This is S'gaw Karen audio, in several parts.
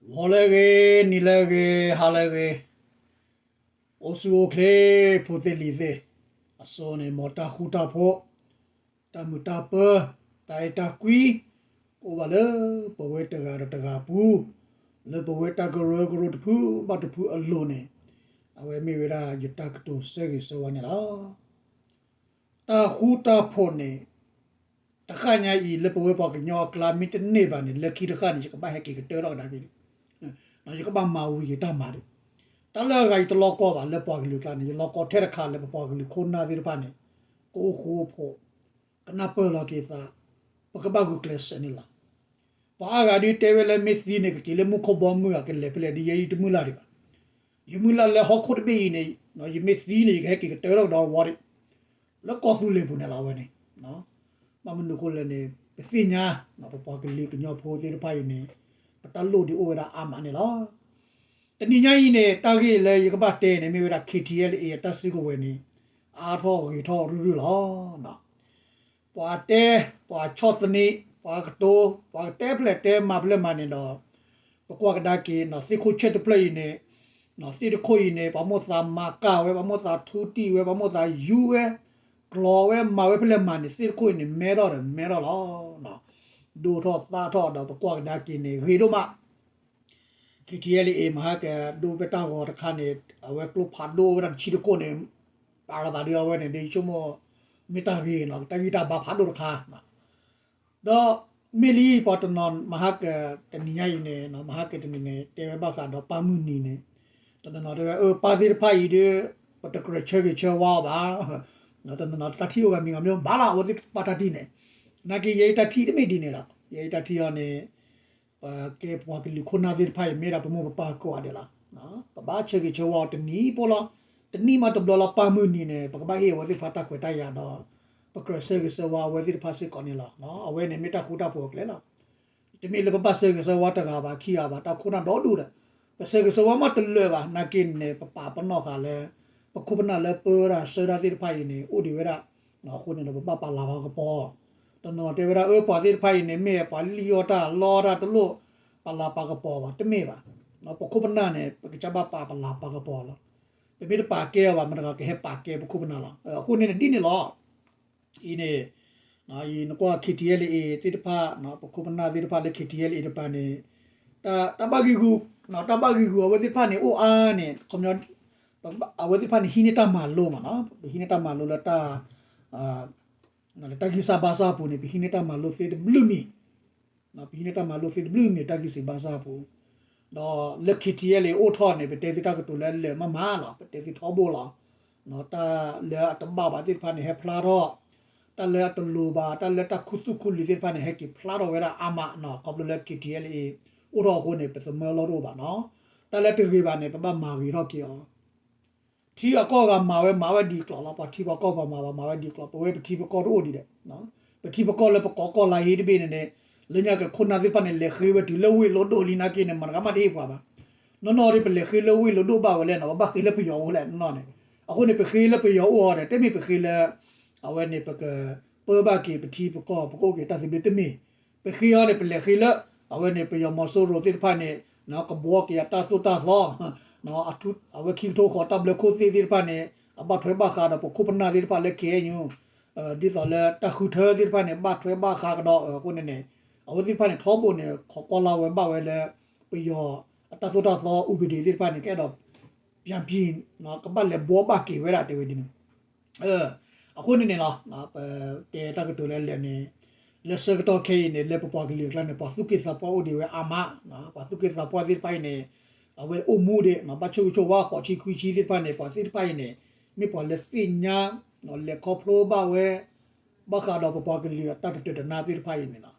ဂီၤလၢအဂ့ၤ, နံၤလၢအဂ့ၤ, ဟါလၢအဂ့ၤ, အိၣ်ဆူၣ်အိၣ်ချ့ ဖိသ့ၣ်လံၤသ့ၣ်, အစိန့ၣ် မ်တၢ်ဃူတၢ်ဖိး, တၢ်မုာ်တၢ်ပၢၤ, တၢ်အဲၣ်တၢ်ကွံ, ကအိၣ်ဘၣ်လၢပဝဲတဂၤဒီးတဂၤအပူၤ, လၢပဝဲတၢ်ကရၢကရိတဖုဘၣ်တဖုအလိၤန့ၣ်, အဝဲမ့ၢ်ဝဲဒၣ်ယတၢ်ကတိၤဆၢဂ့ၤဆၢဝါန့ၣ်လီၤ. တၢ်ဃူတၢ်ဖိးန့ၣ် တဃၣ်ညါအံၤ လၢပဝဲပှၤကညီအကျါ မ့ၢ်တန့ၢ်ဘၣ်န့ၣ် လၢခံတဃၣ်န့ၣ် ယကဘၣ်ဟဲက့ၤကတၢၢ်ထီၣ်ကဒါက့ၤ, ယကဘၣ်မၤဝံၤက့ၤတၢ်မၤဒံး. တၢ်လၢအဂၤအံၤတလီၢ်ကီဘၣ် လၢပှၤကလုာ်အကျါန့ၣ် ယလီၢ်ကီထဲတခါလၢပပှၤကလုာ်ခိၣ်နၢ်သ့ၣ်တဖၣ်န့ၣ် ကအိၣ်ဃူအိၣ်ဖိး, ကနၢ်ပၢၢ်လီၤက့ၤသး, ပကဘၣ်ဂုာ်ကျဲးစၢးန့ၣ်လီၤ. ပှၤအါဂၤဒုးတဲဝဲလၢမ့ၢ်သံန့ၣ် ကက့ၤလၢမူခိၣ်ဘီမုၢ်ဧါ ကလဲၤဖဲလဲၣ်ဒ်ယဲအံၤတမုၢ်လၢ်ဒံးဘၣ်. ယမုၢ်လၢ်လၢဟီၣ်ခိၣ်တဘ့ၣ်အံၤန့ၣ် ယမ့ၢ်သံန့ၣ် ယကဟဲက့ၤကတၢၢ်ထီၣ်ကဒီးဝီဒံး လၢကီၢ်သူလ့ၤပူၤန့ၣ်လီၤ အဝဲန့ၣ်. ဘၣ်မနုၤအဃိလဲၣ်န့ၣ် ပသ့ၣ်ညါ ပပှၤကလုာ်ကညီဖိသ့ၣ်တဖၣ်အံၤန့ၣ် ပတၢ်လိၣ်ဒံးအိၣ်ဝဲဒၣ်အါမးန့ၣ်လီၤ. တနံၤညါအံၤန့ၣ် တၢ်ဂ့ၢ်လၢယကဘၣ်တဲန့ၣ် မ့ၢ်ဝဲဒၣ် ခ့ထံအဲလ်အ့ အတၢ်စုကဝဲၤန့ၣ် အါထီၣ်ဂ့ၤထီၣ်ရုၢ်ရုၢ်လီၤ. ပှၤတဲ, ပှၤဆီၣ်သနံး, ပှၤကတိၤ, ပှၤကတဲဖျဲးတဲမၤဖျဲးမၤန့ၣ်ဒီး ပကွၢ်ကဒါက့ၤ သ့ၣ်ခိၣ်ဆၢၣ်တဖျၢၣ်အံၤန့ၣ်, သ့ၣ်တခိၣ်အံၤန့ၣ် ပှၤမိၣ်သးမၤကၢ်ဝဲ, ပှၤမိၣ်သးထူတံၢ်ဝဲ, ပှၤမိၣ်သးယူဝဲ, ကျီဝဲ, မၤဝဲဖဲလဲၣ်မၤန့ၣ် သ့ၣ်တခိၣ်အံၤန့ၣ် မဲထီၣ်ဒီးမဲထီၣ်လီၤ. ဒိၣ်ထီၣ်သၣ်ထီၣ်ဒီးပကွၢ်ကဒါက့ၤန့ၣ် ဂ့ၤဒိၣ်မး ခ့ထံအဲလ်အ့ မဟါကဒိးဖဲတၢ်ဂီၤတခါန့ၣ် အဝဲကျိဖးဒိၣ်ဝဲဒၣ်တဆံတခိၣ်န့ၣ် ပာ်လီၤသးဒ်အဝဲန့ၣ် ဒ်ဆိကမိၣ် မ့ၢ်တၢ်ဂ့ၤနီၤ တၢ်ဂံၢ်တၢ်ဘါဖးဒိၣ်တခါ. ဒီးမ့ၢ်လံပှၤတနီၤမဟါကတနံၤညါအံၤန့ၣ် မဟါကတနံၤန့ၣ် တဲဝဲဘၣ်ဃးဒီးပၢ်မုၢ်နံၤန့ၣ် တနီၤနီၤတဲဝဲ အၢ ပၢ်သ့ၣ်တဖၣ်အံၤဒီး ပတကြၢးဆၢဂ့ၤဆၢဝါအီၤဘၣ်. တနီၤနီၤတၢ်ထံၣ်အိၣ်ဂၤမံၤဂၤမံၤ ဘၣ်လီၤ အဝဲသ့ၣ်တဖၣ်တၢ်ထံၣ်န့ၣ် နာ်က့ယဲအတၢ်ထံၣ်တမ့ၢ်ဒ်န့ၣ်လီၤ. ယဲအတၢ်ထံၣ်အီၤန့ၣ် ပကဲပှၤကလုာ်ခိၣ်နၢ်သ့ၣ်တဖၣ်အံၤ မ့ၢ်ဒၣ်ပမိၢ်ပပၢ်ကိးဂၤဒဲးလီၤ. ပဘၣ်ဆၢဂ့ၤဆၢဝါအီၤတနံၤဖိလီၤ. တနံၣ်မးတဘျီလီၤ ပၢ်မုၢ်နံၤန့ၣ် ပကဘၣ်ဟ့ၣ်အဝဲသ့ၣ်တဖၣ်တၢ်ခွဲးတၢ်ယာ်ဒီး ပကြၢးဆၢဂ့ၤဆၢဝါအဝဲသ့ၣ်တဖၣ်စ့ၢ်ကီးန့ၣ်လီၤ. အဝဲန့ၣ်မ့ၢ်တၢ်ဃူတၢ်ဖိးအကျဲလီၤ. တမ့ၢ်လၢပဘၣ်ဆၢဂ့ၤဆၢဝါတဂၤဘၣ်ခံဂၤဘၣ် တၢ်ခိၣ်နၢ်ဒီဒူၣ်ဒီး ပဆၢဂ့ၤဆၢဝါမးတလၢာ်ဘၣ် နာ်က့န့ၣ် ပပာ်ပနီၣ်ဃာ်လၢ ပခိၣ်ပနၢ်လၢပၢတၢ်ဆှၢတၢ်သ့ၣ်တဖၣ်အံၤန့ၣ် အိၣ်ဒံးဝဲဒၣ်. အဃိန့ၣ်ဒီး ပဘၣ်ပာ်လၤပာ်ကပီၤ. တနီၤနီၤတဲဝဲဒၣ် အၢ ပှၤသ့ၣ်တဖၣ်အံၤန့ၣ် မ့ၢ်ပှၤလံၣ်အီၣ်တၢ်လီတၢ်တလိၣ် ပာ်လၤပာ်ကပီၤဘၣ် တမ့ၢ်ဘၣ်. ပခိၣ်ပနၢ်န့ၣ် ပကစၢ်ဘၣ်ပာ်ပလၤပာ်ကပီၤလီၤ. ပမ့ၢ်တပာ်ကဲအီၤဘၣ် မတၤဂၤကဟဲပာ်ကဲပခိၣ်ပနၢ်လီၤ. အဃိန့ၣ်န့ၣ်ဒ်န့ၣ်လီၤ. အံၤန့ၣ် ယနကွၢ် ခ့ထံအဲလ်အ့ သ့ၣ်တဖၣ် ပခိၣ်ပနၢ်သ့ၣ်တဖၣ်လၢ ခ့ထံအဲလ်အ့ တပၤန့ၣ် တၢ်ဘၣ်ဂံၢ်ဂူာ် တၢ်ဘၣ်ဂံၢ်ဂူာ်အဝဲသ့ၣ်တဖၣ်န့ၣ် အိၣ်အါန့ၣ် ခီပညီ အဝဲသ့ၣ်တဖၣ်န့ၣ် ဟံးန့ၢ်တၢ်မၤလိမးနီၤ ပဟံးန့ၢ်တၢ်မၤလိလၢတၢ် တၢ်ဂံၢ်စၢ်ဘါစၢ်အပူၤန့ၣ် ပဟံးန့ၢ်တၢ်မၤလိသ့တဘျုးမံၤ ပဟံးန့ၢ်တၢ်မၤလိသ့တဘျုးမံၤ တၢ်ဂံၢ်စၢ်ဘါစၢ်အပူၤ ဒီးလၢ ခ့ထံအဲလ်အ့ အိၣ်ထီၣ်န့ၣ် ပတဲသုတၢ်ကတိၤလၢအလၢာ်မးမးလီၤ ပတဲသုထီဘိလီၤ. တၢ်လၢအတဘၣ်ဘၣ်သ့ၣ်တဖၣ်န့ၣ် ဟဲဖျါထီၣ် တၢ်လၢအတလိၤဘၣ် တၢ်လၢတၢ်ခူသူၣ်ခူလံၤသ့ၣ်တဖၣ်န့ၣ် ဟဲက့ၤဖျါထီၣ်ဝဲဒၣ်အါမးနီၤ ခီဖျိလၢ ခ့ထံအဲလ်အ့ အိၣ်ထီၣ်အဃိန့ၣ် ပသမၢလီၢ်တအိၣ်ဘၣ်နီၤ တၢ်လၢတဂ့ၤဘၣ်န့ၣ် ပဘၣ်မၤဂ့ၤထီၣ်က့ၤအီၤ ထံအကီၢ်ဂၤမၤဝဲ မၤဝဲဒ်ကျိၤလီၤ ပှၤထံပှၤကီၢ်ပှၤမၤဘၣ် မၤဝဲဒ်ကျိၤ ပဝဲပထံပကီၢ်တအိၣ်ဒံးဒီး ပထံပကီၢ်လၢပကိးကီၢ်လါဟ့တဘ့ၣ်န့ၣ်န့ၣ် လၢညါက့ၤခိၣ်နၢ်သ့ၣ်တဖၣ်န့ၣ် လဲၤဃ့ဝဲတုၤလၢဝ့ၢ်လိဒိၣ်လံနာ်က့န့ၣ် မတၤဂၤမးတဟ့ၣ်ပှၤဘၣ် နီၢ်နီၢ်ဒီး ပလဲၤဃ့လၢဝ့ၢ်လိဒိၣ်ဘၣ်ဝဲလဲၣ်နီၤ ပဘၣ်ဃ့လၢပယီၤအိၣ်လဲၣ်နီၢ်နီၢ်န့ၣ် အဃိန့ၣ် ပဃ့လၢပယီၤအိၣ်အီၤဒီး တမ့ၢ်ပဃ့လၢ အဝဲန့ၣ် ပကပၢဘၣ်က့ၤပထံပကီၢ် ပကအိၣ်က့ၤတၢ်သဘျ့တမ့ၢ် ပဃ့အီၤန့ၣ် ပလဲၤဃ့လၢ အဝဲန့ၣ် ပယီၤမီၤစိရိၤသ့ၣ်တဖၣ်န့ၣ် ကဘှီက့ၤအတၢ်သိၣ်တၢ်သီ အဝဲခံကထိဃီၤတၢ်ဘျၢခိၣ်သ့ၣ်သ့ၣ်တဖၣ်န့ၣ် အဘၣ်ထွဲဘၣ်ဃးဒီးပခိၣ်ပနၢ်သ့ၣ်တဖၣ်လၢ ခ့ၣ်အဲၣ်ယူၣ် ဒ်သိးလၢတၢ်ဃုထၢသ့ၣ်တဖၣ်န့ၣ် ဘၣ်ထွဲဘၣ်ဃးကဒီးအဃိန့ၣ်န့ၣ် အဝဲသ့ၣ်တဖၣ်န့ၣ် ထီဘိန့ၣ် ခိးကွၢ်လၢ်ဝဲဘၣ်ဝဲလၢ ပယီၤအတၢ်သိၣ်တၢ်သီ ဥပဒေ သ့ၣ်တဖၣ်န့ၣ် ကအဲၣ်ဒိး ပြန်ပြင် ကဘၣ်လဲၤဘှီဘၣ်က့ၤဝဲဒၣ်တဲဝဲဒ်န့ၣ် အဃိန့ၣ်န့ၣ်လီၤ ပတဲတၢ်ကတိၤလၢလဲၣ်န့ၣ် လၢဆၢကတီၢ်ခဲအံၤန့ၣ် လၢပပှၤကလုာ်အကျါန့ၣ် ပှၤသူၣ်က့သးပှၢ်အိၣ်ဒံးဝဲအါမး ပှၤသူၣ်က့သးပှၢ်သ့ၣ်တဖၣ်အံၤန့ၣ် အဝဲအိၣ်မူဒံး ဘၣ်ဆိၣ်ဂ့ၤဆိၣ်ဝါ ဃိးဆံခွံဆံသ့ၣ်တဖၣ်န့ၣ် ပှၤသ့ၣ်တဖၣ်အံၤန့ၣ် မ့ၢ်ပှၤလၢသ့ၣ်ညါ လဲၤခီဖျိဘၣ်ဝဲ ဘၣ်ဃးဒီးပပှၤကလုာ်အတၢ်တတၢာ်တနါသ့ၣ်တဖၣ်အံၤန့ၣ်လီၤ.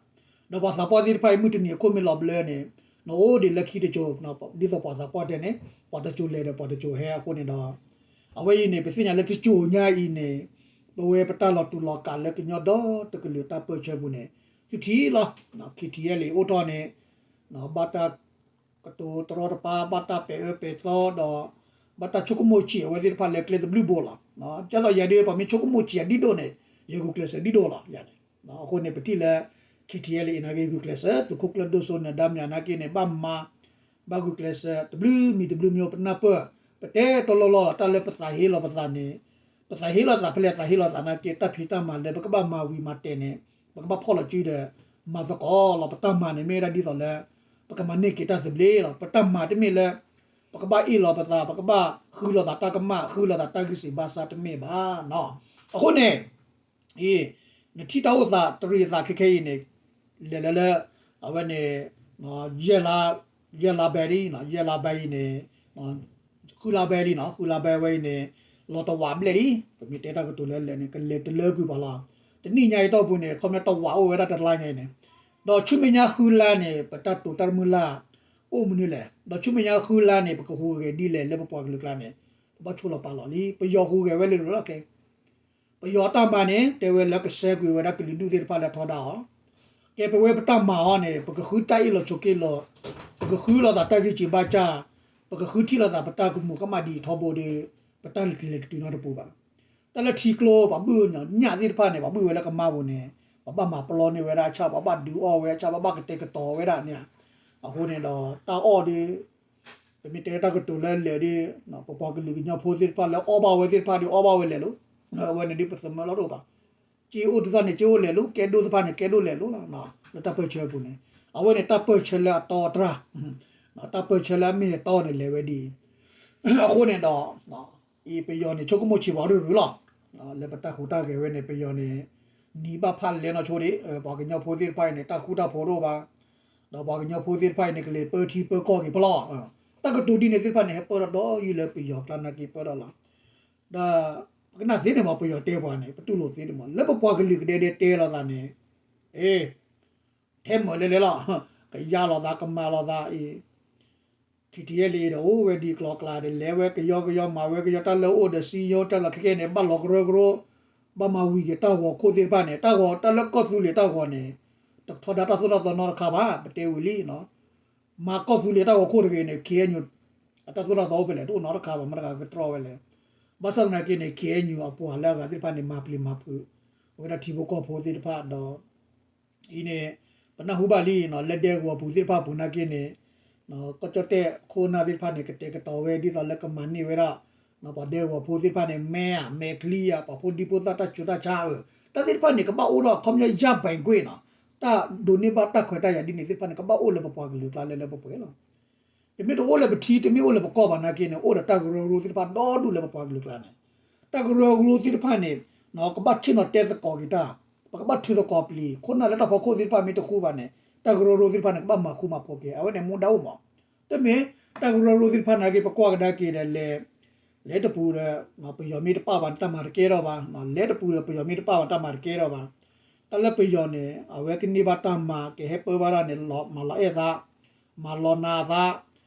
ဒီးပှၤသးပှၢ်သ့ၣ်တဖၣ်အံၤ မုၢ်တနံၤအခိၣ်မ့ၢ်လီၤဘျၢန့ၣ် နအိၣ်ဒံးလၢခံတစိၤ ဒ်သိးပှၤသးပှၢ်တဲန့ၣ် ပှၤတစိၤလဲၤဒီးပှၤတစိၤဟဲအဃိန့ၣ်ဒီး အဝဲအံၤန့ၣ် ပသ့ၣ်ညါလၢတစိၤညါအံၤန့ၣ် ပဝဲပတၢ်လီၤတူာ်လီၤကာ်လၢကညီဒီတကလုာ်တၢ်ပၢၢ်ဆၢပူၤန့ၣ် သုထံၣ်လီၤ ခ့ထံအဲလ်အ့ အိၣ်ထီၣ်န့ၣ် ဘၣ်တၢ် ကတိၤတရီတပါ ဘၣ်တၢ်ပဲာ်အၢပဲာ်သီဒီး ဘၣ်တၢ်ဆိကမိၣ်ဆံးအဝဲသ့ၣ်တဖၣ်လၢကျဲတဘျုးဘိလီၤ. ဒ်သိးယၤဒ် ပှၤမ့ၢ်ဆိကမိၣ်ဆံးအဒ်ဒိၣ်န့ၣ် ယဂုာ်ကျဲးစၢးဒ်ဒိၣ်လီၤ. အဃိန့ၣ် ပထံၣ်လၢ ခ့ထံအဲလ်အ့ နာ်က့ဂုာ်ကျဲးစၢး သုးခိၣ်ကျၢၢ်ဒိၣ်စိန့ၣ် ဒါမ့ၢ်နာ်က့န့ၣ် ဘၣ်မၤ ဘၣ်ဂုာ်ကျဲးစၢး တဘျုးမံၤတဘျုးမံၤ ပနၢ်ပၢၢ် ပတဲတလီၢ်လီၢ်လီၤ တၢ်လၢပသးဟ့လီၤပသးန့ၣ်, ပသးဟ့လီၤသးဖဲလဲၣ် သးဟ့လီၤသးနာ်က့ တၢ်ဖံးတၢ်မၤလၢပကဘၣ်မၤဝံၤမၤတဲာ်န့ၣ် ပကဘၣ်ဖီၣ်လီၤစုဒီး မၤသကိးလီၤ ပတၢ်မၤန့ၣ် မ့ၢ်ဝဲဒၣ်ဒ်သိးလၢ ပကမၤန့ၢ်က့ၤတၢ်သဘျ့လီၤ ပတၢ်မၤတမ့ၢ်လၢ ပကဘၣ်အ့ၣ်လီၤပသး ပကဘၣ်ဃုလီၤသးတၢ်ကမၣ် ဃုလီၤသးတၢ်ဂံၢ်စံးဘါစၢ်တမ့ၢ်ဘၣ်နီၤ. အဃိန့ၣ် အံၤ နထံၣ်တၢ်အိၣ်သးတရံးသးခဲခဲအံၤန့ၣ် လဲၤလၢလၢ အဝဲန့ၣ် ယဲၢ်လါဘဲလံ ယဲၢ်လါဘဲအံၤန့ၣ် ဃုလါဘဲလံနီၤ ဃုလါဘဲဝဲအံၤန့ၣ် လီၤတဝးဘျဲၣ်လံ ပမ့ၢ်တဲတၢ်ကတိၤလၢလဲၣ်န့ၣ် ကလဲၤတလၢကွံာ်ပှၤလီၤ. တနံၣ်ညါအံၤတီၢ်ပူၤန့ၣ် ခီပညီတဝးအိၣ်ဝဲဒၣ်တလါညါအံၤန့ၣ် ဒီးဆူမဲာ်ညါဃုလါန့ၣ် ပတၢ်တိာ်တၢ်တမုၢ်လၢ် အိၣ်မနုၤလဲၣ် ဒီးဆူမဲာ်ညါဃုလါန့ၣ် ပကဟူးဂဲၤဒ်လဲၣ်လၢပပှၤကလုာ်ကျါန့ၣ် ပဘၣ်ဆိလီၤပာ်လီၤလံ ပယီၤဟူးဂဲၤဝဲလၢလီၤကဲ ပယီၤတၢ်မၤန့ၣ် တဲဝဲလၢကဆှဲကွံာ်ဝဲဒၣ်ကလုာ်ဒူၣ်သ့ၣ်တဖၣ်လၢထီဒါအီၤ, ကဲပဝဲပတၢ်မၤအီၤန့ၣ် ပကဃုတၢ်အ့ၣ်လိာ်ဆိးက့လိာ်, ပကဃုလိာ်သးတၢ်ဂံၢ်စံးဘါစၢ်, ပကဃုထံၣ်လိာ်သးပတၢ်ကမူးကမၣ်ဒ်အံၤထီဘိဒီး ပတၢ်လဲၤတတုၤနီတပူၤဘၣ်. တၢ်လၢထံကျိ ပှၤဘုၣ်ညၣ်သ့ၣ်တဖၣ်န့ၣ် ပှၤဘုၣ်ဝဲလၢကမါပူၤန့ၣ် ပှၤဘၣ်မၤပလီန့ၢ်ဝဲဒၣ်အဆၣ် ပှၤဘၣ်ဒုးအီၣ်ဝဲအဆၣ် ပှၤဘၣ်ကတဲာ်ကတီၤဝဲဒၣ်န့ၣ်, အဃိန့ၣ်ဒီး တၢ်အီၣ်ဒီး ပမ့ၢ်တဲတၢ်ကတိၤလၢလဲၤဒီး ပပှၤကလုာ်ကညီဖိသ့ၣ်တဖၣ်လၢအီၣ်ဘၣ်ဝဲသ့ၣ်တဖၣ်ဒီးအီၣ်ဘၣ်ဝဲလဲၤလိၤ, အဝဲန့ၣ်ဒ်ပသမၢလီၤတအိၣ်ဘၣ်. က့အိၣ်တသ့ၣ်န့ၣ် က့အိၣ်လဲၤလိၤ, ကဲဒိၣ်သ့ၣ်တဖၣ်န့ၣ် ကဲဒိၣ်လဲၤလိၤလီၤ. လၢတၢ်ပၢၢ်ဆၢအပူၤန့ၣ် အဝဲန့ၣ်တၢ်ပၢၢ်ဆၢလၢအတီအတြၢ်, တၢ်ပၢၢ်ဆၢလၢအမ့ၢ်အတီန့ၣ်လဲၤဝဲဒ်အံၤ, အဃိန့ၣ်ဒီး အံၤပယီၤန့ၣ် ဆိကမိၣ်ဆံးပှၤရုၢ်ရုၢ်လီၤ. လၢပတၢ်ဟူးတၢ်ဂဲၤဝဲန့ၣ် ပယီၤန့ၣ် နံၤဘၣ်ဖးလဲၢ်နီၢ်ဆိဒံး, ပှၤကညီဖိသ့ၣ်တဖၣ်အံၤန့ၣ် တၢ်ဃူတၢ်ဖိးတအိၣ်ဘၣ်, ဒီးပှၤကညီဖိသ့ၣ်တဖၣ်အံၤန့ၣ် ကလဲၤပၢထံပၢကီၢ်က့ၤဖဲလဲၣ်. တၢ်ကတိၤဒ်န့ၣ်သ့ၣ်တဖၣ်န့ၣ် ဟဲပၢထီၣ်ဒီးယုၢ်လၢပယီၤကျါနာ်က့ပၢထီၣ်လီၤ. ဒီးပကနၣ်သ့န့ၣ်မး ပယီၤတဲပှၤန့ၣ် ပတူၢ်လိာ်သ့န့ၣ်မး လၢပပှၤကလုာ်ကဒဲဒဲတဲလိာ်သးန့ၣ်, အ့ ထဲမၢာ်လဲၤလဲၤလီၤ, ကယါလိာ်သး ကမၤလိာ်သးအံၤ ထံထံယဲလံဒီး အိၣ်ဝဲဒ်ကျီကျါဒီး လဲၤဝဲကယီကယီ မၤဝဲကယီ တၢ်လၢအိၣ်ဒီးစံယိ တၢ်လီၢ်ခဲကဲန့ၣ် ဘၣ်လီၤကရၢကရိ, ဘၣ်မၤဝံၤက့ၤတၢ်ဂီၤခိၣ်သ့ၣ်တဖၣ်န့ၣ် တၢ်ဂီၤ တၢ်လၢကီၢ်သူလ့ၤတၢ်ဂီၤန့ၣ် တထီဒါတၢ်သိၣ်တၢ်သီနီတခါဘၣ် ပတဲဝံၤလံ. မၤကီၢ်သူလ့ၤတၢ်ဂီၤခိၣ်တဂ့ၤန့ၣ် ခ့ၣ်အဲၣ်ယူၣ် အတၢ်သိၣ်တၢ်သီအိၣ်ဖဲလဲၣ် တအိၣ်နီတခါဘၣ် မတၤတဂၤကတြီဝဲလဲၣ်. ဘၣ်ဆၣ်သနာ်က့န့ၣ် ခ့ၣ်အဲၣ်ယူၣ်အပှၤလၢအဂၤသ့ၣ်တဖၣ်န့ၣ် မၤပျံၤမၤဖုး ဝဲဒၣ်ထံဖိကီၢ်ဖိသ့ၣ်တဖၣ်ဒီး အံၤန့ၣ် ပနၢ်ဟူဘၣ်လံနီၤ လၢဒဲကဝီၤပူၤသ့ၣ်တဖၣ်ပူၤနာ်က့န့ၣ် ကီၢ်ကၠီၣ်တဲၣ်ခိၣ်နၢ်သ့ၣ်တဖၣ်န့ၣ် ကတဲာ်ကတီၤဝဲဒ်သိးလၢကမၤန့ၢ်ဝဲဒၣ် ပှၤဒဲကဝီၤဖိသ့ၣ်တဖၣ်န့ၣ် မဲာ် မဲာ်ချံဧါ ပှၤဖိဒံဖိသၣ်တၢ်ဆူးတၢ်ဆါဧါ တၢ်သ့ၣ်တဖၣ်န့ၣ် ကဘၣ်အိၣ်ဒီး ခီပညီယါဘဲၣ်ကွ့ၢ်နီၤ တၢ်ဒိးန့ၢ်ဘၣ်တၢ်ခွဲးတၢ်ယာ်ဒ်န့ၣ်သ့ၣ်တဖၣ်န့ၣ် ကဘၣ်အိၣ်လၢပပှၤကလုာ်ကျါလၢလၢပှဲၤပှဲၤလီၤ. တမ့ၢ်တအိၣ်လၢပထံ တမ့ၢ်အိၣ်လၢပကီၢ်ဘၣ်နာ်က့န့ၣ် အိၣ်ဒီးတၢ်ကရၢကရိသ့ၣ်တဖၣ်ဒီဒူၣ်လၢပပှၤကလုာ်ကျါန့ၣ်, တၢ်ကရၢကရိသ့ၣ်တဖၣ်န့ၣ် ကဘၣ်ဆ့ၣ်နီၤတဲသကိးက့ၤတၢ်, ပကဘၣ်ထုးသကိးပျံၤ ခိၣ်နၢ်လၢတၢ်ဖီခိၣ်သ့ၣ်တဖၣ်မ့ၢ်တဃူဘၣ်န့ၣ် တၢ်ကရၢကရိသ့ၣ်တဖၣ်န့ၣ် ကဘၣ်မၤဃူမၤဖိးက့ၤ အဝဲန့ၣ်မူဒါအိၣ်မး. တမ့ၢ် တၢ်ကရၢကရိသ့ၣ်တဖၣ်နာ်က့ ပကွၢ်ကဒါက့ၤဒီးလဲၤ လဲၤတပူၤဒီး ပယီၤမ့ၢ်တပာ်ဘၣ်န့ၣ် တၢ်မၤတကဲထီၣ်ဘၣ်, လဲၤတပူၤဒီးပယီၤမ့ၢ်တပာ်ဘၣ် တၢ်မၤတကဲထီၣ်ဘၣ်. တၢ်လၢပယီၤန့ၣ် အဝဲကန့ၢ်ဘၣ်တၢ်မၤ ကဟဲပၢဘၣ်တၢ်န့ၣ် မၤလီၤအဲၣ်သး, မၤလီၤနာ်အသး,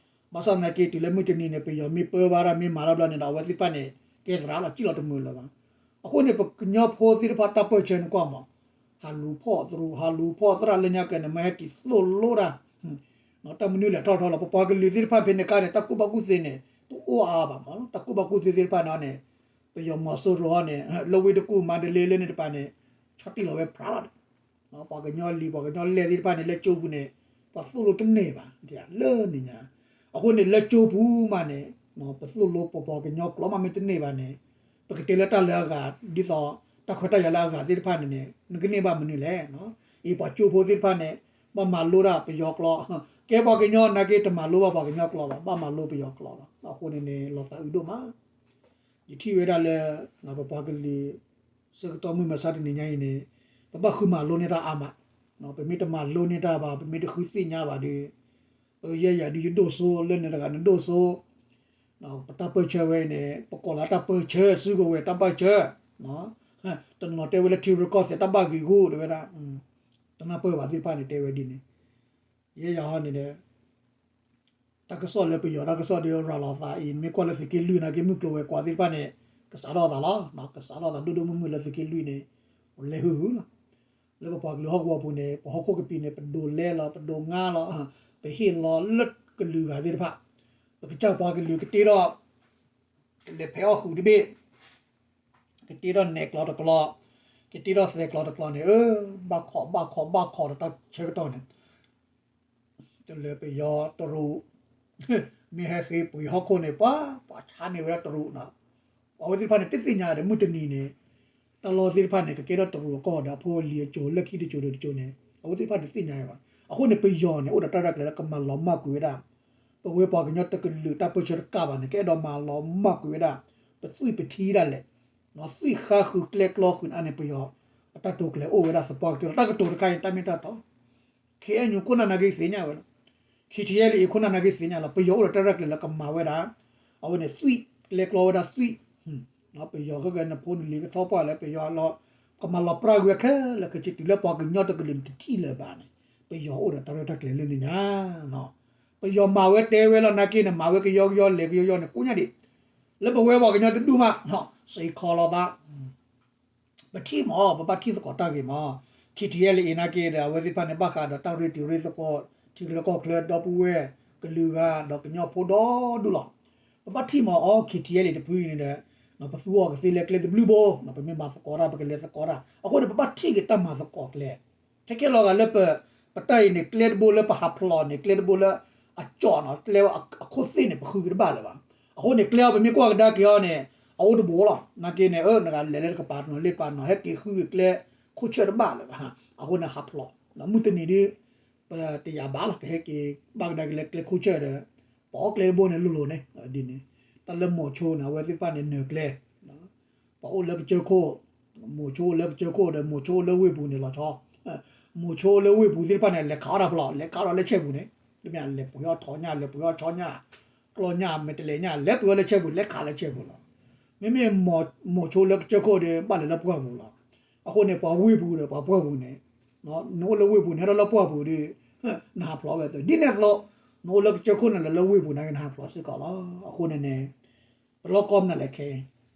ဘၣ်ဆၣ်သနာ်က့ တုၤလၢမုၢ်တနံၤန့ၣ် ပယီၤမ့ၢ်ပၢဘၣ်တၢ် မ့ၢ်မၤတၢ်ဘျီန့ၣ်ဒီး အဝဲသ့ၣ်တဖၣ်န့ၣ် ကဲသရၣ်လီၤ စံၣ်လီၤတမုာ်လၢၤဘၣ်. အဃိန့ၣ် ပကညီဖိသ့ၣ်တဖၣ်တၢ်ပၢၢ်ဆၢန့ၣ်ကွၢ်မး ဟးလူၤဖီၣ်သရူး ဟးလူၤဖီၣ်သရၣ်လၢညါက့ၤန့ၣ် မ့ၢ်ဟဲက့ၤသိၣ်လိတၢ် တၢ်မနုၤလဲၣ်ထီၣ်ထီၣ်လီၤ. ပပှၤကလုာ်သ့ၣ်တဖၣ်ဖဲန့ၣ်အခါန့ၣ် တၢ်ကူၣ်ဘၣ်ကူၣ်သ့န့ၣ် တအိၣ်အါအါဘၣ်မးလီၤ. တၢ်ကူၣ်ဘၣ်ကူၣ်သ့သ့ၣ်တဖၣ်န့ၣ်န့ၣ် ပယီၤမီၤစိရိၤဟီန့ၣ် လၢဝ့ၢ်တကူၣ် မၤတလ့လၢန့ၣ်တပၤန့ၣ် ဆီၣ်တံၢ်လီၤဝဲဖြးလီၤ. ပှၤကညီလံၤ ပှၤကညီလဲၢ်သ့ၣ်တဖၣ်န့ၣ် လၢကၠိပူၤန့ၣ် ပှၤသိၣ်လိတန့ၢ်ဘၣ် လၢန့ၣ်ညါ. အဃိန့ၣ် လၢကၠိပူၤမးန့ၣ် ပသိၣ်လိပပှၤကညီကျိာ်မးမ့ၢ်တန့ၢ်ဘၣ်န့ၣ် ပကတဲလၢတၢ်လၢအဂၤ ဒ်သိး တၢ်ခွဲးတၢ်ယာ်လၢအဂၤသ့ၣ်တဖၣ်န့ၣ်န့ၣ် နကန့ၢ်ဘၣ်မနုၤလဲၣ်. အံၤပှၤကၠိဖိသ့ၣ်တဖၣ်န့ၣ် ဘၣ်မၤလိတၢ်ပယီၤကျိာ်, ကဲပှၤကညီနာ်က့ တမၤလိဘၣ်ပှၤကညီကျိာ်ဘၣ်, ဘၣ်မၤလိပယီၤကျိာ်လီၤ. အဃိန့ၣ်န့ၣ် လီၤသးအုးဒိၣ်မး. ယထံၣ်ဝဲဒၣ်လၢ ပပှၤကလုာ် ဆၢကတီၢ်မုၢ်မဆါတနံၤညါအံၤန့ၣ် ပဘၣ်ဃုမၤလိန့ၢ်တၢ်အါမး, ပမ့ၢ်တမၤလိန့ၢ်တၢ်ဘၣ် ပမ့ၢ်တဃုသ့ၣ်ညါဘၣ်ဒီး ယဲယၤဒုးယဒိၣ်စိ လၢန့ၣ်တဂၤနဒိၣ်စိ ပတၢ်ပၢၢ်ဆၢဝဲအံၤန့ၣ် ပကိးလၢတၢ်ပၢၢ်ဆၢ စုကဝဲၤတၢ်ပၢၢ်ဆၢ, တနီၤတဲဝဲလၢထံရူၢ်ကီၢ်သဲးတၢ်ဘၣ်ဂံာ်ဂူာ် တဲဝဲဒၣ်, တနၢ်ပၢၢ်ဘၣ်သ့ၣ်တဖၣ်န့ၣ် တဲဝဲဒ်န့ၣ်, ယဲယၤဟီန့ၣ်ဒီး တၢ်ကစီၣ်လၢပယီၤတၢ်ကစီၣ်ဒီးရၤလီၤသးအံၤ မ့ၢ်ကွၢ်လၢသုးက့လွံၢ်နာ်က့ မုၢ်ကျိၤဝဲၤကွာ်သ့ၣ်တဖၣ်န့ၣ် ကစးထီၣ်သးလီၤ. ကစးထီၣ်သးဒိၣ်ဒိၣ်မုၢ်မုၢ်လၢသုးက့လွံၢ်န့ၣ် လဲၤဟုၣ်ဟုၣ်လီၤ. လၢပပှၤကလုာ်ဟီၣ်ကဝီၤပူၤန့ၣ် ပဟီၣ်ခိၣ်ကပံာ်န့ၣ် ပဒိးလဲလီၤ ပဒိးငါလီၤ, ပဟ့ၣ်လီၤလၢကလုာ်ဂၤသ့ၣ်တဖၣ်, ပကစၢ်ပှၤကလုာ်ကတ့ထီၣ် ကလဲၤဖဲးအီၣ်ဃုာ်တဘ့ၣ်, ကတ့ထီၣ်နဲၣ်ကျီတကျီ, ကတ့ထီၣ်သဲးကျီတကျီန့ၣ် အၢ ဘၣ်ခိးဘၣ်ခိးဘၣ်ခိးဒီးတၢ်ဆၢကတီၢ်န့ၣ် တလၢပယီၤတရူး မ့ၢ်ဟဲဃ့ပှ့ၤဟီၣ်ခိၣ်န့ၣ် ပှၤ ပှၤဆါန့ၢ်ဝဲဒၣ်တရူးနီၤ. အဝဲသ့ၣ်တဖၣ်န့ၣ် တသ့ၣ်ညါဒီးမုၢ်တနံၤန့ၣ် တၢ်လီၢ်သ့ၣ်တဖၣ်န့ၣ် ကကဲထီၣ်တရူးအကီၢ်ဒီး အဖိအလံၤအစိၤလၢခံတစိၤဒီးတစိၤန့ၣ် အဝဲသ့ၣ်တဖၣ်တသ့ၣ်ညါဘၣ်. အဃိန့ၣ် ပယီၤန့ၣ် အိၣ်ဒီးတၢ်ရဲၣ်တၢ်ကျဲၤလၢကမၤလီၤမၢ်ကွံာ်ဝဲဒၣ် ပဝဲပှၤကညီတကလုာ်တၢ်ပၢၢ်ဆၢတကးဘၣ်န့ၣ် ကအဲၣ်ဒိးမၤလီၤမၢ်ကွံာ်ဝဲဒၣ် ပသွံၣ်ပထံဒၣ်လဲာ်, သွံၣ်ဃါဃုာ်ကျဲကျီဃုာ်န့ၣ်န့ၣ် ပယီၤအတၢ်တိာ်ကျဲၤအိၣ်ဝဲဒၣ်သပှၢ်ကတၢၢ်လီၤ. တၢ်ကတိၤတခါအံၤ တၢ်မ့ၢ်တၢ်တီ ခ့ၣ်အဲၣ်ယူၣ် ခိၣ်နၢ်နာ်က့သ့ၣ်ညါဝဲလီၤ. ခ့ၣ်ထံၣ်အဲၣ်လ့ၣ်အ့ၣ် ခိၣ်နၢ်နာ်က့သ့ၣ်ညါလီၤ. ပယီၤအိၣ်ဒီးတၢ်ရဲၣ်တၢ်ကျဲၤလၢကမၤဝဲဒၣ် အဝဲန့ၣ်သွံၣ် ကျဲကျီဝဲဒၣ်သွံၣ်, ပယီၤခဲကနဖိနလံၤကထီပှၢ်လၢပယီၤလီၤ ကမၤလီၤပြၢ်ကွံာ်ခဲလၢာ်ခဲဆ့တုၤလၢပှၤကညီတကလုာ်န့ၣ်တထံၣ်လၢၤဘၣ်န့ၣ် ပယီၤအိၣ်ဒီးတၢ်ရဲၣ်တၢ်ကျဲၤလၢန့ၣ်ညါ ပယီၤမၤဝဲတဲဝဲလီၤနာ်က့န့ၣ် မၤဝဲကယီကယီလဲၤကယီကယီန့ၣ် ကိးညါဒံး လၢပဝဲပှၤကညီတဒူၣ်မး စ့ၢ်ကီးလီၤသး ပထံၣ်မး ပဘၣ်ထံၣ်သကိးတၢ်ဂ့ၤမး, ခ့ၣ်ထံၣ်အဲၣ်လ့ၣ်အ့ၣ်နာ်က့ဒီး အဝဲသ့ၣ်တဖၣ်န့ၣ် ဘၣ်ဃးဒီးတၢ်ရ့တံၤရ့သကိး ထံချၢကီၢ်ချၢ ဒီပုၢ်ဝဲၢ် ကလုာ်ဂၤ ဒီးကညီဖိဒီဒူၣ်လီၤ. ပဘၣ်ထံၣ်မးအီၤ ခ့ၣ်ထံၣ်အဲၣ်လ့ၣ်တဖုအံၤန့ၣ်ဒီး ပသူအီၤကသ့လၢကျဲတဘျုးဘိ ပမ့ၢ်မၤသကိးတၢ် ပကလဲၤသကိးတၢ် အဃိန့ၣ် ပဘၣ်ထံၣ်က့ၤတၢ်မၤသကိးကျဲ ခဲခဲလီၤဂာ်လၢပ ပတၢ်အံၤန့ၣ် ကျဲတဘိလၢပဟးဖျိးန့ၣ် ကျဲတဘိလၢအကၠီၣ်နီၤ ကျဲအခိၣ်သ့ၣ်န့ၣ် ပဃုက့ၤတဘၣ်လၢၤဘၣ်. အဃိန့ၣ် ကျဲအီၤပမ့ၢ်ကွၢ်ကဒါက့ၤအီၤန့ၣ် အအိၣ်တဘိလီၤ. နာ်က့န့ၣ် နဂၤလဲၤလၢတကပၤတနီၤလ့ၣ်တပၤနီၤ ဟဲက့ၤဃုက့ၤကျဲခိၣ်ဆၢၣ်တဘၣ်လၢၤဘၣ်. အဃိန့ၣ် ဟးဖျိး မုၢ်တနံၤဒ် ပတယာ်ဘၣ်လီၤ ကဟဲက့ၤဘၣ်ကဒါက့ၤလၢကျဲခိၣ်ဆၢၣ်ဒီး ပအီၣ်ကျဲတဘိန့ၣ်လိၤလိၤန့ၣ် ဒ်န့ၣ် တၢ်လၢမိၤဆိန့ၣ် အဝဲသ့ၣ်တဖၣ်န့ၣ်နၢၤကျဲ ပှၤအိၣ်လၢကစၢၢ်ခိၣ် မိၤဆိအိၣ်လၢကစၢၢ်ခိၣ်ဒီး မိၤဆိအိၣ်လၢဝ့ၢ်ပူၤန့ၣ်လီၤဆီ မိၤဆိအိၣ်လၢဝ့ၢ်ပူၤသ့ၣ်တဖၣ်န့ၣ် လဲၤခးအီၣ်တၢ်ဖျိး လဲၤခးအီၣ်ဒီးလၢဆဲပူၤန့ၣ် တမ့ၢ်လဲၤပှ့ၤအီၣ်ထီၣ်ညၣ် လဲၤပှ့ၤအီၣ်ဆီညၣ် ကျီၢ်ညၣ် မဲာ်တလဲၤညၣ် လဲၤပှ့ၤအီၣ်လၢဆဲပူၤ လဲၤခးလၢဆဲပူၤလီၤ. မ့မ့ၢ်မိၤဆိလၢကစၢၢ်ခိၣ်ဒီး ဘၣ်လဲၤလၢပှၢ်ပူၤလီၤ. အဃိန့ၣ် ပှၤဝ့ၢ်ပူၤဒီးပှၤပှၢ်ပူၤန့ၣ် နအိၣ်လၢဝ့ၢ်ပူၤန့ၣ် ဟဲထီၣ်လၢပှၢ်ပူၤဒီး နဟးဖျိးဝဲအသိး ဒ်န့ၣ်အသိး နအိၣ်လၢကစၢၢ်ခိၣ်န့ၣ် လဲၤလၢဝ့ၢ်ပူၤန့ၣ်က့ၤ နဟးဖျိးစ့ၢ်ကီးလီၤ. အဃိန့ၣ်န့ၣ် ပလီၢ်ကီၢ်မနုၤလဲၣ်ခဲ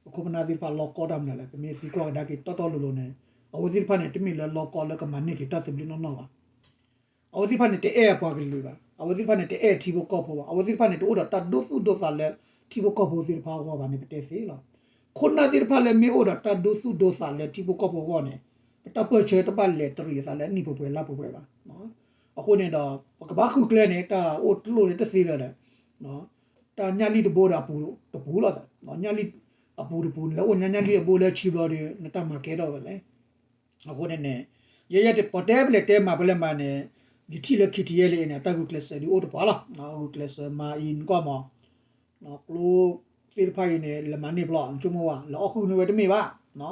ပခိၣ်ပနၢ်သ့ၣ်တဖၣ်လီၢ်ကီၢ်တၢ်မနုၤလဲၣ် ပမ့ၢ်သံကွၢ်ကဒါက့ၤတီတီလိၤလိၤန့ၣ် အဝဲသ့ၣ်တဖၣ်န့ၣ် တမ့ၢ်လၢလီၢ်ကီၢ်လၢကမၤန့ၢ်က့ၤတၢ်သဘျ့နီၢ်နီၢ်ဘၣ်. အဝဲသ့ၣ်တဖၣ်န့ၣ် တအဲၣ်အပှၤကလုာ်ဘၣ်. အဝဲသ့ၣ်တဖၣ်န့ၣ် တအဲၣ်ထံဖိကီၢ်ဖိဘၣ်. အဝဲသ့ၣ်တဖၣ်န့ၣ် တအိၣ်ဒီးတၢ်ဒိသူၣ်ဒိသးလၢထံဖိကီၢ်ဖိသ့ၣ်တဖၣ်အဂီၢ်ဘၣ်န့ၣ် ပတဲသ့လီၤ. ခိၣ်နၢ်သ့ၣ်တဖၣ်လၢမ့ၢ်အိၣ်ဒီးတၢ်ဒိသူၣ်ဒိသးလၢထံဖိကီၢ်ဖိအဂီၢ်န့ၣ် ပတၢ်ပၢၢ်ဆၢတဘၣ်လဲၤတရံးအသးလၢနံၣ်ပှဲၤပှဲၤလါပှဲၤပှဲၤဘၣ်. အဃိန့ၣ်ဒီး ပကဘၣ်ဃုကျဲန့ၣ် တၢ်အိၣ်တလိၣ်န့ၣ်တသ့လၢၤဒီး တၢ်ညၣ်လံၢ်တဘိဒီးအပူၤတပူၤလီၤ. ညၣ်လံၢ်အပူၤတပူၤန့ၣ် လၢအိၣ်ညါညၣ်လံၢ်အဘိလၢဆံဘျီဒီး နတၢ်မၤကဲထီၣ်ဝဲလဲၣ်. အဃိန့ၣ်န့ၣ် ယဲယဲပတဲပလဲၤတဲမၤပလဲၤမၤန့ၣ် ယထံၣ်လၢ ခ့ၣ်ထံၣ်အဲၣ်လ့ၣ်အ့ၣ်န့ၣ် အတၢ်ဂုာ်ကျဲးစၢးဒုးအိၣ်တပှၤလီၤ. ဂုာ်ကျဲးစၢးမၤအံၤနကွၢ်မး ကျိသ့ၣ်တဖၣ်အံၤန့ၣ် လဲၤမၤန့ၢ်ဖျီ နဆိကမိၣ်ဝဲ လဲၤအီၣ်ဃုာ်န့ၢ်ဝဲတမ့ၢ်ဘၣ်. တံ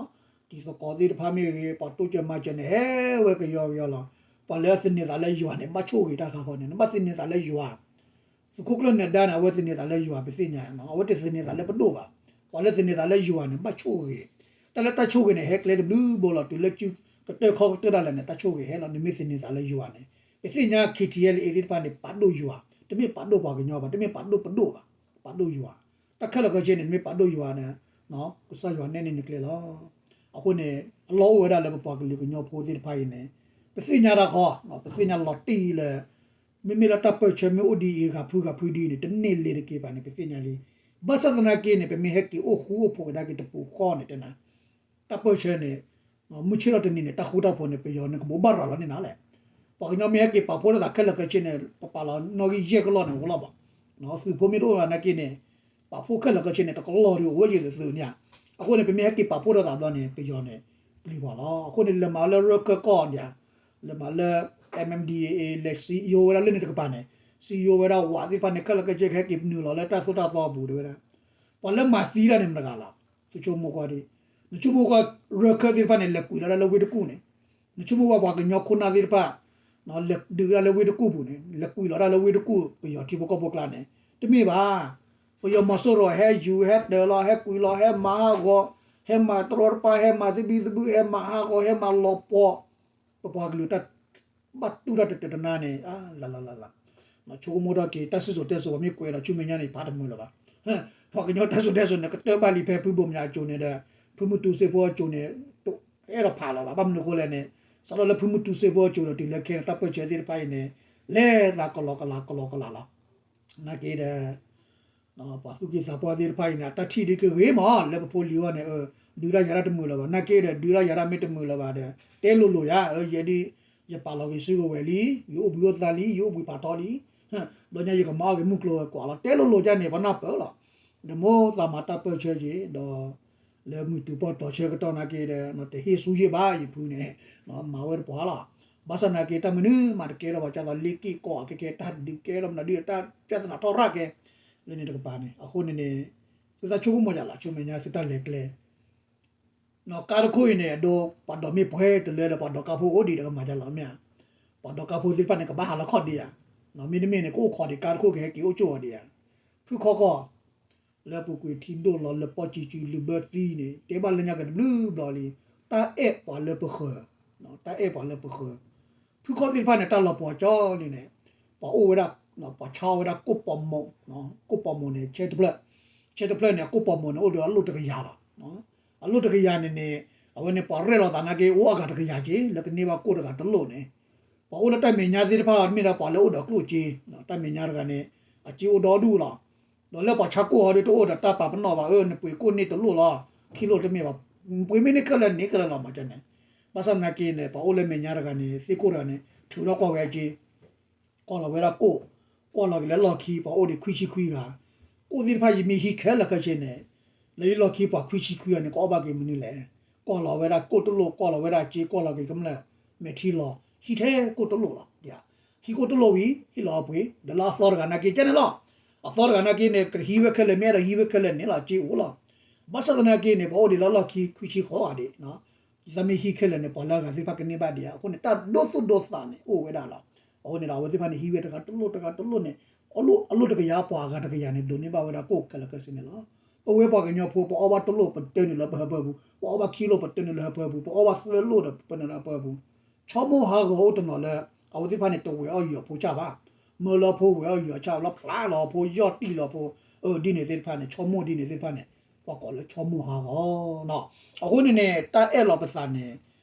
ၤသကိးသ့ၣ်တဖၣ်မ့ၢ်ဂ့ၤ ပှၤတိစၢၤမၤစၢၤန့ၣ် ဟဲဝဲကယီကယီလီၤ. ပှၤလၢအသန့ၤသးလၢယွၤန့ၣ် ဘၣ်ဆိၣ်ဂ့ၤတၢ်ဃးဃီန့ၣ် နဘၣ်သန့ၤသးလၢယွၤ သုးခိၣ်ကျၢၢ်နၢၤဒါန့ၣ် အဝဲသန့ၤသးလၢယွၤ ပသ့ၣ်ညါ, အဝဲတသန့ၤသးလၢပဒိၣ်ဘၣ်. ပှၤလၢသန့ၤသးလၢယွၤန့ၣ် ဘၣ်ဆိၣ်ဂ့ၤ, တၢ်လၢတၢ်ဆိၣ်ဂ့ၤန့ၣ် ဟဲကျဲတဘျုးဘိလီၤ. တုၤလၢကတၢၢ်ခီကတၢၢ်ဒၣ်လဲာ်န့ၣ် တၢ်ဆိၣ်ဂ့ၤဟဲလီၤ. နမ့ၢ်သန့ၤသးလၢယွၤန့ၣ် ပသ့ၣ်ညါ ခ့ၣ်ထံၣ်အဲၣ်လ့ၣ်အ့ၣ်သ့ၣ်တဖၣ်န့ၣ် ပာ်ဒိၣ်ယွၤ, တမ့ၢ်ပာ်ဒိၣ်ပှၤကညီဘၣ်, တမ့ၢ်ပာ်ဒိၣ်ပဒိၣ်ဘၣ်, ပာ်ဒိၣ်ယွၤ. တၢ်ခဲလၢာ်ခဲဆ့န့ၣ် နမ့ၢ်ပာ်ဒိၣ်ယွၤန့ၣ် ကစၢ်ယွၤနဲၣ်န့ၢ်နကျဲလီၤ. အဃိန့ၣ် အလီၢ်အိၣ်ဝဲဒၣ်လၢပပှၤကလုာ်ကညီဖိသ့ၣ်တဖၣ်အံၤန့ၣ် ပသ့ၣ်ညါတၢ်ဃီ, ပသ့ၣ်ညါလီၤတံၢ်လၢ မ့မ့ၢ်လၢတၢ်ပၢၢ်ဆၢမ့ၢ်အိၣ်ဒ်အံၤ ဂၤဖုဂၤဖုဒ်အံၤန့ၣ် တန့ၢ်လ့ၤတက့ၤဘၣ်န့ၣ် ပသ့ၣ်ညါလံ. ဘၣ်ဆၣ်သနာ်က့န့ၣ် ပမ့ၢ်ဟဲက့ၤအိၣ်ဃူအိၣ်ဖိးကဒါက့ၤတပူၤဃီန့ၣ် တဲနၤ တၢ်ပၢၢ်ဆၢန့ၣ် မုၢ်ဆ့ၣ်ထီၣ်တနံၤန့ၣ် တၢ်ဃူတၢ်ဖိးန့ၣ် ပယီၤန့ၣ်ကဘိးဘၣ်ရၤလီၤန့ၣ်နၤလဲၣ်. ပှၤကညီမ့ၢ်ဟဲက့ၤပာ်ဖှိၣ်ထီၣ်သးခဲလၢာ်ခဲဆ့န့ၣ် ပပာ်လီၤနီၣ်ဂံၢ်ယဲၢ်ကလီၢ်န့ၣ် အိၣ်လီၤဘၣ်. သုးဖိမ့ၢ်တအိၣ်ဘၣ်နာ်က့န့ၣ် ပာ်ဖှိၣ်ခဲလၢာ်ခဲဆ့န့ၣ် တကလီၢ်ဒ်အိၣ်ဝဲယံၤလၢသုးန့ၣ်ဧါ. အဃိန့ၣ် ပမ့ၢ်ဟဲက့ၤပာ်ဖှိၣ်ထီၣ်သးဘျီန့ၣ် ပယီၤန့ၣ် ပျံၤပှၤလီၤ. အဃိန့ၣ် လဲၤမၤလၢရၢခၢၣ်ကီၢ်ဒၣ်, လဲၤမၤလၢ MNDAA လဲၤစံယိဝဲဒၣ်လၢန့ၣ်တကပၤန့ၣ်, စံယိဝဲဒၣ်ဝးသ့ၣ်တဖၣ်န့ၣ် ခဲလၢာ်ခဲဆ့ကဟဲက့ၤနုာ်လီၤလၢတၢ်သိၣ်တၢ်သီအပူၤတဲဝဲဒၣ်. ပှၤလၢမၤသံတၢ်န့ၣ်မတဂၤလီၤ. သုဆိကမိၣ်ကွၢ်ဒ်, နဆိကမိၣ်ကွၢ် ရၢခၢၣ်သ့ၣ်တဖၣ်န့ၣ် လဲၤကွံာ်လီၤတၢ်လၢဝ့ၢ်တကူၣ်န့ၣ်, နဆိကမိၣ်ကွၢ်ပှၤကညီခိၣ်နၢ်သ့ၣ်တဖၣ် လဲၤဒုးတၢ်လၢဝ့ၢ်တကူၣ်ပူၤန့ၣ်, လဲၤကွံာ်လီၤတၢ်လၢဝ့ၢ်တကူၣ် ပယီၤထံဖိကီၢ်ဖိကျါန့ၣ်, တမ့ၢ်ဘၣ်. ပယီၤမီၤစိရိၤဟဲယူၤ ဟဲတၢၤလီၤ ဟဲကွံာ်လီၤ ဟဲမၤဟးဂီၤ, ဟဲမၤတရီတပါ ဟဲမၤသဘံၣ်သဘုၣ် ဟဲမၤဟးဂီၤ ဟဲမၤလီၤပှီၢ် ပပှၤကလုာ်တၢ်ဘၣ်တူၢ်တၢ်တတၢတနါန့ၣ် လၢ်လၢ်လၢ်လၢ်. ဆိကမိၣ်ထီၣ်က့ၤ တၢ်စံၣ်စိၤတဲစိၤ ပှၤမ့ၢ်ကွဲးဒီးဆူမဲာ်ညါန့ၣ် ဖးတမုာ်လၢၤဘၣ်. ပှၤကညီတၢ်စံၣ်စိၤတဲစိၤန့ၣ် ကတၢၢ်ဘၣ်လံဖဲဖုဘိၣ်မၠးအစိၤန့ၣ်ဒီး ဖုမုၢ်တူစ့ဖိအစိၤန့ၣ် တအဲၣ်ဒိးဖးလၢၤဘၣ်. ဘၣ်မနုၤအဃိလဲၣ်န့ၣ် စးထီၣ်လၢဖုမုၢ်တူစ့ဖိအစိၤဒီး တုၤလၢခဲန့ၣ် တၢ်ပၢၢ်ဆၢသ့ၣ်တဖၣ်အံၤန့ၣ် လဲၤသးကလီကလီကလီကလီလီၤ. နာ်က့ဒီး ပှၤသူၣ်က့သးပှၢ်သ့ၣ်တဖၣ်အံၤန့ၣ် အတၢ်ထံၣ်ဒ်ကဂ့ၤမး လၢပဖိလံၤအဂီၢ်န့ၣ် ဒုးတၢ်ယၤတၢ်တမုာ်လၢၤဘၣ်. နာ်က့ဒီး ဒုးတၢ်ယၤတၢ်မ့ၢ်တမုာ်လၢၤဘၣ်ဒီး တဲလိၤလိၤယၤ ယဲဒ် ယပာ်လီၤဂ့ၤစုကဝဲၤလံ, ယအိၣ်ဘှံးအိၣ်သါလံ, ယအိၣ်ဘှံးပာ်ထီလံ, ဘျီညါယကမၤအီၣ်က့ၤမုၢ်ကျိၤဝဲၤကွာ်လီၤ တဲလိၤလိၤဒ်န့ၣ် ပှၤနၢ်ပၢၢ်လီၤ. ဒီးမိၢ်သးမၤတၢ်ပၢၢ်ဆၢက့ၤ ဒီး လၢမုၢ်တုၤပီၢ်တီဆၢကတီၢ်နာ်က့ဒီး တဟ့ၣ်ဆူယ့ၢ်ဘၣ်ယဖုန့ၣ် မၤဝဲတပှၤလီၤ. ဘၣ်ဆၣ်နာ်က့ တၢ်မနုၤမးတကဲထီၣ်ဘၣ် ကၢ်သိးလ့ၣ်က့ၣ်ကီၢ်အကဲကဲ တၢ်ဒုးကဲထီၣ်မနုၤဒုး တၢ်ပြဿနာထီၣ်ရၣ်ကဲ လၢန့ၣ်တကပၤန့ၣ် အဃိန့ၣ်န့ၣ် သုတၢ်ဆိကမိၣ်ယၤလီၤ ဆူမဲာ်ညါသုတၢ်လဲၤကျဲ ကါတခိၣ်အံၤန့ၣ် အဒိ ပှၤဒိးမ့ၢ်ပှဲၤတလၢဒီး ပှၤဒိးကါဖိအိၣ်ဒံးဒီးကမၤယၤလီၤမ့ၢ်ဧါ. ပှၤဒိးကါဖိသ့ၣ်တဖၣ်န့ၣ် ကဘၣ်ဟးလီၤခီၣ်ဒံးဧါ. မ့တမ့ၢ်န့ၣ် ကအိၣ်ခိးဒံး ကါတခိၣ်ကဟဲက့ၤအိၣ်ကၠိၣ်အီၤဒံးဧါ. ဖုခီကီၢ် လၢပူၤကွံာ်ထံဒိၣ်လီၤ လၢပီၢ်ကံကု လုာ်ဘၢသံန့ၣ် တဲဘၣ်လၢညါက့ၤတဘျုးဘျီလံ. တၢ်အဲၣ်ပှၤလၢပဃၢၤ, တၢ်အဲၣ်ပှၤလၢပဃၢၤ ဖုခီသ့ၣ်တဖၣ်န့ၣ် တၢ်လီၤပှီၤကၠီလံန့ၣ် ပှၤအိၣ်ဝဲဒၣ် ပှၤဆါအီၣ်ဝဲဒၣ်ကိၣ်ပီၤမိၢ်, ကိၣ်ပီၤမိၢ်န့ၣ် ဆဲတဖျၢၣ်, ဆဲတဖျၢၣ်န့ၣ် အကိၣ်ပီၤမိၢ်န့ၣ် အိၣ်ဒီးအလိၣ်တကယၤလီၤ. အလိၣ်တကယၤန့ၣ်န့ၣ် အဝဲန့ၣ် ပှၤရဲၣ်လီၤသးနာ်က့ အိၣ်အဂၤတကယၤက့ၤ လၢကန့ၢ်ဘၣ်ကိၣ်တဂၤတလိၣ်န့ၣ် ပှၤအိၣ်လၢတၢ်မဲာ်ညါသ့ၣ်တဖၣ် မ့ၢ်ဒၣ်ပှၤလၢအိၣ်ဒီးကျိၣ်စ့, တၢ်မဲာ်ညါတဂၤန့ၣ် အစ့အိၣ်ဒီဒူၣ်လီၤ. ဒီးလၢပှၤဆါကိၣ်ဟီဒ်တအိၣ်ဒီးတၢ်ပာ်ပနီၣ်ဘၣ် အၢ နပှ့ၤကိၣ်န့ၢ်တလိၣ်လီၤ, ခံလိၣ်တမ့ၢ်ဘၣ်, ပှ့ၤမ့ၢ်န့ၢ်ခဲလၢာ်န့ၣ်ခဲလၢာ်လီၤမးန့ၣ်. ဘၣ်ဆၣ်သနာ်က့န့ၣ် ပှၤအိၣ်လၢမဲာ်ညါတဂၤန့ၣ် သ့ၣ်ခိၣ်တဂၤန့ၣ် ထုးထီၣ်ကွၢ်ဝဲအစ့ ကွၢ်လီၤဝဲဒၣ်ကိၣ်, ကွၢ်လီၤက့ၤလၢလီၢ်ခံ ပှၤအိၣ်ဒံးခွံဆံခွံဂၤ, ကိၣ်သ့ၣ်တဖၣ်ယမ့ၢ်ဟံးခဲလၢာ်ခဲဆ့န့ၣ် လၢယလီၢ်ခံပှၤခွံဆံခွံဂၤန့ၣ် ကအီၣ်ဘၣ်က့ၤမနုၤလဲၣ်. ကွၢ်လီၤဝဲဒၣ်ကိၣ်တလိၣ် ကွၢ်လီၤဝဲဒၣ်စ့ ကွၢ်လီၤက့ၤကမျၢၢ် မဲာ်ထံလီၤ ဟံးထဲကိၣ်တလိၣ်လီၤ. ဟံးကိၣ်တလိၣ်ဝံၤ ဟံးလီၤအပှ့ၤ ဒီးလၢအသီတဂၤနာ်က့ကဲန့ၣ်လီၤ. အသီတဂၤနာ်က့န့ၣ် ကဟံးဝဲခဲလၢာ် မ့ၢ်အဲၣ်ဒိးဟံးဝဲခဲလၢာ်န့ၣ်လီၤ စ့အိၣ်လီၤ. ဘၣ်ဆၣ်သနာ်က့န့ၣ် ပှၤအိၣ်ဒံးလၢလီၢ်ခံခွံဆံဃိးဂၤဒံး တၢ်မ့ၢ်ဟံးခဲလၢာ်န့ၣ် ပှၤလၢအဂၤသ့ၣ်တဖၣ်ကန့ၢ်ဘၣ်ဒံးဧါ. အဃိန့ၣ် တၢ်ဒိသူၣ်ဒိသးန့ၣ် အိၣ်ဝဲဒၣ်လီၤ. အဃိန့ၣ်ဒီး အဝဲသ့ၣ်တဖၣ်န့ၣ် ဟံးဝဲတဂၤတလိၣ်တဂၤတလိၣ်န့ၣ် အလိၣ်တကယၤ ပှၤအဂၤတကယၤန့ၣ် ဒိးန့ၢ်ဘၣ်ဝဲဒၣ်ကိၣ်ခဲလၢာ်ခဲဆ့န့ၣ်လီၤ. ပဝဲပှၤကညီဖိ ပအီၣ်ဘၣ်တလိၣ် ပတၢနုာ်လၢပဟၢဖၢပူၤ, ပအီၣ်ဘၣ်ခံလိၣ် ပတၢနုာ်လၢဟၢဖၢပူၤ, ပအီၣ်ဘၣ်သၢလိၣ်ဒီး ပတၢနုာ်လၢဟၢဖၢပူၤ. ဆီမိၢ်ဟးဂီၤအိၣ်တနီၤလၢ အဝဲသ့ၣ်တဖၣ်န့ၣ် တဝဲၤအီၣ်ယီၤဖိဆၣ်ဘၣ်, မၢလီၤဖိဝဲၤအီၣ်ယီၤဆၣ် လီၤဖျါလီၤဖိ ယီၢ်တံၢ်လီၤဖိ, အၢ ဒ်န့ၣ်သ့ၣ်တဖၣ်န့ၣ် ဆီမိၢ်ဒ်န့ၣ်သ့ၣ်တဖၣ်န့ၣ် ပှၤကိးလၢဆီမိၢ်ဟးဂီၤ. အဃိန့ၣ်န့ၣ် တၢ်အဲၣ်လီၤပသးန့ၣ်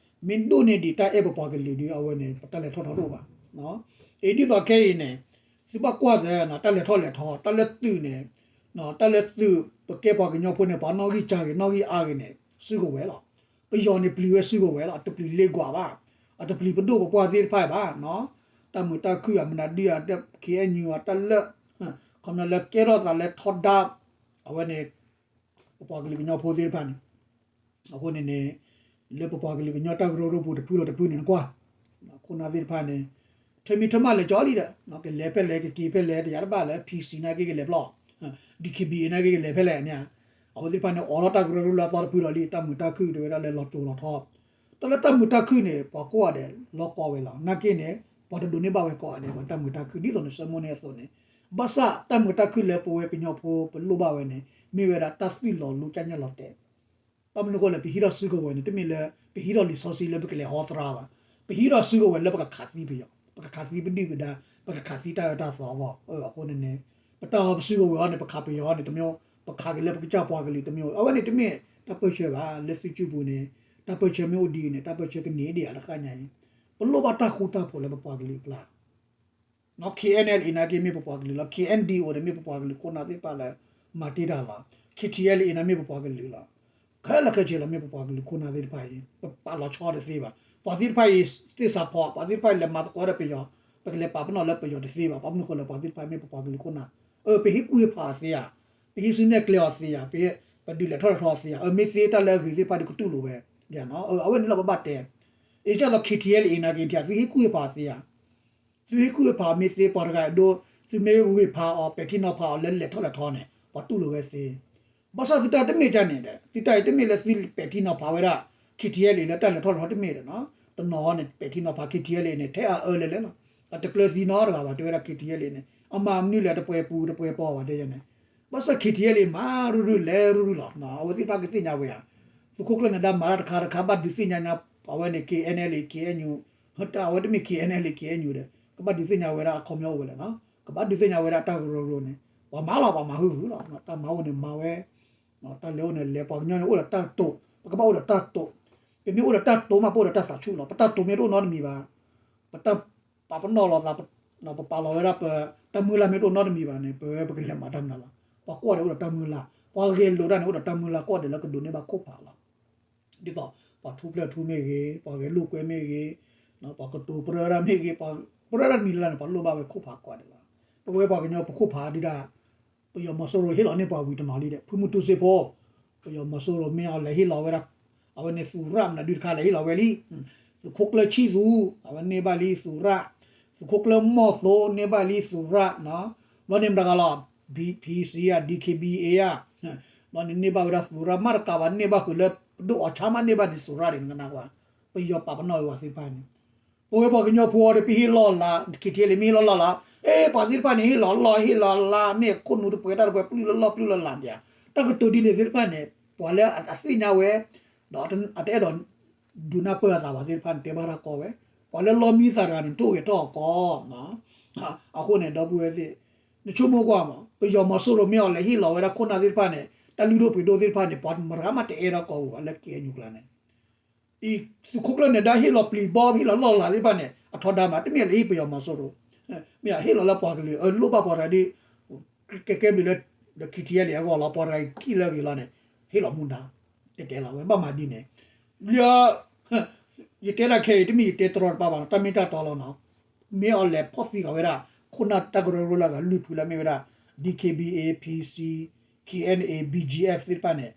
မ့ၢ်ဒိၣ်န့ၢ်ဒံးတၢ်အဲၣ်ပပှၤကလုာ်ဒီး အဝဲန့ၣ် ပတၢ်လဲၤထီၣ်ထီတအိၣ်ဘၣ်. အံၤဒ်သိးခဲအံၤန့ၣ် သုဘၣ်ကွၢ်သ့ တၢ်လဲၤထီၣ်လဲၤထီ တၢ်လၢသုးန့ၣ် တၢ်လၢသုး ပကဲပှၤကညီဖိန့ၣ် ပှၤနီၣ်ဂံၢ်စၢ်ဂ့ၤ နီၣ်ဂံၢ်အါဂ့ၤန့ၣ် စုကဝဲၤလီၤ. ပယီၤန့ၣ်ပျံၤဝဲစုကဝဲၤလီၤ. အတပျံၤလ့ကွၢ်ဘၣ်, အတပျံၤပဒိၣ်ပပှၢ်သ့ၣ်တဖၣ်ဘၣ်. တၢ်မုာ်တၢ်ခုၣ်အမနုၤဒုး KNU အတၢ်လၢ ခီပညီလၢကဲထီၣ်သးလၢထီဒါ အဝဲန့ၣ် ပပှၤကလုာ်ကညီဖိသ့ၣ်တဖၣ်န့ၣ် အဃိန့ၣ်န့ၣ် လၢပပှၤကလုာ်ကညီတၢ်ကရၢကရိပူၤတဖုလီၤတဖုန့ၣ် နကွၢ် ခိၣ်နၢ်သ့ၣ်တဖၣ်န့ၣ် ထၢမံထၢမးလဲၤကၠီလံဒီး ကလဲၤဖဲလဲၣ် ကက့ၤဖဲလဲၣ် တယၤတဘၣ်လၢ PC နာ်က့ကလဲၤဖျီၣ် DKBA နာ်က့ကလဲၤဖဲလဲၣ်န့ၣ် အဝဲသ့ၣ်တဖၣ်န့ၣ် အိးထီၣ်တၢ်ကရၢကရိလၢအသီတဖုလီၤလံ တၢ်မုာ်တၢ်ခုၣ်တဲဝဲဒၣ်လၢလီၤစိၤလီၤထီ တၢ်လၢတၢ်မုာ်တၢ်ခုၣ်န့ၣ် ပှၤကိးဂၤဒဲးလီၤကီဝဲလီၤ. နာ်က့န့ၣ် ပှၤတဒိးန့ၢ်ဘၣ်ဝဲကိးဂၤဒဲး ပှၤတၢ်မုာ်တၢ်ခုၣ် ဒ်သိးနဆၢမိၣ်န့ၢ်အသိးန့ၣ် ဘၣ်ဆၣ်တၢ်မုာ်တၢ်ခုၣ်လၢပဝဲကညီဖိပလိၣ်ဘၣ်ဝဲန့ၣ် မ့ၢ်ဝဲဒၣ်တၢ်သွံၣ်လီၤလူၤ ကၢ်ညၣ်လီၤတဲာ် ဘၣ်မနုၤအဃိလဲၣ် ပဟံးထီၣ်စုကဝဲၤန့ၣ် တမ့ၢ်လၢ ပဟံးထီၣ်လံာ်စီဆှံလၢပကလဲၤဟီသရၣ်ဘၣ်. ပဟံးထီၣ်စုကဝဲၤလၢပကခးသံပယီၤ, ပကခးသံပဒုၣ်ပဒါ, ပကခးသံတၢ်အၢတၢ်သီအဂီၢ်. အဃိန့ၣ်န့ၣ် ပတၢ်အီပစုကဝဲၤအီၤန့ၣ် ပခးပယီၤအီၤန့ၣ် တမ့ၢ် ပခးက့ၤလၢပကစၢ်ပှၤကလုာ်တမ့ၢ်. အဝဲန့ၣ်တမ့ၢ်တၢ်ပၢၢ်ဆၢဘၣ်. လၢသုစုပူၤန့ၣ် တၢ်ပၢၢ်ဆၢမ့ၢ်အိၣ်ဒ်အံၤန့ၣ် တၢ်ပၢၢ်ဆၢကန့ၢ်ဒံးဧါတဃၣ်ညါအံၤ. ပလိၣ်ဘၣ်တၢ်ဃူတၢ်ဖိးလၢပပှၤကလုာ်အကျါ KNLA နာ်က့မ့ၢ်ပပှၤကလုာ်လီၤ. KNDO န့ၣ်မ့ၢ်ပပှၤကလုာ်ခိၣ်နၢ်သ့ၣ်တဖၣ်လၢ မၤတ့ၢ်တၢ်လီၤ. KTLA န့ၣ်မ့ၢ်ပပှၤကလုာ်လီၤ. ခဲလၢာ်ခဲဆ့လီၤ မ့ၢ်ပပှၤကလုာ်ခိၣ်နၢ်သ့ၣ်တဖၣ်အံၤ ပပာ်လီၤဆီတသ့ဘၣ်. ပှၤသ့ၣ်တဖၣ်အံၤ သ့ၣ်စးဖီ ပှၤသ့ၣ်တဖၣ်အံၤလဲၤမၤသကိးဒီးပယီၤ ပကလဲၤပာ်ပနီၣ်လၢပယီၤတသ့ဘၣ်. ဘၣ်မနုၤအဃိလဲၣ် ပှၤသ့ၣ်တဖၣ်မ့ၢ်ပပှၤကလုာ်ခိၣ်နၢ် အၢ ပဟ့ၣ်ကူၣ်ဟ့ၣ်ဖးအီၤသ့ဧါ, ပဟ့ၣ်စုနဲၣ်ကျဲအီၤသ့ဧါ, ပဒုးလဲၤထီၣ်လဲၤထီအီၤသ့ဧါ, အၢ မ့ၢ်သ့တၢ်လၢအဂ့ၤသ့ၣ်တဖၣ်ဒီးကတူၢ်လိာ်ဝဲ, အဝဲန့ၣ်လီၤပဘၣ်တဲ. အံၤကသိး KTLA နာ်က့ သုဟ့ၣ်ကူၣ်ဟ့ၣ်ဖးအီၤသ့ဧါ, သုဟ့ၣ်ကူၣ်ဟ့ၣ်ဖးမ့ၢ်သ့ ပှၤတဂၤအဒိ သုမ့ၢ်ဂ့ၤဖးအီၤ ပဲာ်ထံနီၤဖးအီၤလၢလဲၤထီၣ်လဲၤထီန့ၣ် ပှၤတူၢ်လိာ်ဝဲသ့ ဘၣ်ဆၣ်သုတၢ်တမ့ၢ်ဒ်န့ၣ်ဒီး သုတၢ်အံၤတမ့ၢ်လၢသုပဲာ်ထံနီၤဖးဝဲဒၣ် KTLA လၢတၢ်လဲၤထီၣ်လဲၤထီတမ့ၢ်ဒီး တနီၤန့ၣ် ပဲာ်ထံနီၤဖး KTLA န့ၣ် ထဲအအၢလဲၤလဲၤလီၤ. အတကျၢၤသံနီတဂၤဘၣ် တဲဝဲဒၣ် KTLA န့ၣ် အမၤမနုၤလဲၣ် တပှဲၤပူၤတပှဲၤပီၤဘၣ်တဲန့ၣ်. ဘၣ်ဆၣ် KTLA မၤရုၢ်ရုၢ်လဲၤရုၢ်ရုၢ်လီၤ. အဝဲသ့ၣ်တဖၣ်ကသ့ၣ်ညါဝဲဧါ. သုးခိၣ်ကျၢၢ်နဒါမၤတၢ်တခါတခါ ဘၣ်ဒုးသ့ၣ်ညါညါ အဝဲန့ၣ် KNLA KNU အဝဲတမ့ၢ် KNLA KNU ဒီး ကဘၣ်ဒုးသ့ၣ်ညါဝဲဒၣ်အခီပညီအိၣ်ဝဲလဲၣ်နီၤ. ကဘၣ်ဒုးသ့ၣ်ညါဝဲဒၣ်တၢ်ကရၢကရိန့ၣ် ပှၤမၤလီၤ ပှၤမၤဟုၣ်ဟုၣ်လီၤ. တၢ်မၤအိၣ်န့ၣ်မၤဝဲ တၢ်လဲၤအိၣ်န့ၣ်လဲၤ ပှၤကညီန့ၣ်အိၣ်ဒီးတၢ်တိာ် ပကဘၣ်အိၣ်ဒီးတၢ်တိာ်. ပမ့ၢ်အိၣ်ဒီးတၢ်တိာ်မး ပအိၣ်ဒီးတၢ်သးဆူၣ်လီၤ. ပတၢ်တိာ်မ့ၢ်တအိၣ်နီတမံၤဘၣ် ပတၢ်ပာ်ပနီၣ်လိာ်သး ပပာ်လီၤဝဲဒၣ်ပတၢ်မုၢ်လၢ်မ့ၢ်တအိၣ်နီတမံၤဘၣ်န့ၣ် ပဝဲပကလဲၤမၤတၢ်မနုၤလီၤ. ပှၤကိးဂၤဒဲးအိၣ်ဒီးတၢ်မုၢ်လၢ် ပှၤဂဲၤလိာ်တၢ်န့ၣ် အိၣ်ဒီးတၢ်မုၢ်လၢ်ကိးဂၤဒဲးလၢကဒိးန့ၢ်ဘၣ်ခိၣ်ဖးလီၤ. ဒ်သိး ပှၤထူဖျဲးထူမ့ၢ်ဂ့ၤ ပှၤဂဲၤလိာ်ကွဲမ့ၢ်ဂ့ၤ ပှၤကတိၤပြၢတၢ်မ့ၢ်ဂ့ၤ ပှၤပြၢတၢ်တမံၤလၢ်လၢ်န့ၣ် ပှၤလိၣ်ဘၣ်ဝဲခိၣ်ဖးကိးဂၤဒဲးလီၤ. ပဝဲပှၤကညီပခိၣ်ဖးဒုဒၣ် ပယီၤမီၤစိရိၤဟ့ၣ်လီၤန့ၢ်ပှၤဝံၤတနီၤလံဒီး ဖုမုၢ်တူစ့ဖိ ပယီၤမီၤစိရိၤမ့ၢ်အီၤလဲၤဟ့ၣ်လီၤဝဲဒၣ် အဝဲန့ၣ်သူရၣ်မနုၤဒုတခါလဲၤဟ့ၣ်လီၤဝဲလံ. သုးခိၣ်ကျၢၢ်ဆံၣ်သူ အဝဲန့ၢ်ဘၣ်လံသူရၣ်, သုးခိၣ်ကျၢၢ်မီၢ်သိန့ၢ်ဘၣ်လံသူရၣ်, ဘျီန့ၣ်မတၤဂၤလီၤ ဘီ ပီ အံၤ ဒံ ခ့ ဘံ အ့ ဧါ, ဘျီန့ၣ်န့ၢ်ဘၣ်ဝဲဒၣ်သူရၣ် မ့ၢ်တကးဘၣ်န့ၢ်ဘၣ်ဃုာ်လၢ ပဒိၣ်အီၤဆါမးန့ၢ်ဘၣ်ဒံးသူရၣ်ဒံးနကနၣ်ကွၢ်, ပယီၤပာ်ပနီၣ်ဝဲပှၤသ့ၣ်တဖၣ်န့ၣ် ပဝဲပှၤကညီဖိအံၤဒီး ပဟ့ၣ်လီၤလး ခံထံလံ မ့ၢ်ဟ့ၣ်လီၤလီၤလး, အဲ ပှၤသ့ၣ်တဖၣ်န့ၣ် ဟ့ၣ်လီၤလီၢ် ဟ့ၣ်လီၤလး မ့ၢ်ခိၣ်နူာ်တပှဲၤတၢ်တပှဲၤ ပျုၢ်လၢလီၢ်ပျုၢ်လၢလးဒံးဧါ, တၢ်ကတိၤဒ်န့ၣ်သ့ၣ်တဖၣ်န့ၣ် ပှၤလၢအသ့ၣ်ညါဝဲ ဒီးအတအဲၣ်ဒိး ဒုးနၢ်ပၢၢ်အသးဘၣ်သ့ၣ်တဖၣ်န့ၣ် တဲဘၣ်တၢ်ကီဝဲ, ပှၤလၢလီမံသးတဂၤန့ၣ် တအိၣ်ဂဲၤထီၣ်အီၤကီ, အဃိန့ၣ် ဒီပုၢ်ဝဲၢ်သ့ၣ် နဆိကမိၣ်ကွၢ်မး ပယီၤမီၤစိရိၤမ့ၢ်အီၤလဲၤဟ့ၣ်လီၤဝဲဒၣ်ခိၣ်နၢ်သ့ၣ်တဖၣ်န့ၣ် တၢ်လုၢ်ဒိၣ်ပှ့ၤဒိၣ်သ့ၣ်တဖၣ်န့ၣ် ပှၤမတၤမးတအဲၣ်ဒိးကီဝဲလၢ ခ့ၣ်အဲၣ်ယူၣ်ကျါန့ၣ် အံၤ သုးခိၣ်ကျၢၢ်န့ၣ် ဒၣ်ဟ့ၣ်လီၤပျံၤဘီ ဟ့ၣ်လီၤလီၢ်လၤသ့ၣ်တဖၣ်န့ၣ် အထီဒါမး တမ့ၢ်လၢဟ့ၣ်ပယီၤမီၤစိရိၤ, မ့ၢ်ဟ့ၣ်လီၤလၢပှၤကလုာ် အလိၣ်ဘၣ်ပှၤတဂၤဒ် ကဲကဲဘျုးလၢ ခံထံလံအဂီၢ်လီၤ ပှၤတဂၤအံၤကံၣ်လၢဂ့ၤလီၤန့ၣ် ဟ့ၣ်လီၤမူဒါ တဲတဲလီၤဝဲ ဘၣ်မၤဒ်န့ၣ် လၢ ယတဲဒၣ်ခဲအံၤ တမ့ၢ်ယတဲတရီတပါဘၣ်နီၤ တၢ်မ့ၢ်တၢ်တီလီၤနီၤ, မ့ၢ်အီၤလဲၤဖီၣ်သံဂၤဝဲဒၣ် ခိၣ်နၢ်တၢ်ကရၢကရိလၢအဂၤလွံၢ်ဖုလၢမ့ၢ်ဝဲဒၣ် ဒံ ခ့ ဘံ အ့ ဖံ စံ ခ့ၣ်အဲၣ်ယူၣ် ဘံ ကၠံ အ့ သ့ၣ်တဖၣ်န့ၣ်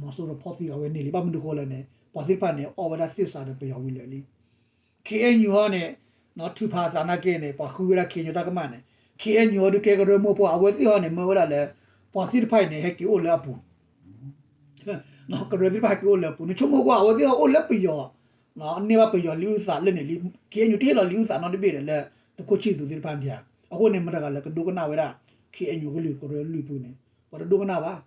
မီၤစိရိၤဖီၣ်သံဂၤဝဲန့ၣ်လံ ဘၣ်မနုၤဃိလဲၣ်န့ၣ် ပှၤသ့ၣ်တဖၣ်န့ၣ် အီၣ်ဝဲဒၣ်သ့ၣ်စးဒီးပယီၤဝံၤလၢာ်လံ ခ့ၣ်အဲၣ်ယူၣ်ဟီန့ၣ် ထုးဖးအသးနာ်က့န့ၣ် ပှၤဃုဝဲဒၣ်ခ့ၣ်အဲၣ်ယူၣ်တၢ်ကမၣ်န့ၣ် ခ့ၣ်အဲၣ်ယူၣ်ဟီဒုးကဲကရၢမိၢ်ပှၢ် အဝဲသ့ၣ်ဟီန့ၣ် မၢဝဲဒၣ်လၢ ပှၤသ့ၣ်တဖၣ်အံၤန့ၣ် ဟဲက့ၤအိၣ်လၢအပူၤ ကရၢသ့ၣ်တဖၣ်ဟဲက့ၤအိၣ်လၢအပူၤ နဆိကမိၣ်ကွၢ် အဝဲသ့ၣ်ဟီအိၣ်လၢပယီၤ န့ၢ်ဘၣ်ပယီၤလံာ်အုၣ်သးလၢန့ၣ်လံ ခ့ၣ်အဲၣ်ယူၣ်တဟ့ၣ်လီၤလံာ်အုၣ်သးနီတဘ့ၣ်ဒီးလၢ သုးခိၣ်ဆံၣ်သူးသ့ၣ်တဖၣ်န့ၣ်ဧါ အဃိန့ၣ် မတၤတဂၤလၢကဒိကနၣ်ဝဲဒၣ် ခ့ၣ်အဲၣ်ယူၣ်ကလုာ်ကရၢလွံၢ်ဖုန့ၣ် ပှၤတဒိကနၣ်ဘၣ်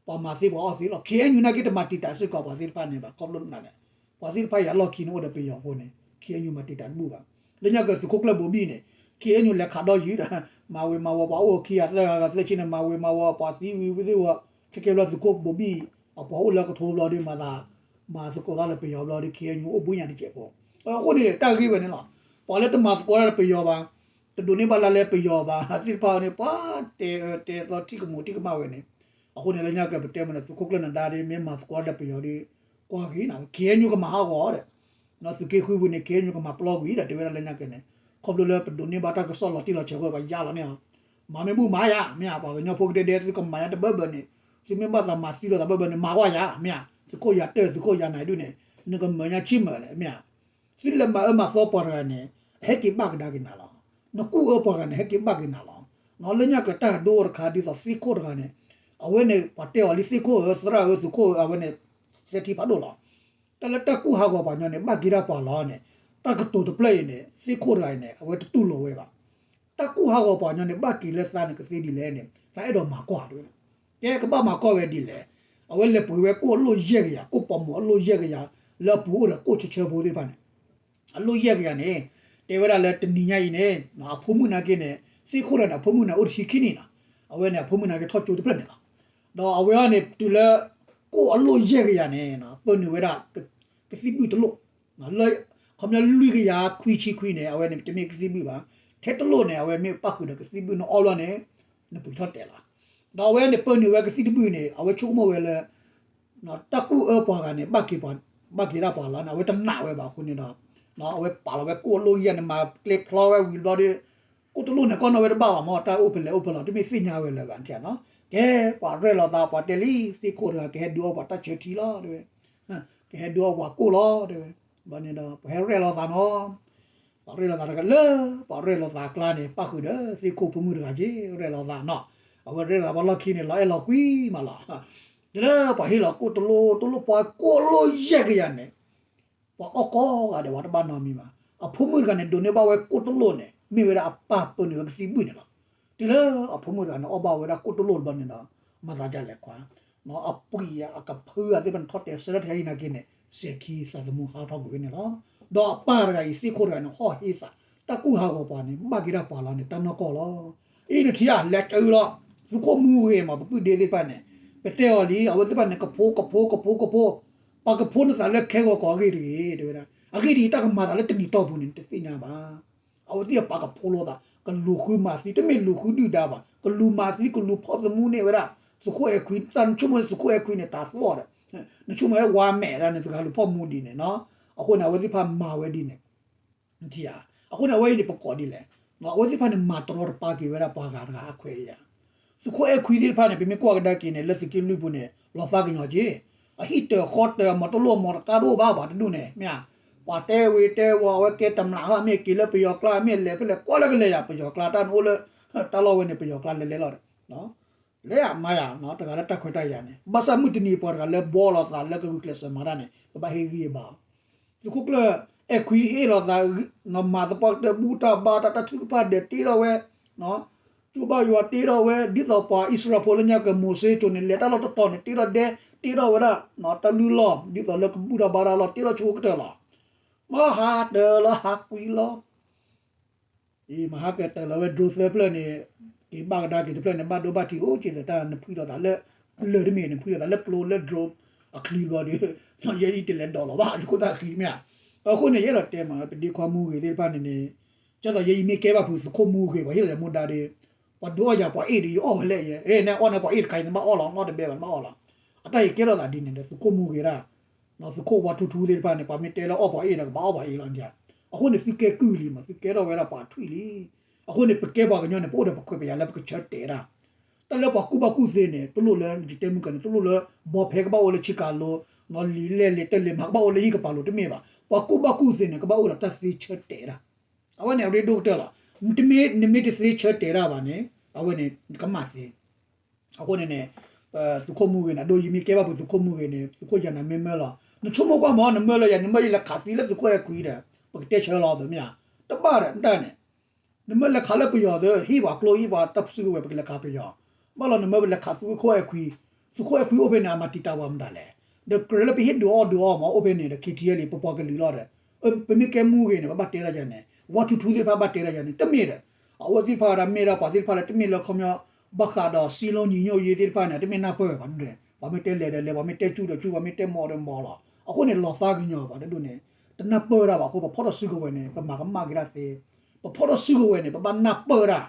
ပှၤမၤသ့ပှၤအီၣ်သ့လီၤ ခ့ၣ်အဲၣ်ယူၣ်နာ်က့တမၤတံာ်တာ်စ့ၢ်ကီးပှၤသ့ၣ်တဖၣ်န့ၣ်ဘၣ် ခီဖျိန့ၣ် ပှၤသ့ၣ်တဖၣ်အံၤအလီၢ်ခံန့ၣ်အိၣ်ဒီးပယီၤအဃိန့ၣ် ခ့ၣ်အဲၣ်ယူၣ်မၤတံာ်တာ်တဘူၣ်ဘၣ် လၢညါက့သုးခိၣ်ကျၢၢ်ဘိၤဘံၣ်န့ၣ် ခ့ၣ်အဲၣ်ယူၣ်လဲၤခးဒီးယုာ်ဒီး မၤဝ့ၤမၤဝီၤ ပှၤအိၣ်ခံဂၤသၢဂၤသၢဆံန့ၣ် မၤဝ့ၤမၤဝီၤ ပှၤသံဝံၤဝံၤသ့ၣ်ဝီၤ ခဲကဲဘျီသုးခိၣ်ဘိၤဘံၣ် အပှၤအိၣ်လၢကထိဘျီဒီး မၤသကိးတၢ်လၢပယီၤဘျီဒီး ခ့ၣ်အဲၣ်ယူၣ်အိၣ်ဘှံးညါတစဲးဖိ အဃိန့ၣ် တၢ်ဂ့ၢ်ဝဲန့ၣ်လီၤ ပှၤလၢတမၤသကိးတၢ်လၢပယီၤဘၣ် တဒိးန့ၢ်ဘၣ်လၢ်လၢပယီၤဘၣ် သ့ၣ်တဖၣ်န့ၣ် ပှၤတဲအၢတဲသီထံၣ်ကမူၤထံၣ်ကမၣ်ဝဲန့ၣ် အဃိန့ၣ် လၢညါက့ပတဲမ့ၢ်န့ၣ် သုးခိၣ်ကျၢၢ်နဒါဒီး မ့ၢ်မၤသကိးတၢ်လၢပယီၤဒီး ကွၢ်ဂ့ၤနၤ ခ့ၣ်အဲၣ်ယူၣ်ကမၤဟးဂီၤဒီး သုးက့ဃုပူၤန့ၣ် ခ့ၣ်အဲၣ်ယူၣ်ကမၤပျီကွံာ်ဒီး တဲဝဲဒၣ်လၢညါက့န့ၣ် ခီဖျိလၢပဒိးန့ၢ်ဘၣ်တၢ်ကစီၣ်လီၤတံၢ်လီၤဆဲးအဃိ ပှၤယါလီၤန့ၣ်လီၤ မၤမ့ၢ်ဘူၣ်မၤယၤ မ့ၢ်ဧါ ပှၤကညီဖိကဒဲဒဲ သုကမၤညါတဘၢဘၢန့ၣ် သုမ့ၢ်ဘၣ်သးမၤသံလိာ်သးဘၢဘၢန့ၣ် မၤကွၢ်ယၤ မ့ၢ်ဧါ သုးခိၣ်ယၤတၢၢ် သုးခိၣ်ယၤနၤဒုးန့ၣ် နကမၤညါဆံးမၢ်လဲၣ် မ့ၢ်ဧါ သုလဲၤမၤအၢမၤသီပှၤတဂၤန့ၣ် အဟဲက့ၤဘၣ်ကဒါက့ၤနၤလီၤ. နကူၣ်အၢပှၤတဂၤန့ၣ် ဟဲက့ၤဘၣ်က့ၤနၤလီၤ. လၢညါက့ၤတၢ်ဒိတခါဒ်သိးသ့ၣ်ခိၣ်တဂၤန့ၣ် အဝဲန့ၣ် ပှၤတဲအီၤလံသ့ၣ်ခိၣ်ဧၢ သရၣ်ဧၢ အဝဲန့ၣ် သဲထံဖးဒိၣ်လီၤ. တၢ်လၢတၢ်ကူၣ်ဟးဂီၤပှၤညီန့ၣ် ဘၣ်က့ၤဒၣ်ပှၤလီၤန့ၣ် တၢ်ကတိၤတဖျၢၣ်အံၤန့ၣ် သ့ၣ်ခိၣ်တဂၤအံၤန့ၣ် အဝဲတတူၢ်လိာ်ဝဲဘၣ်. တၢ်ကူၣ်ဟးဂီၤပှၤညီန့ၣ် ဘၣ်က့ၤလၢသးန့ၣ်ကသ့ဒ်လဲၣ်န့ၣ် သးအဲၣ်ဒိးမၤကွၢ်တဝဲ ကဲကဘၣ်မၤကွၢ်ဝဲဒ်လဲၣ်. အဝဲလဲၤပှ့ၤဝဲကိၣ်အလိၣ်ယဲၢ်ကယၤ ကိၣ်ပိာ်မိၣ်အလိၣ်ယဲၢ်ကယၤ လၢအပူၤအိၣ်ဒီးကိၣ်ဆၢဆၢဖိသ့ၣ်တဖၣ်န့ၣ် အလိၣ်ယဲၢ်ကယၤန့ၣ် တဲဝဲဒၣ်လၢတနံၤညါအံၤန့ၣ် အဖိမုၣ်နာ်က့န့ၣ် သ့ၣ်ခိၣ်တဂၤန့ၣ် အဖိမုၣ်န့ၣ်အိၣ်တဆံခံနံၣ်နီၤ. အဝဲန့ၣ် အဖိမုၣ်နာ်က့ထီၣ်ကၠိတဖျၢၣ်န့ၣ်လီၤ. ဒီးအဝဲအံၤန့ၣ် တုၤလၢ ကိၣ်အလိၣ်ယဲၢ်ကယၤန့ၣ် ပၢနုာ်ဝဲဒၣ် ကသံၣ်ဘုၣ်တလိၣ် လၢ ခီပညီလွံၢ်ကယၤခွံဆံခွံန့ၣ် အဝဲန့ၣ်တမ့ၢ်ကသံၣ်ဘုၣ်ဘၣ်. ထဲတလိၣ်န့ၣ် အဝဲမ့ၢ်ပၣ်ဃုာ်ဒီးကသံၣ်ဘုၣ်န့ၣ်အီဘျီန့ၣ် နပှ့ၤထီၣ်တဲာ်လီၤ. ဒီးအဝဲန့ၣ်ပၢနုာ်ဝဲကသံၣ်တဘုၣ်န့ၣ် အဝဲဆိကမိၣ်ဝဲလၢ တၢ်ကူၣ်အၢပှၤဂၤန့ၣ် ဘၣ်က့ၤဒၣ်ပှၤလီၤန့ၣ် အဝဲတနာ်ဝဲဘၣ်အဃိန့ၣ်ဒီး အဝဲပာ်လီၤဝဲကိၣ်အလိၣ်ယဲၢ်န့ၣ် မၤကျဲဖျီဝဲဝံၤဘျီဒီး ကိၣ်တလိၣ်န့ၣ် ကီၢ်နီၣ်ဝဲတဘၣ်ဘၣ်မ့ၢ် တၢ်အိၣ်ဖဲလဲၣ်အိၣ်ဖဲလဲၣ် တမ့ၢ်သ့ၣ်ညါဝဲလၢၤဘၣ်န့ၣ်နီၤ. ကဲ ပှၤရဲၣ်လီၤသး ပှၤတဲလံ သ့ၣ်ခိၣ်တဂၤ ကဟဲဒုးအီၣ်ပှၤတၢ်ဆၢထံလီၤ တဲဝဲ ကဟဲဒုးအီၣ်ပှၤကိၣ်လီၤ တဲဝဲ. ဘျီန့ၣ်ဒီး ပှၤဟဲရဲၣ်လီၤသးနီၤ ပှၤရဲၣ်လီၤသးတဂၤလၢ ပှၤရဲၣ်လီၤသးအကျါန့ၣ် ပၣ်ဃုာ်ဒီး သ့ၣ်ခိၣ်ဖိမုၣ်တဂၤက့ ရဲၣ်လီၤသးနီၤ. အဝဲရဲၣ်လီၤသးပှၤလီၢ်ခံန့ၣ် လီၤအဲၣ်လီၤကွံမးလီၤ. တုၤလၢပှၤဟ့ၣ်လီၤကိၣ်တလိၣ်တလိၣ် ပှၤကိၣ်အလိၣ်ယဲၢ်ကယၤန့ၣ် ပှၤအီၣ်ကိးဂၤဒဲး ပှၤတဘၣ်နီတမံၤဘၣ်. အဖိမုၣ်တဂၤန့ၣ် ဒိးန့ၢ်ဘၣ်ဝဲကိၣ်တလိၣ်န့ၣ် မ့ၢ်ဝဲဒၣ်အပၢ်ပၢနုာ်ဝဲကသံၣ်ဘုၣ်န့ၣ်လီၤ. တုၤလၢအဖိမုၣ်တဂၤန့ၣ် အီၣ်ဘၣ်ဝဲဒၣ်ကိၣ်တလိၣ်တဘျီန့ၣ်ဒီး မၤသးဒ်လဲၣ်ကွၢ် အပှံာ်အကဖုအသ့ၣ်တဖၣ်န့ၣ် ထီၣ်တဲာ်ဆၢထီၣ်ထဲအံၤနာ်က့န့ၣ် စဲၤခံသးသမူဟးထီၣ်ကွံာ်ဝဲန့ၣ်လီၤ. ဒီးအပၢ်တဂၤအံၤ သ့ၣ်ခိၣ်တဂၤန့ၣ် ဟီၣ်ဟ့သး တၢ်ကူၣ်ဟးဂီၤပှၤန့ၣ် ဘၣ်က့ၤဒၣ်ပှၤလီၤန့ၣ် တၢ်နီၢ်ကီၢ်လီၤ. အံၤနထံၣ်ဧါ လဲၤကၢလီၤ သုးခိၣ်မူဂ့ၤမး ပပုၢ်ဒ့သ့ၣ်တဖၣ်န့ၣ် ပတဲအီၤလံ အဝဲသ့ၣ်တဖၣ်န့ၣ် ကဖိကဖိကဖိကဖိ ပှၤကဖိနသးလၢခဲဂီၤကီၢ်အဂ့ၢ်တဂ့ၤ တဲဝဲဒၣ် အဂ့ၢ်ဒ်အံၤ တၢ်ကမၤသးလၢတနံၤတီၢ်ပူၤန့ၣ် တသ့ၣ်ညါဘၣ်. အဝဲသ့ၣ်အပာ်ကဖိလိာ်သး ကလူၤဃုမၤသံ တမ့ၢ်လူၤဃုဒုၣ်ဒါဘၣ် ကလူၤမၤသံ ကလူၤဖီၣ်သမူန့ၢ်ဝဲဒၣ် သုးခိၣ်အဲၣ်ခွံ တၢ်နဆိကမိၣ်သုးခိၣ်အဲၣ်ခွံန့ၣ် တၢ်သီၣ်ဒီး နဆိကမိၣ်ဝဲဝါမဲာ်ဒၣ်န့ၣ် တဂၤလူၤဖီၣ်မူဒံးန့ၣ်နီၤ. အဃိန့ၣ် အဝဲသ့ၣ်တဖၣ်မၤဝဲဒ်န့ၣ် နထံၣ်ဧါ. အဃိန့ၣ် အဝဲအံၤန့ၣ် ပကိးဒ်လဲၣ် အဝဲသ့ၣ်တဖၣ်န့ၣ် မၤတရီတပါက့ၤဝဲဒၣ်ပှၤဂၤတဂၤအခွဲးအယာ်. သုးခိၣ်အဲၣ်ခွံသ့ၣ်တဖၣ်န့ၣ် ပမ့ၢ်ကွၢ်ကဒါက့ၤန့ၣ် လၢသုးက့လွံၢ်ပူၤန့ၣ် လီၤသးကညီၤက့ၤ, အဟံၣ်တၢၤဃီတၢၤ မၤတလိၣ်မၤတကါတအိၣ်ဘၣ် ပှၤတဒူၣ်န့ၣ် မ့ၢ်ဧါ, ပှၤတဲဝ့ၤတဲဝီၤ အဝဲကဲတမျးဟီ မ့ၢ်က့ၤလၢပယီၤကျါ မ့ၢ်လဲၤဖဲလဲၣ် ကွၢ်လၢကလဲၤယၤ ပယီၤကျါတၢ်န့ၣ်အိၣ်လၢ တၢ်လီၢ်ဝဲန့ၣ် ပယီၤကျါလဲၤလဲၤလီၤဒီး လဲၤမၤယၤ တဂၤလၢတၢ်ခွဲးတၢ်ယာ်န့ၣ် ဘၣ်ဆၣ်မုၢ်တနံၤပှၤတဂၤလၢဘှီလိာ်သးလၢကဂုာ်ကျဲးစၢးမၤတၢ်န့ၣ် ပဘၣ်ဟ့ၣ်ဂံၢ်ဟ့ၣ်ဘါအီၤ. သုးခိၣ်ကျၢၢ်အဲၣ်ခွံဟ့ၣ်လိာ်သး မၤသပှၢ်ကတၢၢ်ဘူၣ်တၢ်ဘါတၢ် တၢ်ထုကဖၣ်ဒဲးတ့ထီၣ်ဝဲ ကၠိဘၣ်ယွၤတ့ထီၣ်ဝဲ ဒ်သိးပှၤအံၣ်စရ့လးဖိလၢညါကမိၤၡ့ကၠိန့ၣ် လဲၤတၢ်လီၢ်တတီၤန့ၣ် တ့ထီၣ်ဒဲ တ့ထီၣ်ဝဲဒၣ် တၢ်လုၢ်လီၢ် ဒ်သိးလၢကဘူၣ်တၢ်ဘါတၢ်လီၢ် တ့ထီၣ်ဆိကတၢၢ်လီၤ. မ့ၢ်ဟးတၢၤလီၤဟးကွံလီၤ အံၤမဟါကတၢၢ်လီၤဝဲ drone သၢဖျၢၣ်န့ၣ် က့ၤဘၣ်ကဒါက့ၤတဖျၢၣ်န့ၣ် ဘၣ်ဒိဘၣ်ထံးအိၣ်က့ၤလၢတၢ် နဖှံလိာ်သးလၢ လၢၢ်တမ့ၢ် နဖှံလိာ်သးလၢကျိလၢ drone အချံဘျီဒီး ယဲအံၤတလဲၤဒိးလီၤဘၣ် ယခိၣ်သၣ်ဃံမ့ၢ်ဧါ. အဃိန့ၣ် ယအဲၣ်ဒိးတဲမး ပဒ့ခွါမူဂ့ၤသ့ၣ်တဖၣ်န့ၣ်န့ၣ် ကဲသိးယဲအံၤမ့ၢ်ကဲဘၣ်ဖုးသုးခိၣ်မူဂ့ၤ ပှၤဟ့ၣ်လီၤယၤမူဒါဒီး ပှၤဒုးအီၣ်ယၤပှၤအ့ၣ်ဒီး ယအီၣ်ဝဲလဲၣ်ယဲ အဲ နအီၣ်န့ၣ်ပှၤအ့ၣ်တခါအံၤ နဘၣ်အီၣ်လီၤ နီတဘဲဘၣ် နဘၣ်အီၣ်လီၤ. အတၢ်အံၤကဲထီၣ်သးဒ်န့ၣ်ဒီး သုးခိၣ်မူဂ့ၤဒၣ် သုးခိၣ်ဝါ ထူထူ သ့ၣ်တဖၣ်န့ၣ် ပှၤမ့ၢ်တဲလၢအီၣ်ပှၤအ့ၣ်ဒီး ကဘၣ်အီၣ်ပှၤအ့ၣ်လီၤဒ်. အဃိန့ၣ် သုကဲကုၢ်လံမး သုကဲထီၣ်ဝဲဒၣ်ပှၤထွံၣ်လံ. အဃိန့ၣ် ပကဲပှၤကညီန့ၣ် ပအိၣ်ဒီးပခွဲးပယာ်လၢပကဆၢတဲာ်တၢ် တၢ်လၢပှၤကူၣ်ဘၣ်ကူၣ်သ့န့ၣ် တလိၣ်လၢယတဲမုၢ်ကန့ၣ် တလိၣ်လၢ ဘီဖဲကဘၣ်အိၣ်လၢဆံကၤလိ လံာ်လဲၢ်လံာ်တၢ်လံာ်မၤကဘၣ်အိၣ်လၢဟံၣ်ကပၤလိၤတမ့ၢ်ဘၣ်. ပှၤကူၣ်ဘၣ်ကူၣ်သ့န့ၣ် ကဘၣ်အိၣ်ဒီးတၢ်သ့ဆၢတဲာ်တၢ် အဝဲန့ၣ်အရ့ဒိၣ်ကတၢၢ်လီၤ. နမ့ၢ်တသ့ဆၢတဲာ်တၢ်ဘၣ်န့ၣ် အဝဲန့ၣ် နကမၣ်သ့. အဃိန့ၣ်န့ၣ် သုးခိၣ်မူဂ့ၤန့ၣ် အဒိ ယမ့ၢ်ကဲဘၣ်ဖုးသုးခိၣ်မူဂ့ၤန့ၣ် သုးခိၣ်ယၤနၤမ့ၢ်မၢလီၤ နဆိကမိၣ်ကွၢ်မး နမၢလၢယၤ နမၢယလဲၤခးသံလၢသုးခိၣ်အဲၣ်ခွံဒီး ပကတဲဆၢလီၤသ့မ့ၢ်ဧါ. တဘၣ်ဒီးတၢ်န့ၣ် နမၢလဲၤခးလၢပယီၤဒီး ဟ့ၣ်ပှၤကျိဟ့ၣ်ပှၤတၢ်စုကဝဲၤ ပကလဲၤခးပယီၤ. ဘၣ်လီၤနမၢပလဲၤခးသုးခိၣ်အဲၣ်ခွံ, သုးခိၣ်အဲၣ်ခွံအိၣ်ဖဲန့ၣ် အမၤတံာ်တာ်ပှၤမတၤလဲၣ်. ဒီးကြၢးလၢပဟ့ၣ်ဒုးအီၣ်ဒုးအီမး အိၣ်ဖဲန့ၣ်ဒီး ခ့ထံယဲလံ ပပှၤကလုာ်လီၤဒီး ပမ့ၢ်ကဲမူဂ့ၤန့ၣ် ပဘၣ်တဲတၢ်ယၤန့ၣ် ဝါထူထူသ့ၣ်တဖၣ်ဘၣ်တဲတၢ်ယၤန့ၣ် တမ့ၢ်ဒီး အဝဲသ့ၣ်တဖၣ်ဒၣ်မ့ၢ်ဒၣ်ပှၤသ့ၣ်တဖၣ်လၢတမ့ၢ်လၢခီပညီ ဘၣ်ဃးဒီးစည်းလုံးညီညွတ်ရေးသ့ၣ်တဖၣ်န့ၣ် တမ့ၢ်နၢ်ပၢၢ်ဝဲဘၣ်ဒ်န့ၣ် ပှၤမ့ၢ်တဲလဲၤဒီးလဲၤ ပှၤမ့ၢ်တဲကၠူဒီးကၠူ ပှၤမ့ၢ်တဲမီၤဒီးမီၤလီၤ. အဃိန့ၣ် လီၤသးကညီၤဘၣ်တဒိၣ်န့ၣ် တနၢ်ပၢၢ်တၢ်ဘၣ်အဃိ ပဖီၣ်ထီၣ်စုကဝဲၤန့ၣ် ပမၤကမၣ်က့ၤတၢ်သ့. ပဖီၣ်ထီၣ်စုကဝဲၤန့ၣ် ပဘၣ်နၢ်ပၢၢ်တၢ်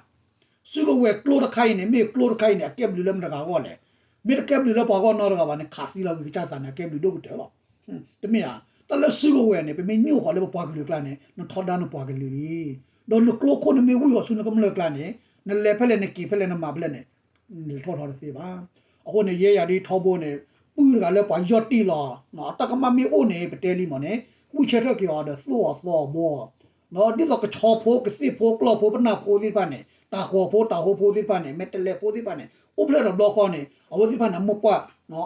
စုကဝဲၤကျိတခါအံၤန့ၣ် မ့ၢ်ကျိတခါအံၤန့ၣ် အကဲဘျုးလၢမတၤဂၤအဂီၢ်လဲၣ်. မ့ၢ်တကဲဘျုးလၢပှၤဂီၢ်နီတဂၤဘၣ်န့ၣ် ခးသံလီၤဝံၤကစၢ်သးန့ၣ် အကဲဘျုးဒိၣ်ကတၢၢ်လီၤ. တမ့ၢ်ဧါ. တၢ်လၢစုကဝဲၤန့ၣ် ပမ့ၢ်ညိၣ်ဃီၤလၢပပှၤကလုာ်အကျါန့ၣ် နထီဒါနပှၤကလုာ်လံ. ဒီးနကျိခိၣ်နမ့ၢ်ဝံၣ်ဃီၤဆူနကမျၢၢ်အကျါန့ၣ် နလဲၤဖဲလဲၣ်နက့ၤဖဲလဲၣ်နမၤဖဲလဲၣ်န့ၣ် နလဲၤထီၣ်ထီတသ့ဘၣ်. အဃိန့ၣ် ယဲယၤဒ်ထီဘိန့ၣ် ပုၢ်တဂၤလၢပှၤယီၢ်တံၢ်လီၤ အတၢ်ကမၣ်မ့ၢ်အိၣ်န့ၣ် ပတဲလံမးန့ၣ် ဝံၢ်ဆၢထၢၣ်က့ၤအီၤဒီးသိၣ်အီၤသီအီၤဘှီအီၤ ဒ်သိးကဆီဖိ ကသ့ၣ်ဖိ ကျီၢ်ဖိ ပနၢ်ဖိသ့ၣ်တဖၣ်န့ၣ် တၢ်ဃီၤဖိ တၢ်ဟိဖိသ့ၣ်တဖၣ်န့ၣ် မဲာ်တဲးလဲးဖိသ့ၣ်တဖၣ်န့ၣ် အိၣ်ဖျဲၣ်ထီၣ်တဘျီဃီန့ၣ် အဝဲသ့ၣ်တဖၣ်န့ၣ် အမိၢ်ပှၢ်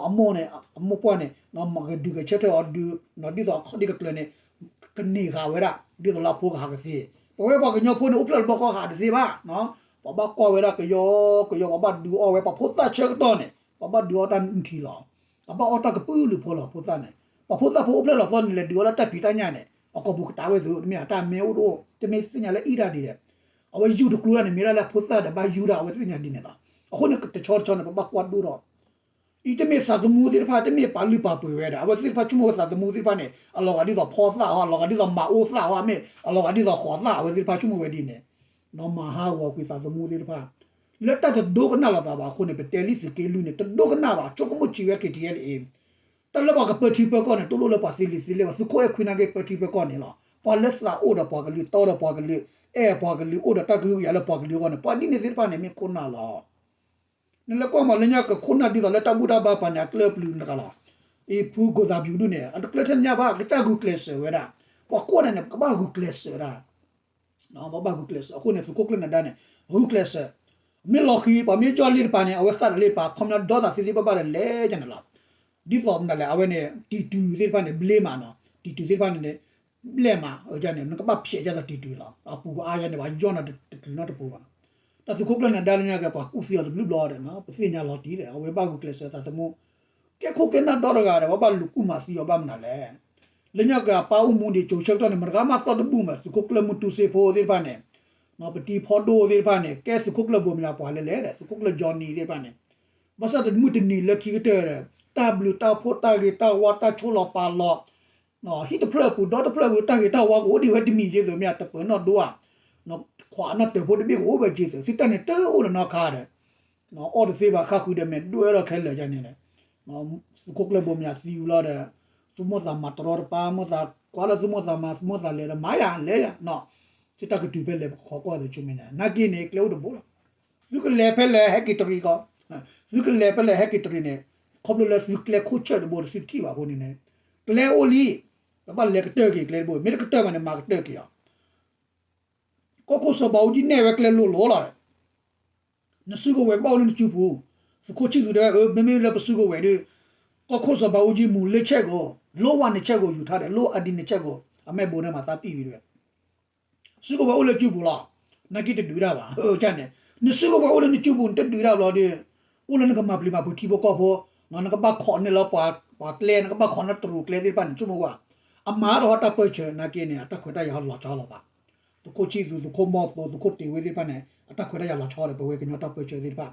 အမိၢ်န့ၣ် အမိၢ်ပှၢ်န့ၣ် မၤကဒုးကဲဆၢထၢၣ်အီၤဒုး ဒ်သိးအခီၣ်ဒ့ကကျၢၤန့ၣ် ကန့ၢ်ဃာ်ဝဲဒၣ် ဒ်သိးလၢအဖိကဟးကသ့. ပဝဲပှၤကညီဖိန့ၣ် အိၣ်ဖျဲၣ်ထီၣ်တဘျီဃီဟးတသ့ဘၣ်. ပှၤဘၣ်ကွၢ်ဝဲဒၣ်ကယီကယီ ပှၤဘၣ်ဒုးအီၣ်ဝဲ ပှၤဖိသၣ်ဆၢကတီၢ်န့ၣ် ပှၤဘၣ်ဒုးအီၣ်တၢ်နုၢ်ထံလီၤ. အဘၣ်အီၣ်တၢ်ကပုာ်လုးဖိလီၤ ဖိသၣ်န့ၣ် ပှၤဖိသၣ်ဖိအိၣ်ဖျဲၣ်လီၤသီန့ၣ် လဲၤဒုးအီၣ်လၢတၢ်ဖံးတၢ်ညၣ်န့ၣ် အကိာ်ပူၤကတၢၢ်ဝဲသု တမ့ၢ်တၢ်မ့ၢ်အိၣ်တအိၣ် တမ့ၢ်သ့ၣ်ညါလၢအံၣ်တၢ်ဒ်လဲၣ်. အဝဲယူၢ်တကျိၤတၢ်န့ၣ် မ့ၢ်ဒၣ်လၢဖိသၣ်ဒီးဘၣ်ယူၢ်တၢ် အဝဲသ့ၣ်ညါဒ်န့ၣ်လီၤ. အဃိန့ၣ် တဆီတဆီန့ၣ် ပဘၣ်ကွၢ်ဒိၣ်ထီၣ် အံၤတမ့ၢ်သးသမူသ့ၣ်တဖၣ် တမ့ၢ်ပာ်လုၢ်ပာ်ပှ့ၤဝဲဒီး အဝဲသ့ၣ်တဖၣ်ဆိကမိၣ်ဝဲသးသမူသ့ၣ်တဖၣ်န့ၣ် အလီၤဂာ်ဒ်သိးဖီသၣ်ဟီ အလီၤဂာ်ဒ်သိးမၤအူသၣ်ဟီ မ့ၢ်အလီၤဂာ်ဒ်သိးဃိးသၣ် အဝဲသ့ၣ်တဖၣ်ဆိကမိၣ်ဝဲဒ်န့ၣ် မၤဟးဂီၤကွံာ်သးသမူသ့ၣ်တဖၣ် လၢတၢ်တဒိကနၣ်လိာ်သးဘၣ်အဃိန့ၣ် ပတဲလံသုးက့လွံၢ်န့ၣ် တဒိကနၣ်ဘၣ် ဆိကမိၣ်စံးဝဲ ခ့ထံယဲလံ တၢ်လၢပှၤကပၢထံပၢကီၢ်န့ၣ် တလိၣ်လၢပှၤသ့လံာ်သ့လဲၢ်ဘၣ် သုးခိၣ်အဲၣ်ခွံနာ်က့ ပၢထံပၢကီၢ်န့ၣ်လီၤ. ပှၤလၢသးအိၣ်ဒီးပှၤကလုာ် တီဒီးပှၤကလုာ် အဲၣ်ပှၤကလုာ် အိၣ်ဒီးတၢ်ကဟုကယာ်လၢပှၤကလုာ်အဂီၢ်န့ၣ် ပှၤဒ်န့ၣ်သ့ၣ်တဖၣ်န့ၣ် မ့ၢ်ခိၣ်နၢ်လီၤ. နလဲၤကွၢ်မးလၢညါကခိၣ်နၢ်ဒ်သိးလၢတၢ်ဘူၣ်တၢ်ဘါပာ်န့ၣ် အကျၢၢ်ပျုၤတဂၤလီၤ. အံၤဖုကိၢ်သးပျုၤဒုန့ၣ် အတကျၢၢ်ထဲညါဘၣ် ကစၢ်ဂုာ်ကျဲးစၢးဝဲဒၣ် ပှၤကွၢ်န့ၣ်န့ၣ် ပကဘၣ်ဂုာ်ကျဲးစၢးဒၣ် ပဘၣ်ဂုာ်ကျဲးစၢး အဃိန့ၣ် သုးခိၣ်ကျၢၢ်နဒါန့ၣ် ဂုာ်ကျဲးစၢး မ့ၢ်လီၤဃံၤ ပှၤမ့ၢ်ယီၢ်လံတပၤန့ၣ် အဝဲဃၣ်ဒီးလံတပၤ ခီပညီဒီသးသ့သ့ဘၣ်ဘၣ်ဒီးလဲၤကန့ၣ်လီၤ. ဒ်သိးမနုၤလဲၣ် အဝဲန့ၣ် တံၤတုၤသ့ၣ်တဖၣ်န့ၣ် ဘျ့မးနီၤ တံၤတုၤသ့ၣ်တဖၣ်န့ၣ် ဘျဲၣ်မး အန့ၣ် နကဘၣ်ဖျဲးဒ်သိးတံၤတုၤလီၤ အပူၤအါယါန့ၣ် ပှၤယီၢ်နၤတတုၤနီတပူၤဘၣ်. တၢ်သုးခိၣ်ကျၢၢ်နဒါလၢညါက့ၤ ပှၤကူၣ်သံအီၤတဘျုးဘျီဒီး ပသ့ၣ်ညါလီၤတံၢ်ဒီး အဝဲဘၣ်ဂုာ်ကျဲးစၢးသးသမူ ကဲခိၣ်ကဲနၢ်ဒီတဂၤဒီး ပှၤဘၣ်လူၤကူၣ်မၤသံအီၤဘၣ်မနုၤလဲၣ်. လၢညါက့ၤအပၢ်အိၣ်မူဒံး ကၠိဆၢကတီၢ်န့ၣ် မတဂၤမးသီၣ်တဘူၣ်မး သုးခိၣ်ကျၢၢ်မုၢ်တူစ့ဖိသ့ၣ်တဖၣ်န့ၣ် ပတံၤဖီဒိၣ်သ့ၣ်တဖၣ်န့ၣ် ကဲသုးခိၣ်ကျၢၢ်ဘိမၠးပှၤလဲၣ်လဲၣ်ဒီး သုးခိၣ်ကျၢၢ်ကၠီနံၤသ့ၣ်တဖၣ်န့ၣ် ဘၣ်ဆၣ်တမုၢ်တနံၤလၢခံကတၢၢ်ဒီး တၢ်ဘျုးတၢ်ဖှိၣ်တၢ်ဂ့ၤတၢ်ဝါတၢ်ဆိၣ်လီၤပာ်လီၤ ဟံၣ်တဖျၢၣ်အပူၤ ဒီတဖျၢၣ်အပူၤ တၢ်ဂ့ၤတၢ်ဝါကအိၣ်ဒံးဝဲတမံၤက့ၤသုး မ့ၢ်တပၢၤနီၣ်ဒိဧါ ခွးနီၣ်တၢၤဖိတဘ့ၣ်ကအိၣ်ဝဲက့ၤသုး သုတၢ်န့ၣ်တအိၣ်လၢၤနီတခါဒီး အီၣ်တသ့ဘၣ် ဃၣ်ဃုာ်ဒီးမဲာ်ဒွဲၣ်ဒီးခဲလၢာ်ယါန့ၣ်ဒီး သုးခိၣ်ကျၢၢ်ဘိမၠးသံဝံၤလီၤဒီး သုမိၢ်သးမၤတရီတပါ မိၢ်သးကွၢ်လၢသုမိၢ်သးမၤ သုမိၢ်သးလဲၤဒီးမၤယၤလဲၤယၤနီၤ သုတၢ်ကတုၤဖဲလဲၣ် ပကခိးကွၢ်သုဆူမဲာ်ညါ နာ်က့န့ၣ် ကျဲအိၣ်တဘိလီၤ. သုကလဲၤဖဲလဲၣ်ဟဲက့ၤတရံးကီး, သုကလဲၤဖဲလဲၣ်ဟဲက့ၤတရံးန့ၣ် ခီဖျိလၢသုကျဲခိၣ်ဆၢၣ်တဘိ သုထံၣ်ဘၣ်အဃိန့ၣ်န့ၣ် ကျဲအိၣ်လံ, ပဘၣ်လဲၤကတၢၢ်က့ၤကျဲတဘိ, မ့ၢ်တကတၢၢ်ဘၣ်န့ၣ် မၤကတၢၢ်က့ၤအီၤ. ကီၢ်ခိၣ်စီၤဘးအူကၠံနဲၣ်ဝဲကျဲလိၤလိၤလီၤ. နစုကဝဲၤကဘၣ်အိၣ်လၢနစုပူၤ, သုးခိၣ်ဆံၣ်သူးတဲဝဲ အၢ မ့မ့ၢ်လၢပစုကဝဲၤဒီး ကီၢ်ခိၣ်စီၤဘးအူကၠံမူၤလၢဆဲၣ်ကိး, လိၣ်ဝါန့ၣ်ဆဲၣ်ကိးယူၤထါဒီး လိၣ်အဒံန့ၣ်ဆဲၣ်ကိး, အမဲာ်ဘိန့ၣ်မၤသးပံၣ်ဝံၤဒီး စုကဝဲၤအိၣ်လၢစုပူၤလီၤ. နာ်က့တဒုးတၢ်ဘၣ်, န့ၣ် နစုကဝဲၤအိၣ်လၢနစုပူၤ နတဒုးတၢ်ဘျီဒီး အိၣ်လၢနကမၤပျံၤမၤဖုးထံဖိကီၢ်ဖိ, နကဘၣ်ခိးန့ၢ်လၢပှၤကျဲ, နကဘၣ်ခိးန့ၢ်တရူးကျဲသ့ၣ်တဖၣ်န့ၣ် ဆိကမိၣ်ကွၢ်, အမၤထီၣ်တၢ်ပၢၢ်ဆၢ နာ်က့န့ၣ် အတၢ်ခွဲးတၢ်ယာ်ဟီလီၤဆီလီၤဘၣ်. သုးခိၣ်ဆံၣ်သူး, သုးခိၣ်မီၢ်သိ, သုးခိၣ်တ့ၤဝ့သ့ၣ်တဖၣ်န့ၣ် အတၢ်ခွဲးတၢ်ယာ်လီၤဆီဒီး ပဝဲကညီတၢ်ပၢၢ်ဆၢသ့ၣ်တဖၣ်,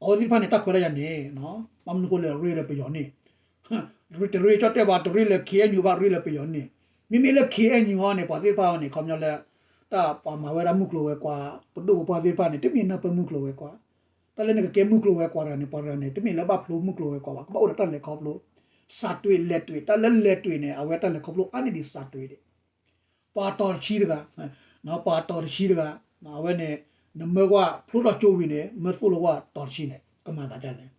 အဝဲသ့ၣ်တဖၣ်န့ၣ် တၢ်ခွဲးတၢ်ယာ်န့ၣ် ဘၣ်မနုၤဃိလဲၣ် ရ့လၢပယီၤန့ၣ် တရ့ကၠီတဲဘၣ် တရ့လၢ ခ့ၣ်အဲၣ်ယူၣ် ဘၣ်ရ့လၢပယီၤန့ၣ်, မ့မ့ၢ်လၢ ခ့ၣ်အဲၣ်ယူၣ် အီၤန့ၣ် ပှၤသ့ၣ်တဖၣ်အီၤန့ၣ် ခီပညီလၢ တၢ်ပှၤမၤဝဲဒၣ်မုၢ်ကျိၤဝဲၤကွာ် ပဒိၣ်ပပှၢ်သ့ၣ်တဖၣ်န့ၣ် တမ့ၢ်နၢ်ပၢၢ်မုၢ်ကျိၤဝဲၤကွာ်, တၢ်လၢနကကဲမုၢ်ကျိၤဝဲၤကွာ်တဂၤန့ၣ် ပှၤတဂၤန့ၣ် တမ့ၢ်လၢဘၣ်ဖျိမုၢ်ကျိၤဝဲၤကွာ်ဘၣ်, ကဘၣ်အိၣ်ဒီးတၢ်လဲၤခီဖျိ, စးတွ့လဲၤတွ့, တၢ်လၢလဲၤတွ့န့ၣ် အဝဲတၢ်လဲၤခီဖျိအါန့ၢ်ဒံးစးတွ့ဒံး ပှၤတီၤတဆံတဂၤ, ပှၤတီၤတဆံတဂၤ, အဝဲန့ၣ် နမၢကွၢ်ဖျိထီၣ်ကၠိဝံၤန့ၣ် မၢသိၣ်လိကွၢ်တီၤတဆံန့ၣ် ကမၤသးဒ်လဲၣ်.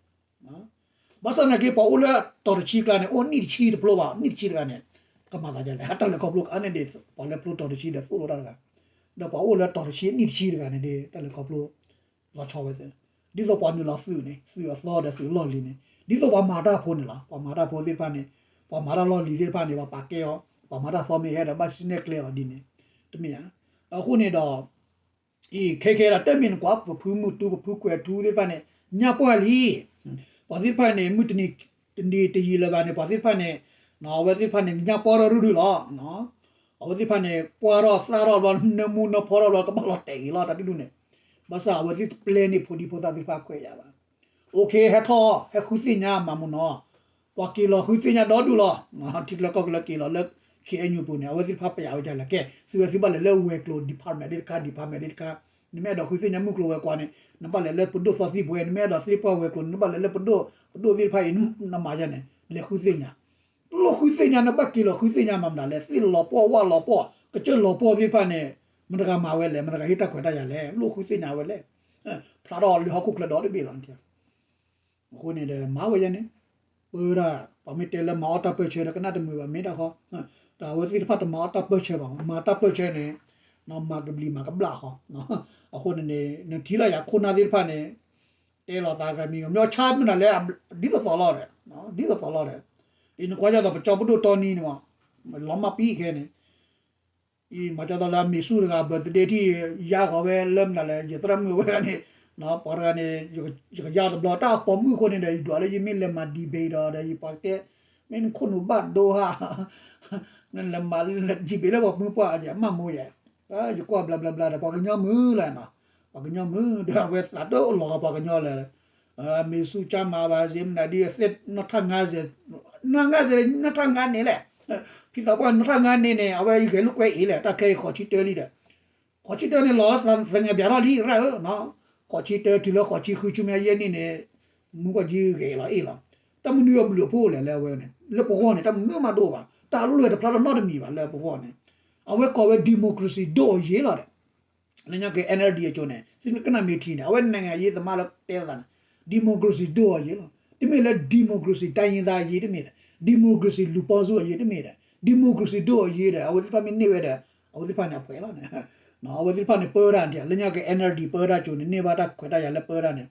ဘၣ်ဆၣ်နာ်က့ ပှၤအိၣ်လၢတီၤတဆံကျါန့ၣ် အိၣ်နံၣ်တဆံတဖျိဘၣ်, နံၣ်တဆံတဂၤန့ၣ် ကမၤသးဒ်လဲၣ်. တၢ်လဲၤခီဖျိအါန့ၢ်ဒံး ပှၤလၢဖျိတီၤတဆံဒီးသိၣ်လိတၢ်တဂၤ, ဒီးပှၤအိၣ်လၢတီၤတဆံနံၣ်တဆံတဂၤန့ၣ်ဒီး တၢ်လဲၤခီဖျိ လီၤဆီဝဲသ့ၣ်, ဒ်သိးပှၤနုာ်လီၤသုးန့ၣ် သုးအသီဒီးသုးလီၢ်လံၤန့ၣ် ဒ်သိးပှၤမၤတၢ်ဖိန့ၣ်လီၤ. ပှၤမၤတၢ်ဖိသ့ၣ်တဖၣ်န့ၣ် ပှၤမၤတၢ်လီၢ်လံၤသ့ၣ်တဖၣ်န့ၣ် ပှၤပာ်ကဲအီၤ, ပှၤမၤတၢ်သီမ့ၢ်ဟဲဒီး ဘၣ်စံၣ်နဲၣ်ကျဲအီၤဒ်န့ၣ် တမ့ၢ်ဧါ. အဃိန့ၣ်ဒီး အံၤ ခဲခဲဒၣ်တမ့ၢ်နကွၢ် ပဖုမုၢ်တူ ပဖုကွဲၤထူသ့ၣ်တဖၣ်န့ၣ် ညၣ်ပှၢ်လံ. ပှၤသ့ၣ်တဖၣ်န့ၣ် မုၢ်တနံၤတယံာ်လၢၤဘၣ်န့ၣ် ပှၤသ့ၣ်တဖၣ်န့ၣ် အဝဲသ့ၣ်တဖၣ်န့ၣ် ညၣ်ပှၢ်ထီၣ်ရုၢ်ရုၢ်လီၤ. အဝဲသ့ၣ်တဖၣ်န့ၣ် ပှၢ်ထီၣ်သၣ်ထီၣ်ဘျီ နၢမူနၢဖီထီၣ်ဘျီ ကဘၣ်လီၤတဲာ်ဂ့ၤလီၤ တၢ်ဒုဒူၣ်န့ၣ်. ဘၣ်ဆၣ်အဝဲသ့ၣ်တပျဲန့ၢ်ဖိဒံဖိသၣ်သ့ၣ်တဖၣ်ခွဲးယာ်ဘၣ်. အိၣ်ခ့ ဟဲထီၣ် ဟဲဃုသ့ၣ်ညါမၤမူနီၤ, ပှၤက့ၤလီၤဃုသ့ၣ်ညါဒီဒူၣ်လီၤ. ထံကျၢကီၢ်ကျၢက့ၤလီၤလၢ ခ့ၣ်အဲၣ်ယူၣ်ပူၤန့ၣ် အဝဲသ့ၣ်တဖၣ်ပယာ်ဝဲဒ်လဲၣ်ကဲ, သုဝဲသုဘၣ်လဲၤလၢဝဲၤကျိၤ department ဒ်တခါ department ဒ်တခါ, နမ့ၢ်အဲၣ်ဒိးဃုသ့ၣ်ညါမုၢ်ကျိၤဝဲၤကွာ်န့ၣ် နဘၣ်လဲၤလၢပဒိၣ်သီသံၣ်ဘှဲ, နမ့ၢ်အဲၣ်ဒိးသ့ပှၢ်ဝဲၤကျိၤန့ၣ် နဘၣ်လဲၤလၢပဒိၣ်, ပဒိၣ်သ့ၣ်တဖၣ်အံၤ နမၤယဲန့ၣ် လဲၤဃုသ့ၣ်ညါ လိၣ်ဃုသ့ၣ်ညါ နဘၣ်က့ၤလီၤဃုသ့ၣ်ညါမၤမတၤလဲၣ်. သ့ၣ်လီၤပှီၢ်ဝၣ်လီၤပှီၢ် ကစၢၢ်လီၤပှီၢ်သ့ၣ်တဖၣ်န့ၣ် မတၤတဂၤမၤဝဲလဲၣ်, မတၤတဂၤဟ့ၣ်တၢ်ခွဲးတၢ်ယာ်လဲၣ်, လိၣ်ဃုသ့ၣ်ညါဝဲလဲၣ်. ဖျါထီၣ်လၢဟီၣ်ခိၣ်ချၢဒီတဘ့ၣ်လီၤ. အဃိန့ၣ်ဒီး မၤဝဲယဲန့ၣ်, ပၢဒၣ် ပှၤမ့ၢ်တဲလၢမၤအီၣ်တၢ်ပၢၢ်ဆၢဒီး ကနၣ်တမုာ်ဘၣ် မ့ၢ်တၢ်ဃီ, ဒီးအဝဲသ့ၣ်တဖၣ်တမၤအီၣ်တၢ်ပၢၢ်ဆၢဘၣ်, မၤတၢ်ပၢၢ်ဆၢန့ၣ် မၤကဘျံးမၤကဘျၣ်ဃီ. အဃိန့ၣ်န့ၣ် နထံၣ်လၢယၤခိၣ်နၢ်သ့ၣ်တဖၣ်န့ၣ် တဲလီၤသးဂၤမံၤဂၤမံၤ ဆါမနုၤလဲၣ်, ဒ်သိးသိးလီၤဒီး, ဒ်သိးသိးလီၤဒီး, အံၤနကွၢ်ဒ်သိးပကၠီပဒိၣ်တီနံၤန့ၣ်မး, လီၤမၢ်ပံခဲန့ၣ်, အံၤမၤကၠီသီလၢအမ့ၢ်ဆူၣ်တဂၤ birthday ထံၣ် ယါဃီၤဝဲလၢမနုၤလဲၣ်, ယသရၣ်မုၣ်ဝဲန့ၣ်, ပှၤတဂၤန့ၣ် ယကယါတဘျီ တၢ်ပိာ်မုၣ်အဃိန့ၣ်ဒီး ယဒွးလၢယမ့ၢ်လဲၤမၤ debate ဒီး ဒီးယပှၤတဲ မ့ၢ်နခိၣ်နူာ်ဘၣ်ဒိဧါ, နလဲၤမၤ debate လၢပှၤမုၢ်ပှၢ်အမၢ်မိၢ်ယဲ, ယကွၢ်ဘျါဘျါဘျါဒီး ပှၤကညီမုၢ်လၢနီၤ, ပှၤကညီမုၢ်ဒီး အဝဲသးဒိၣ်လီၤဂီၤပှၤကညီလၢ မ့ၢ်ဆူၣ်ကၢ်မၤဘၣ်စ့မနုၤဒ်အသ့ၣ်နီၣ်ထၣ်ငါစ့, နီၣ်ငါစ့ နီၣ်ထၣ်ငါန့ၣ်လဲၣ်, ဖံသးပှၢ်နီၣ်ထၣ်ငါန့ၣ်န့ၣ် အဝဲယဂဲၤလိာ်ကွဲအံၤလဲၣ် တၢ်ခဲအံၤဃိးဆံတၢလံဒီး, ဃိးဆံတၢန့ၣ်လီၤသငဲးဘၣ်ထီၣ်လံရၣ်ဧၢ, ဃိးဆံတၢတုၤလၢဃိးဆံဃုဆူမဲာ်ယဲၢ်နံၣ်န့ၣ်, မူကီၢ်ကၠံဂဲၤလီၤအ့ၣ်လီၤ, တၢ်မနုၤအဘျုးအဖှိၣ်လဲၣ်လၢအဝဲန့ၣ် လၢပဂီၢ်န့ၣ် တၢ်မနုၤမးတအိၣ်ဘၣ်, တၢ်အလွဲၢ်တဖျါထီၣ်နီတမံၤဘၣ်လၢပဂီၢ်န့ၣ်, အဝဲကိးဝဲ democracy ဒိၣ်အယ့ၢ်လီၤဒီး လၢညါက့ၤ NLD အကျိၤန့ၣ် သုကနၣ်မ့ၢ်ထံန့ၣ် အဝဲ နိုင်ငံရေးသမား လၢတဲသးန့ၣ် democracy ဒိၣ်အယ့ၢ်လီၤ. တမ့ၢ်လၢ democracy တိုင်းရင်းသားအရေး တမ့ၢ်ဒီး democracy လူၤပိာ်စုအရေး တမ့ၢ်ဒီး democracy ဒိၣ်အယ့ၢ်ဒီး အဝဲသ့ၣ်တဖၣ်မ့ၢ်န့ၢ်ဝဲဒီး အဝဲသ့ၣ်တဖၣ်န့ၣ်အပှဲၤလီၤန့ၣ်, အဝဲသ့ၣ်တဖၣ်န့ၣ်ပၢတၢ်န့ၣ် လၢညါက့ၤ NLD ပၢတၢ်ကၠိန့ၣ် န့ၢ်ဘၣ်တၢ်ခွဲးတၢ်ယာ်လၢပၢတၢ်န့ၣ်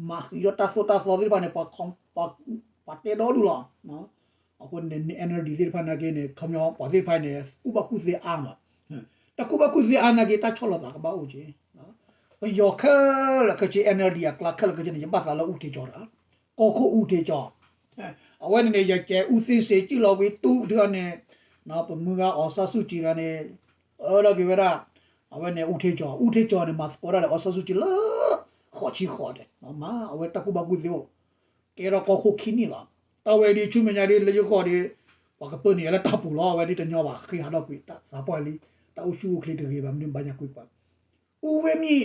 မၤဃံးဒီးတၢ်သိၣ်တၢ်သီသ့ၣ်တဖၣ်န့ၣ် ပှၤတဲဒီဒူၣ်လီၤ. အဃိန့ၣ် NLD သ့ၣ်တဖၣ်နာ်က့န့ၣ် ခီပညီပှၤသ့ၣ်တဖၣ်န့ၣ် ကူၣ်ဘၣ်ကူၣ်သ့အါမး, တၢ်ကူၣ်ဘၣ်ကူၣ်သ့အါနာ်က့ တၢ်ဆီၣ်လီၤသးကဘၣ်အိၣ်က့ၤ, ပယီၤခဲလၢာ်ခဲဆ့ NLD အကျါခဲလၢာ်ခဲဆ့န့ၣ် ယဘၣ်သးလၢအူထ့ကၠီတဂၤ, ကီၢ်ခိၣ်အူထ့ကၠီ, အဝဲန့ၣ်န့ၣ် ယကဲအူသ့စ့စံၣ်လီၤဝံၤတူၢ်ဒုန့ၣ်, ပမုၢ်ဂၤအီၤစၢ်ဆူၣ်ကံၤတဂၤန့ၣ် အၢလီၤက့ၤဝဲဒၣ်, အဝဲန့ၣ်အူထ့ကၠီ, အူထ့ကၠီန့ၣ် မၤသကိးတၢ်ဒီးအီၤစၢ်ဆူၣ်ကံၤလၢ ဃိးဆံဃိးဒီး မ့ၢ်အဝဲတၢ်ကူၣ်ဘၣ်ကူၣ်သ့အိၣ် ကဲထီၣ်ကီၢ်ခိၣ်ခံနံၣ်လီၤ. တၢ်ဝဲဒ်ဆူမဲာ်ညါဒ်လၢယဂီၢ်ဒီး ပှၤကပၢနုာ်ယၤလၢတၢ်ပူၤလီၤ. အဝဲဒ်တညီဘၣ် ဃ့ဟးထီၣ်ကွံာ် သးပှၢ်လံ, တၢ်အိၣ်ဆူၣ်အိၣ်ချ့တဂ့ၤဘၣ် မနုၤဘၣ်ညါကွံာ်ပှၤ, အူဝ့မံၤ,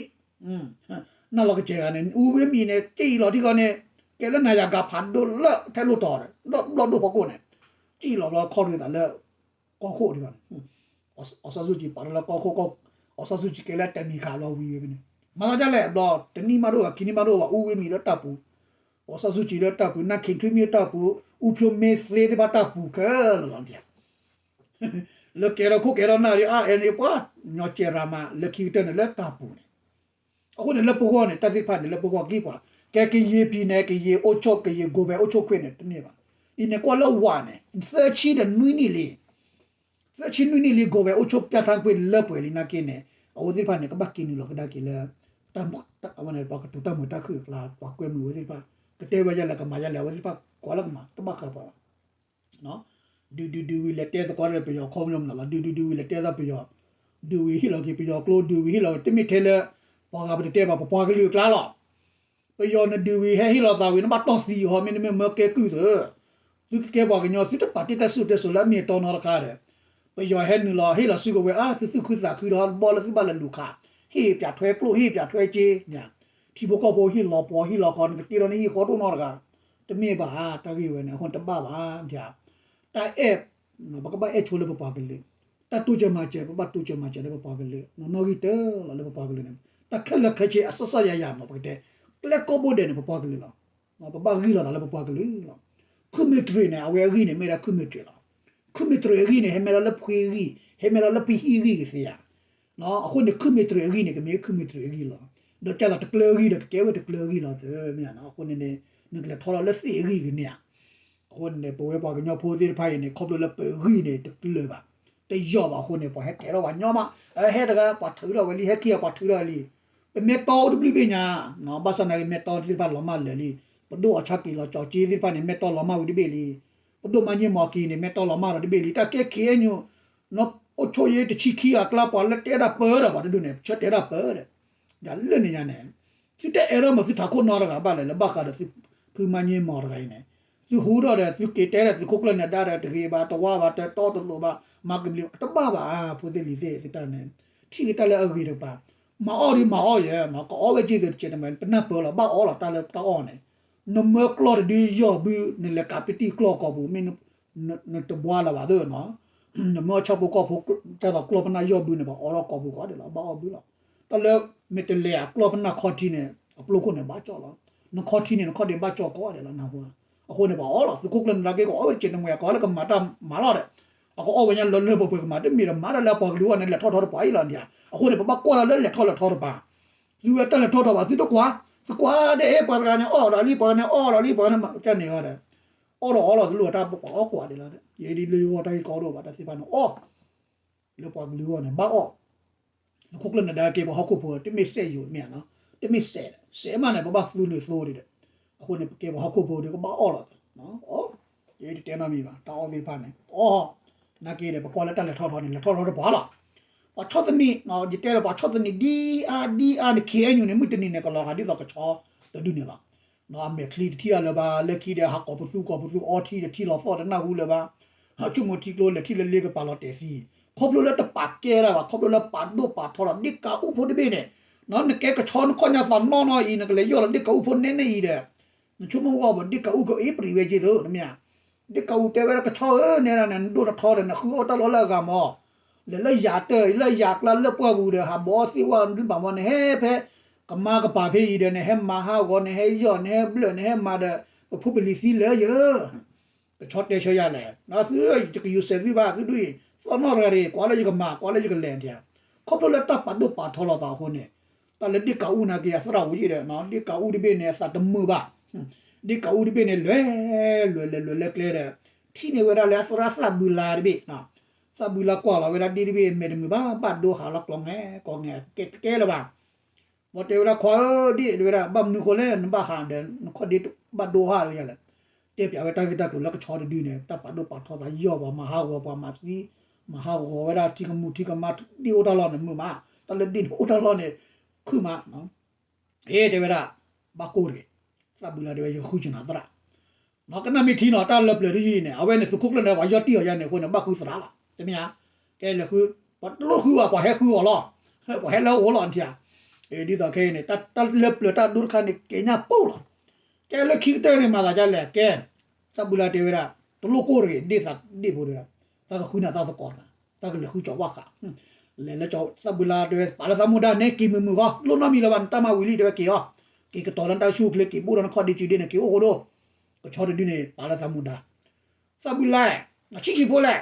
နၢ်လီၤကစဲၤဂၤန့ၣ် အူဝ့မံၤန့ၣ် က့ၣ်အံၤလီၤထံကီၢ်န့ၣ် ကဲလၢနၤယၤဂၤဖးဒိၣ်လၢထဲလိၣ်တီၤဒီး ဘျီၣ်ဒိၣ်ဖီခိၣ်န့ၣ် က့ၣ်အံၤလီၤဘျီခီၣ်ရ့သးလၢ ကီၢ်ခိၣ်ထံကီၢ်န့ၣ် အီၤစၢ်ဆူၣ်ကံၤပာ်ထီၣ်လၢကီၢ်ခိၣ်ကီၢ်, အီၣ်ဆၣ်စူၣ်ကံကဲလၢတနံၤခးဘျီဝံၤဝဲန့ၣ် မၤသးဒ်လဲၣ်ဘျီ တနံၣ်မးတအိၣ်ဘၣ် ခံနံၣ်မးတအိၣ်ဘၣ် အူဝံၤမံၤလၢတၢ်ပူၤ အီၣ်ဆၣ်စူၣ်ကံလၢတၢ်ပူၤ နၢ်ခ့ထွံမံၤတၢ်ပူၤ အူဖျိမ့ၢ်သ့သ့ၣ်တဖၣ်တၢ်ပူၤခဲလၢာ်လီၤ လၢကဲထီၣ်ခိၣ်ကဲထီၣ်နၢ်ဒီး အါအဲန့ၣ် ပှၤညီကဲရၤမး လၢခံကတၢၢ်န့ၣ်လၢတၢ်ပူၤန့ၣ် အဃိန့ၣ်လၢပဂီၢ်န့ၣ် တၢ်သ့ၣ်တဖၣ်န့ၣ် လၢပဂီၢ်ကံပှၤ ကဲကယံာ်ပံၤန့ၣ် ကယံာ်အိၣ်ဆိး ကယံာ် ကိုယ်ပိုင်အိမ်ထောင်ခွင့် န့ၣ် တန့ၢ်ဘၣ်. အံၤန့ၣ်ကွၢ်လၢဝၤန့ၣ် သၢဆံဒီးနွံနံၣ်လံ သၢဆံနွံနံၣ်လံ ကိုယ်ပိုင်အိမ်ထောင်ခွင့် လၢပှဲၤလံနာ်က့န့ၣ် အဝဲသ့ၣ်တဖၣ်န့ၣ် ကဘၣ်က့ၤနုာ်လီၤကဒါက့ၤလၢ အဝဲန့ၣ် ပှၤကတိၤတၢ်မုာ်တၢ်ခုၣ်အကျါ ပှၤကွဲမုာ်ဝဲသ့ၣ်တဖၣ် ကတဲဝဲယဲလဲၣ် ကမၤယဲလဲၣ် အဝဲသ့ၣ်တဖၣ် ကွၢ်လၢကမၤ တဘၣ်ဃးပှၤဘၣ် ဒုးဒုးဒုးဝံၤလဲၤတဲသကိးဒီးပယီၤခီပညီမနုၤလီၤ ဒုးဒုးဒုးဝံၤလဲၤတဲသကိးပယီၤ ဒုးဝံၤဟ့ၣ်လီၤက့ၤပယီၤကျိ ဒုးဝံၤဟ့ၣ်လီၤ တမ့ၢ်ထဲလၢ ပှၤဂၤပတတဲဘၣ် ပပှၤကလုာ်အကျါလီၤ ပယီၤနဒုးဝံၤဟဲဟ့ၣ်လီၤသးဝံၤ နဘၣ်တီၢ်သံဟီ မ့တမ့ၢ်မၢကဲကုၢ်သၢ သုကကဲပှၤကညီ သုတပာ်တ့ၢ်တၢ်စံၣ်စိၤတဲစိၤလၢအမ့ၢ်အတီနီတခါဒီး ပယီၤဟဲနုာ်လီၤ ဟ့ၣ်လီၤစုကဝဲၤ အါ သုသူၣ်ခုသးခုဒီး ဘီလၢသုဘၣ်လဲၤလူၤခး ဟ့ၣ်ပၠးထွဲကျိၣ် ဟ့ၣ်ပၠးထွဲစ့ ထံဖိကီၢ်ဖိဟ့ၣ်လီၤပှီၢ်ဟ့ၣ်လီၤဃီ နကတ့ထီၣ်န့ၣ်ဟ့ၣ်ဃီတအိၣ်နီတဂၤ တမ့ၢ်ဘၣ် တၢ်ဂ့ၢ်ဝဲန့ၣ် အဃိန့ၣ်တဘၣ်ဘၣ် တၢ်အဲၣ် ပကဘၣ်အဲၣ်ဆိလၢပပှၤကလုာ် တၢ်တိစၢၤမၤစၢၤ ပဘၣ်တိစၢၤမၤစၢၤလၢပပှၤကလုာ် နီၣ်ဂံၢ်တၢလီၤလၢပပှၤကလုာ်န့ၣ် တၢ်ခဲလၢာ်ခဲဆ့အစစယယၤမး ပကတဲ ကျဲကိးဘိဒဲးန့ၣ် ပပှၤကလုာ်လီၤ ပဘၣ်ဂံၢ်လီၤသးလၢပပှၤကလုာ်လီၤ ခုမ့ၢ်တရံးန့ၣ် အဝဲအဂံၢ်န့ၣ် မ့ၢ်ဒၣ်ခုမ့ၢ်တရံးလီၤ ခုမ့ၢ်တရံးအဂံၢ်န့ၣ် ဟဲမ့ၢ်လီၤလၢဖှ့အဂံၢ် ဟဲမ့ၢ်လီၤလၢပဟံၣ်အဂံၢ်ကသ့ဧါ အဃိန့ၣ် ခုမ့ၢ်တရံးအဂံၢ်န့ၣ် ကမ့ၢ်ခုမ့ၢ်တရံးအဂံၢ်လီၤ ဒီးကၢ်လီၤတကျၢၤအဂံၢ်ဒီး ကကဲဝဲတကျၢၤအဂံၢ်လီၤ မ့ၢ်ဧါ အဃိန့ၣ်န့ၣ် နကလဲၤထီၣ်လီၤလၢသ့ၣ်အဂံၢ်ကန့ၣ်ဧါ အဃိန့ၣ် ပဝဲပှၤကညီဖိသ့ၣ်တဖၣ်အံၤန့ၣ် ခီဖျိလၢပဂံၢ်န့ၣ် တကျၢၤဘၣ် တယိာ်ဘၣ်အဃိန့ၣ် ပှၤဟဲကဲထီၣ်ပှၤညီမး ဟဲတဂၤ ပှၤထုးထီၣ်ဝဲလံ ဟဲခံဂၤပှၤထုးထီၣ်ဝဲလံ ပမ့ၢ်တီအိၣ်တဘျုးဘ့ၣ်ညါ ဘၣ်ဆၣ်သနာ်က့ မ့ၢ်တီသ့ၣ်တဖၣ်လီၤမၢ်လၢာ်လံ ပဒိၣ်အီၣ်ဆၣ်က့ၤလီၤကၠီၤက့သ့ၣ်တဖၣ်န့ၣ် မ့ၢ်တီလီၤမၢ်ဝံၤတဘ့ၣ်လံ ပဒိၣ်မါည့မီၤက့ၤန့ၣ် မ့ၢ်တီလီၤမၢ်ဒီးတဘ့ၣ်လံ တၢ်ကဲ ခ့ၣ်အဲၣ်ယူၣ် နီၢ်အိၣ်ဆိၣ်ယ့တဆံခံဂၤအကျါ ပှၤလၢတဲဒၣ်ပၢဒီး ပှၤတဒူၣ်န့ၣ် ဆၢတဲဒၣ်ပၢဒီး ယၤလၢန့ၣ်ညါန့ၣ် သုတအဲၣ်ဒိးမၤသုထးခိၣ်နီတဂၤဘၣ်လဲၣ် လၢဘၣ်ဃးဒီးသုဖုမါည့မီၤတဂၤအံၤန့ၣ် သုဟူထီၣ်ဒီး သုက့ၤတဲဒီးသုးခိၣ်ကျၢၢ်နၢၤဒါဒီး တဂ့ၤဘၣ် တဝါဘၣ် တတီတလိၤဘၣ် မၤကဘျံး တဘၣ်ဘၣ် ဖိသ့ၣ်လံၤသ့ၣ် သုတၢ်န့ၣ် ထံၣ်က့ၤတၢ်လၢအဂ့ၤတကပၤ မၤအီၣ်ဒုးမၤအီၣ်ယဲၢ် ကအီၣ်ဝဲက့ၤသ့ၣ်တကဲးတမဲာ် ပနၢ်ပၢၢ်လီၤ ဘၣ်အီၣ်လီၤတၢ်လၢတၢ်အီၣ်န့ၣ် နမၢကျီၢ်တဒုယီၢ်ဘု နလဲၤကးပတံၢ်ကျီၢ်ကိာ်ပူၤ မ့ၢ် နတဘှါလၢၤဘၣ်သ့ၣ်နီၤ နမၢအီၣ်ဆၣ်ဖိကီၢ်ဖိ တၢ်သိးကျီၢ်ပနၢ်ယီၢ်ဘုန့ၣ် ပှၤအီၣ်ထီၣ်ကိာ်ပူၤကိးဂၤဒဲးလီၤ ဘၣ်အီၣ်ဘုလီၤ တၢ်လၢ မ့ၢ်တလဲၤအကျီၢ်ပနၢ်ခီထံန့ၣ် အပျိခိၣ်န့ၣ်ဘၣ်ကၠီလီၤ နခီထံန့ၣ် နခီဒံးဘၣ်ကၠီကိးဂၤဒဲးလီၤ နၢ်ဟူဧါ အဃိန့ၣ် ပှၤအီၣ်လီၤ သုးခိၣ်ကျၢၢ်နၢၤဒါက့ၤ ကအီၣ်ဝဲတကဲးတမဲာ် ကအီၣ်လၢကမၤတၢ်မၤလီၤဒီး အကအီၣ်ဝဲညါလၢလၢပှဲၤပှဲၤကမၤ တမ့ၢ်ဒီးမၤတၢ်လၢအပှၤကလုာ်အဂီၢ်န့ၣ် လဲၤထီၣ်ထီတပှၤအံၤလီၤဒံးဧါ အဃိန့ၣ် ပဘၣ်ကွၢ်လီၤလၢလဲၤထီၣ်လဲၤထီတပၤ သုဝဲတၢ်လဲၤထီၣ်ထီဘၣ် သုတကွၢ် သုကွၢ်ဒဲး ပှၤတဂၤန့ၣ်အီၣ်ဒီးလံ ပှၤတဂၤန့ၣ်အီၣ်ဒီးလံ ပှၤတဂၤန့ၣ်မၤကန့ၢ်အီၤဒီး အီၣ်ဒီးအီၣ်လီၤ တလိၣ်တၢ်ပှၤအီၣ်ကွၢ်ဒံးလီၤ ယဲဒ်လၢယဂီၢ်တၢ်ဂ့ၢ်ကီဒိၣ်ဘၣ် တၢ်သ့ၣ်တဖၣ်န့ၣ်အီၣ် လၢပှၤကလုာ်အဂီၢ်န့ၣ် ဘၣ်အီၣ် သုးခိၣ်ကျၢၢ်နၢၤဒါက့ၤပှၤဟီၣ်ခိၣ်ဖိ တမ့ၢ်စဲးယိာ်မ့ၢ်ဧါနီၤ တမ့ၢ်စဲး စဲးမးန့ၣ် ပဘၣ်သူနုာ်သိဒံးဒီး အဃိန့ၣ် ပကဲပှၤဟီၣ်ခိၣ်ဖိဒီးကဘၣ်အီၣ်လီၤ အီၣ် ယတတဲနီတမံၤဘၣ် တၢ်အီၣ်သ့ၣ်တဖၣ်န့ၣ် အီၣ် နာ်က့ဒီး ပကွၢ်လၢတၢ်လဲၤထီၣ်ထီန့ၣ် လဲၤထီၣ်ထီတပှၤလီၤ ပှၤဆီၣ်သနံး ယတဲလၢပှၤဆီၣ်သနံးဒ်အါဒ်အါန့ၣ် ခ့ၣ်အဲၣ်ယူၣ်န့ၣ် မုၢ်တနံၤန့ၣ်ကလီၤဂာ်ဒ်သိးကဆီတဒုန့ၣ်လီၤ အမဲာ်ချံတထံၣ်အလၢၤဘၣ် လၢခံဒီး ဟးကိးပသူကိးပသူ အီထံဒီးထံလီၤသီၣ်တနၢ်ဟူလၢၤဘၣ် ဟးဆိကမိၣ်ထံကျိလဲၤထံၣ်လၢလ့ကပၤလီၤတဲာ်သံ ခီဖျိလၢတပာ်ကဲတၢ်ဘၣ် ခီဖျိလၢပာ်ဒိၣ်ပာ်ထီလီၤ ဒ့ၣ်ကးအူဖိတဘ့ၣ်န့ၣ် နကဲကဆီနခီၣ်ညါသးနီၢ်နီၢ်အံၤ နကလဲၤယီၢ်လီၤဒ့ၣ်ကးအူဖိနဲနဲအံၤဒီး နဆိကမိၣ်ဝဲဘၣ် ဒ့ၣ်ကးအူကအ့ၣ်ပြံးဝဲက့ၤသ့ တမ့ၢ်ဧါ ဒ့ၣ်ကးအူတဲဝဲဒၣ်ကဆီဧၢ နဲဒၣ်န့ၣ် နဒိၣ်ထီၣ်ထီဒီး နဃုအီၣ်တၢ်လီၢ်လၢအဂၤမး လဲၤလၢယၤတၢၢ် လၢယၤကျါလၢပှၢ်ပူၤဒီး ဟးဘီအီၣ်သ့ၣ်ဝဲဒုးဘၣ်မး နဟဲဖဲ ကမါကပၤဖဲအံၤဒီး နဟဲမၤဟးဂီၤ နဟဲယီၢ် နဟဲဘျၢၣ် နဟဲမၤဒီး ပဖိပလံၤသံလၢာ်ယၢ ကဆီတဲဆၢယၤလဲၣ် သုတကယူၤစဲးသုဘၣ် သုဒုးအံၤ သီၣ်နီၣ်တဂၤဒီး ကွၢ်လၢယကမၤ ကွၢ်လၢယကလဲၤဒံး ခီဖျိလၢတၢ်ပာ်ဒိၣ်ပာ်ထီလီၤသးအဃိန့ၣ် တၢ်လၢဒ့ၣ်ကးအူနာ်က့ အသရၣ်အိၣ်ယံၤဒီး ဒ့ၣ်ကးအူတဘ့ၣ်န့ၣ် အသးတမုာ်ဘၣ် ဒ့ၣ်ကးအူတဘ့ၣ်န့ၣ် လဲၤ လဲၤလဲၤလဲၤလၢကျဲဒီး ထံၣ်န့ၢ်ဝဲဒၣ်လၢအသရၣ်သၣ်ဘုလါတဘ့ၣ် သၣ်ဘုလါကွၢ်လီၤဝဲဒၣ်ဒ့ၣ်တဘ့ၣ် မဲာ်တမုာ်ဘၣ် ဘၣ်ဒိဟးလီၤကျီၤငဲၤ ကျီၤငဲၤ ကဲကဲလၢၤဘၣ် ဘီတဲဝဲဒၣ် ခွါဧၢ ဒ့ၣ်တဲဝဲဒၣ် ဘၣ်မနုၤဃိလဲၣ် နဘၣ်ဟးဒီး နခီၣ်ဒ့ဘၣ်ဒိဟးလၢယၤလဲၣ် တဲပၠးဝဲတၢ်ဂ့ၢ်တၢ်ကျိၤလၢကဆီတဒုန့ၣ် တၢ်ပာ်ဒိၣ်ပာ်ထီသးယီၢ်ပှၤ မၤဟးဂီၤပှၤမၤသံ မၤဟးဂီၤဝဲဒၣ်ထံကမူၣ်ထံကမါ ဒ့ၣ်အိၣ်တၢ်လီၢ်န့ၣ်မုာ်မး တၢ်လၢဒ့ၣ်န့ၣ်အိၣ်တၢ်လီၢ်န့ၣ် ခုၣ်မး ဟ့ၣ်တဲဝဲဒၣ် ဘၣ်ကိၢ်တဂ့ၤ သၣ်ဘုလါတဲဝဲ ယဃုကနၤသရၣ် ကနၣ်မ့ၢ်ထံနီၤ တၢ်လၢပျၢၤတယုၢ်အံၤန့ၣ် အဝဲန့ၣ်သုးခိၣ်ကျၢၢ်န့ၣ် ပှၤယီၢ်တံၢ်အီၤယါန့ၣ်အဃိန့ၣ် ဘၣ်ဃုသရၣ်လီၤ တမ့ၢ်ဧါ ကဲလဲၤဃု ပှၤတလိၣ်ဃုဘၣ် ပှၤဟဲဃုအီၤလီၤ ပှၤဟဲလၢအအိၣ်လီၤနထံၣ်ဧါ ဒ်သိးခဲအံၤန့ၣ် တၢ်လၢပျၢၤတၢ်ဒိတခါန့ၣ် ကဲညါပိၢ်လီၤ ကဲလၢခံကတၢၢ်န့ၣ် မၤသးဒ်လဲၣ် ကဲ သၣ်ဘုလါတဲဝဲဒၣ် တလိၣ်ကိၢ်တဂ့ၤ ဒ့ၣ်သးဒ့ၣ်ဖိတဲဝဲဒၣ် သးကဃုနၤသးသကိးတဂၤ သးကလဲၤဃုကၠီၤဝၣ်ဃး လဲၤလၢကၠီၤသၣ်ဘုလါတဲဝဲ ပာ်လၢသးမူဒါန့ၣ် က့ၤမုာ်မုာ်ဃီ လိၣ်နီတမံၤလၢၤဘၣ် နတၢ်မၤဝံၤလံ တဲဝဲက့ၤအီၤ, က့ၤကတီၤလၢနတၢ်ဆူၣ်ချ့ က့ၤဘိၣ်ဒီးနခီၣ်ဒ့စုဒ့န့ၣ် က့ၤအိၣ်ဃိဒိၣ်, ကဆီတဒုန့ၣ် ပာ်လၢသးမူဒါ, သၣ်ဘုလါ, ဆံးဆံးဖိလဲၣ်,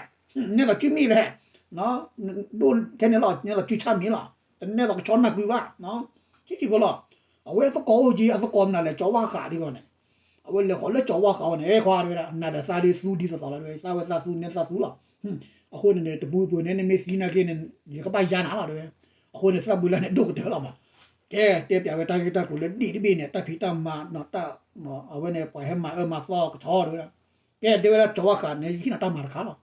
နဲသိးစုမ့ၢ်လဲၣ်, ဒိၣ်ထဲန့ၣ်လီၤ နဲသိးစုဆၣ်မ့ၢ်လီၤ, တနဲသိးကဆီနၢ်ကွံဘၣ်, ဆံးဆံးဖိလီၤ, အဝဲသကိးအိၣ်က့ၤ အသကိးမနုၤလဲၣ် ကၠီၤဝၣ်ဃးဒ်ဂီၢ်န့ၣ် အဝဲလဲၤဃီၤလၢကၠီၤဝၣ်ဃးဝဲန့ၣ် အဲခွါတဲဝဲဒၣ် နၤဒီးသးဒ်သူဒ်သိးသိးလီၤ တဲဝဲ သးဝဲသးသူနဲသးသူလီၤ, အဃိန့ၣ်န့ၣ် တပူၤပူၤန့ၣ် နမ့ၢ်သံနာ်က့န့ၣ် ယကဘၣ်ယါနၤလီၤ တဲဝဲ, အဃိန့ၣ် သၣ်ဘုလါန့ၣ် ဒိၣ်ကတၢၢ်လီၤမး, ကဲ တဲပျးဝဲတၢ်ဂ့ၢ်တၢ်ကျိၤလၢဒ့ၣ်တဘ့ၣ်န့ၣ် တၢ်ဖံးတၢ်မၤနီၤ တၢ် အဝဲန့ၣ် ပှၤဟဲမၤအၢမၤသီကဆီတဲဝဲဒၣ်, ကဲ တဲဝဲဒၣ် ကၠီၤဝၣ်ဃးန့ၣ် ယဟံးနၤတၢ်မၤတခါလီၤ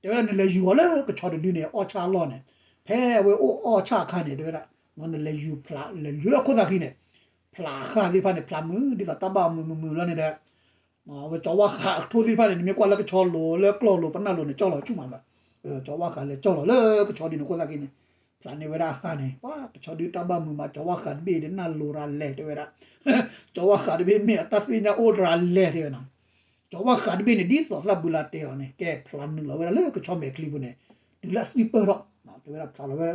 တဲဝဲဒၣ် နလဲၤယူၤအီၤလၢကဆီတဒုန့ၣ် အီၣ်ဆၣ်အလီၢ်န့ၣ်, ဖဲအဝဲအိၣ်အီၣ်ဆၣ်အခါန့ၣ် တဲဝဲဒၣ်, နလဲၤယူၤဖျး လဲၤယူၤလၢခိၣ်သးခံန့ၣ်, ဖျးဃာ်သ့ၣ်တဖၣ်န့ၣ် ဖျးမုာ် ဒ်သိးတၢ်ဘၣ်မုာ်မုာ်မုာ်လီၤန့ၣ်ဒီး, အဝဲကၠီၤဝၣ်ဃးအကထိသ့ၣ်တဖၣ်န့ၣ် နမ့ၢ်ကွၢ်လၢကဆီလိၤ လၢကျီၢ်လိၤ ပနၢ်လိၤန့ၣ် ကၠီၣ်လီၤဆူၣ်မးလီၤ, ကၠီၤဝၣ်ဃးလဲၤကၠီၣ်လီၤလၢကဆီဒုန့ၣ် ခိၣ်သးခံန့ၣ်, ဖျးန့ၢ်ဝဲဒၣ်ဃာ်န့ၣ် ပှၤကဆီဒုတၢ်ဘၣ်မုာ်မး ကၠီၤဝၣ်ဃးတဘ့ၣ်ဒီးနၢ်လိၤရၤလဲၤတဲဝဲဒၣ် ကၠီၤဝၣ်ဃးတဘ့ၣ်မ့ၢ်အတၢ်သ့ၣ်ညါအိၣ်ရၤလဲၤတဲဝဲနီၤ, ကၠီၤဝၣ်ဃးတဘ့ၣ်န့ၣ် ဒ်သိးသၣ်ဘုလါတဲအီၤန့ၣ် ကဲဖျးနုာ်လီၤဝဲဒၣ်လၢကဆီမဲာ်ချံပူၤန့ၣ်, တုၤလၢအသွံၣ်ပၢၢ်ထီၣ်, တဲဝဲဒၣ်ဖျးလီၤဝဲ,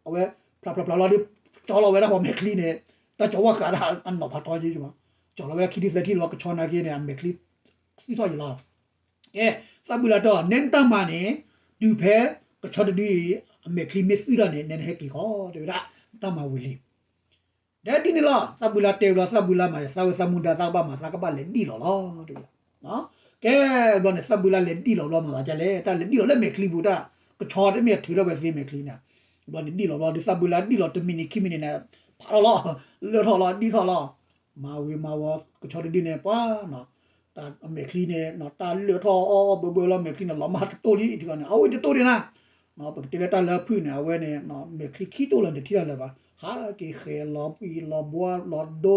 အဝဲဖျးဖျးဖျးလီၤဒီး ကၠီလီၤဝဲဒၣ်ပှၤမဲာ်ချံန့ၣ်, တၢ်ကၠီၤဝၣ်ဃးဒၣ်အနီၢ်ဖးထီယ့ၢ်မး, ကၠီလီၤဝဲဒၣ်ခံထံၣ်သၢထံၣ်လီၤ ကဆီနာ်က့န့ၣ် အမဲာ်ချံ သွံၣ်ထီၣ်ယံၤလီၤ ကဲ, သၣ်ဘုလါတဲအီၤ နဲနတၢ်မၤန့ၣ်, တုၤဖဲကဆီတဒုအံၤ အမဲာ်ချံမ့ၢ်သွံၣ်ထီၣ်န့ၣ် နဲနဟဲက့ၤဃီ တဲဝဲဒၣ်, တၢ်မၤဝံၤလံ, ဒီးဒ်န့ၣ်လီၤ သၣ်ဘုလါတဲဝဲလီၤ သၣ်ဘုလါမၤ သးဝဲသးမူဒါသးကဘၣ်မၤ သးကဘၣ်လဲၤဒံၣ်လီၤလီၤ တဲဝဲဒၣ်, ကဲ, ဘျီန့ၣ် သၣ်ဘုလါလဲၤဒံၣ်လီၤဘျီမၤသးဒ်လဲၣ် တၢ်လဲၤဒံၣ်လီၤလၢမဲာ်ချံပူၤတၢ်, ကဆီတမ့ၢ်ထုးထီၣ်ဝဲသ့မဲာ်ချံန့ၣ်, ဘျီန့ၣ်ဒံၣ်လီၤဘျီ ဒ်သၣ်ဘုလါဒံၣ်လီၤတမံးနံးခံမံးနံးန့ၣ်, ဖးထီၣ်လီၤ, လၢာ်ထီၣ်လီၤဒံၣ်ထီၣ်လီၤ, မၤဝံၤမၤဝီၤ ကဆီတဒုန့ၣ် ပှၤ တၢ်အမဲာ်ချံန့ၣ် တၢ်လၢာ်ထီၣ်အီၣ်အီၣ်ဘၢဘၢလီၤ မဲာ်ချံန့ၣ် လီၤမၢ်တတိၢ်လံ ထံကီန့ၣ် အဝဲတတိၢ်ဒံးနၤ, ပကတဲလၢတၢ်လၢဖုၣ်န့ၣ် အဝဲန့ၣ် မဲာ်ချံခံတိၢ်လၢၤန့ၣ် တထံၣ်တၢ်လၢၤဘၣ် ဟးက့ၤဃဲၤလီၤဘှံးလီၤဘှါလီၤဒိ,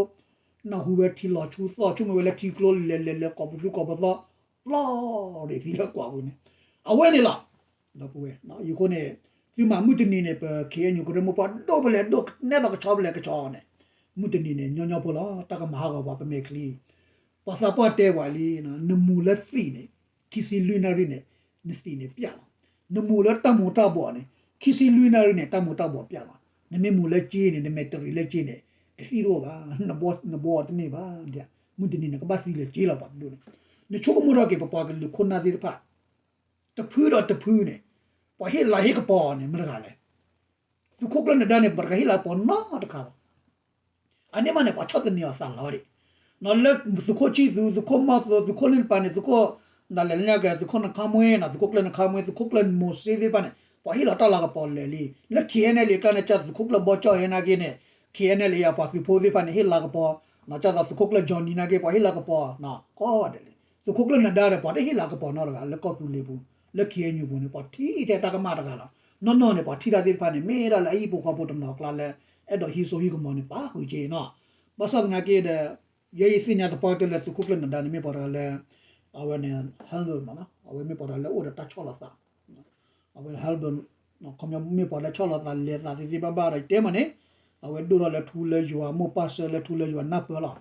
နၢ်ဟူဝဲထံလီၤဆူသီၣ် ဆိကမိၣ်ဝဲလၢထံကျိလဲၤလဲၤလဲၤ ကိးပသူကိးပသီ, လီၤရ့းသံလၢကွၢ်ပူၤန့ၣ်, အဝဲန့ၣ်လီၤ ဒီပုၢ်ဝဲၢ်, ယဃိန့ၣ် သုမၤမုၢ်တနံၤန့ၣ် ပ ခ့ၣ်အဲၣ်ယူၣ် ကရၢမိၢ်ပှၢ်ဒိၣ်ဖဲလဲၣ်ဒိၣ် နဲသိးကဆီဖဲလဲၣ်ကဆီန့ၣ်, မုၢ်တနံၤန့ၣ် ညီညီဖိလီၤ တၢ်ကမၤဟးဂီၤပှၤပမဲာ်ချံ, ပှၤသးပှၢ်တဲပှၤလံ, နမူၤလၢသံးန့ၣ် ခံဆံလွံၢ်နၣ်ရံၣ်န့ၣ် နသံးန့ၣ်ပျၢ်လီၤ, နမူၤလၢတၢ်မူၤတၢ်ဘှီးန့ၣ် ခံဆံလွံၢ်နၣ်ရံၣ်န့ၣ် တၢ်မူၤတၢ်ဘှီးပျၢ်လီၤ, နမ့ၢ်မူၤလၢက့န့ၣ် နမဲာ်တရံးလၢက့န့ၣ် ကသံၣ်တအိၣ်ဘၣ်, နဘှီတန့ၢ်ဘၣ်, မုၢ်တနံၤန့ၣ် ကဘၣ်သံလၢက့လီၤပှၤတဒိၣ်န့ၣ်, နဆိကမိၣ်ထီၣ်က့ၤပပှၤကလုာ်ခိၣ်နၢ်သ့ၣ်တဖၣ် တဖုဒီးတဖုန့ၣ် ပှၤဟ့ၣ်လၤဟ့ၣ်ကပီၤန့ၣ် မတၤတဂၤလဲၣ်, သုးခိၣ်ကျၢၢ်နဒါန့ၣ် မတၤတဂၤဟ့ၣ်လၤကပီၤနီတခါဘၣ်, အန့ၣ်မးန့ၣ် ပှၤဆီၣ်သနံးအီၤသးလီၤဒံး, လၢသုးခိၣ်ဆံၣ်သူ သုးခိၣ်မီၢ်သိ သုးခိၣ်လ့ၣ်တပၤန့ၣ် သုးခိၣ် ဒၣ်လဲာ်လၢညါကဲ သုးခိၣ်နခါမွ့နီၤ သုးခိၣ်ကျၢၢ်နခါမွ့ သုးခိၣ်ကျၢၢ်မိၤၡ့သ့ၣ်တဖၣ်န့ၣ် ပှၤဟ့ၣ်လီၤတၢ်လၤကပီၤလၢာ်လံ, လၢ ခ့ၣ်အဲၣ်အန်ၣ်အယ်လ်အ့ အကျါန့ၣ် ကၢ်သုးခိၣ်ကျၢၢ်ဘီကၠီၣ်ဟဲနာ်က့န့ၣ် ခ့ၣ်အဲၣ်အန်ၣ်အယ်လ်အ့ အပှၤသုးဖိသ့ၣ်တဖၣ်န့ၣ် ဟ့ၣ်လၤကပီၤ, ကၢ်သိးသုးခိၣ်ကျၢၢ် Johnny နာ်က့ ပှၤဟ့ၣ်လၤကပီၤ, ကိးဂၤဒဲးလံ, သုးခိၣ်ကျၢၢ်နဒါဒီး ပှၤတဟ့ၣ်လၤကပီၤနီတဂၤ လၢကီၢ်သူလ့ၤပူၤ, လၢ ခ့ၣ်အဲၣ်ယူၣ် ပူၤန့ၣ် ပှၤထံၣ်ထဲတၢ်ကမၣ်တဂၤလီၤ, နီၢ်နီၢ်န့ၣ် ပှၤထံၣ်တၢ်သ့ၣ်တဖၣ်န့ၣ် မ့ၢ်ဒၣ်လၢအဟံၣ်ဖိဃီဖိတနီၤအကျါလၢ အဲၣ်ဒိးဟံးစိဟံးကမီၤန့ၣ် ပာ်ဃုာ်က့ၤနီၤ, ဘၣ်ဆၣ်သနာ်က့ဒီး ယဲယသ့ၣ်ညါသပှၢ်ကတၢၢ်လၢသုးခိၣ်ကျၢၢ်နဒါန့ၣ် မ့ၢ်ပှၤတဂၤလၢ အဝဲန့ၣ် humble မးနီၤ အဝဲမ့ၢ်ပှၤတဂၤလၢအိၣ်ဒီးတၢ်ဆီၣ်လီၤသး, အဝဲ humble ခီပညီမ့ၢ်ပှၤလၢဆီၣ်လီၤသးလဲၤသးသ့သ့ဘၣ်ဘၣ်ဒီး ယတဲမးန့ၣ်, အဝဲဒိၣ်ထီၣ်လၢထူလၢယွၤ မိၢ်ပၢ်ဆၢလၢထူလၢယွၤနၢ်ပၢၢ်လီၤ,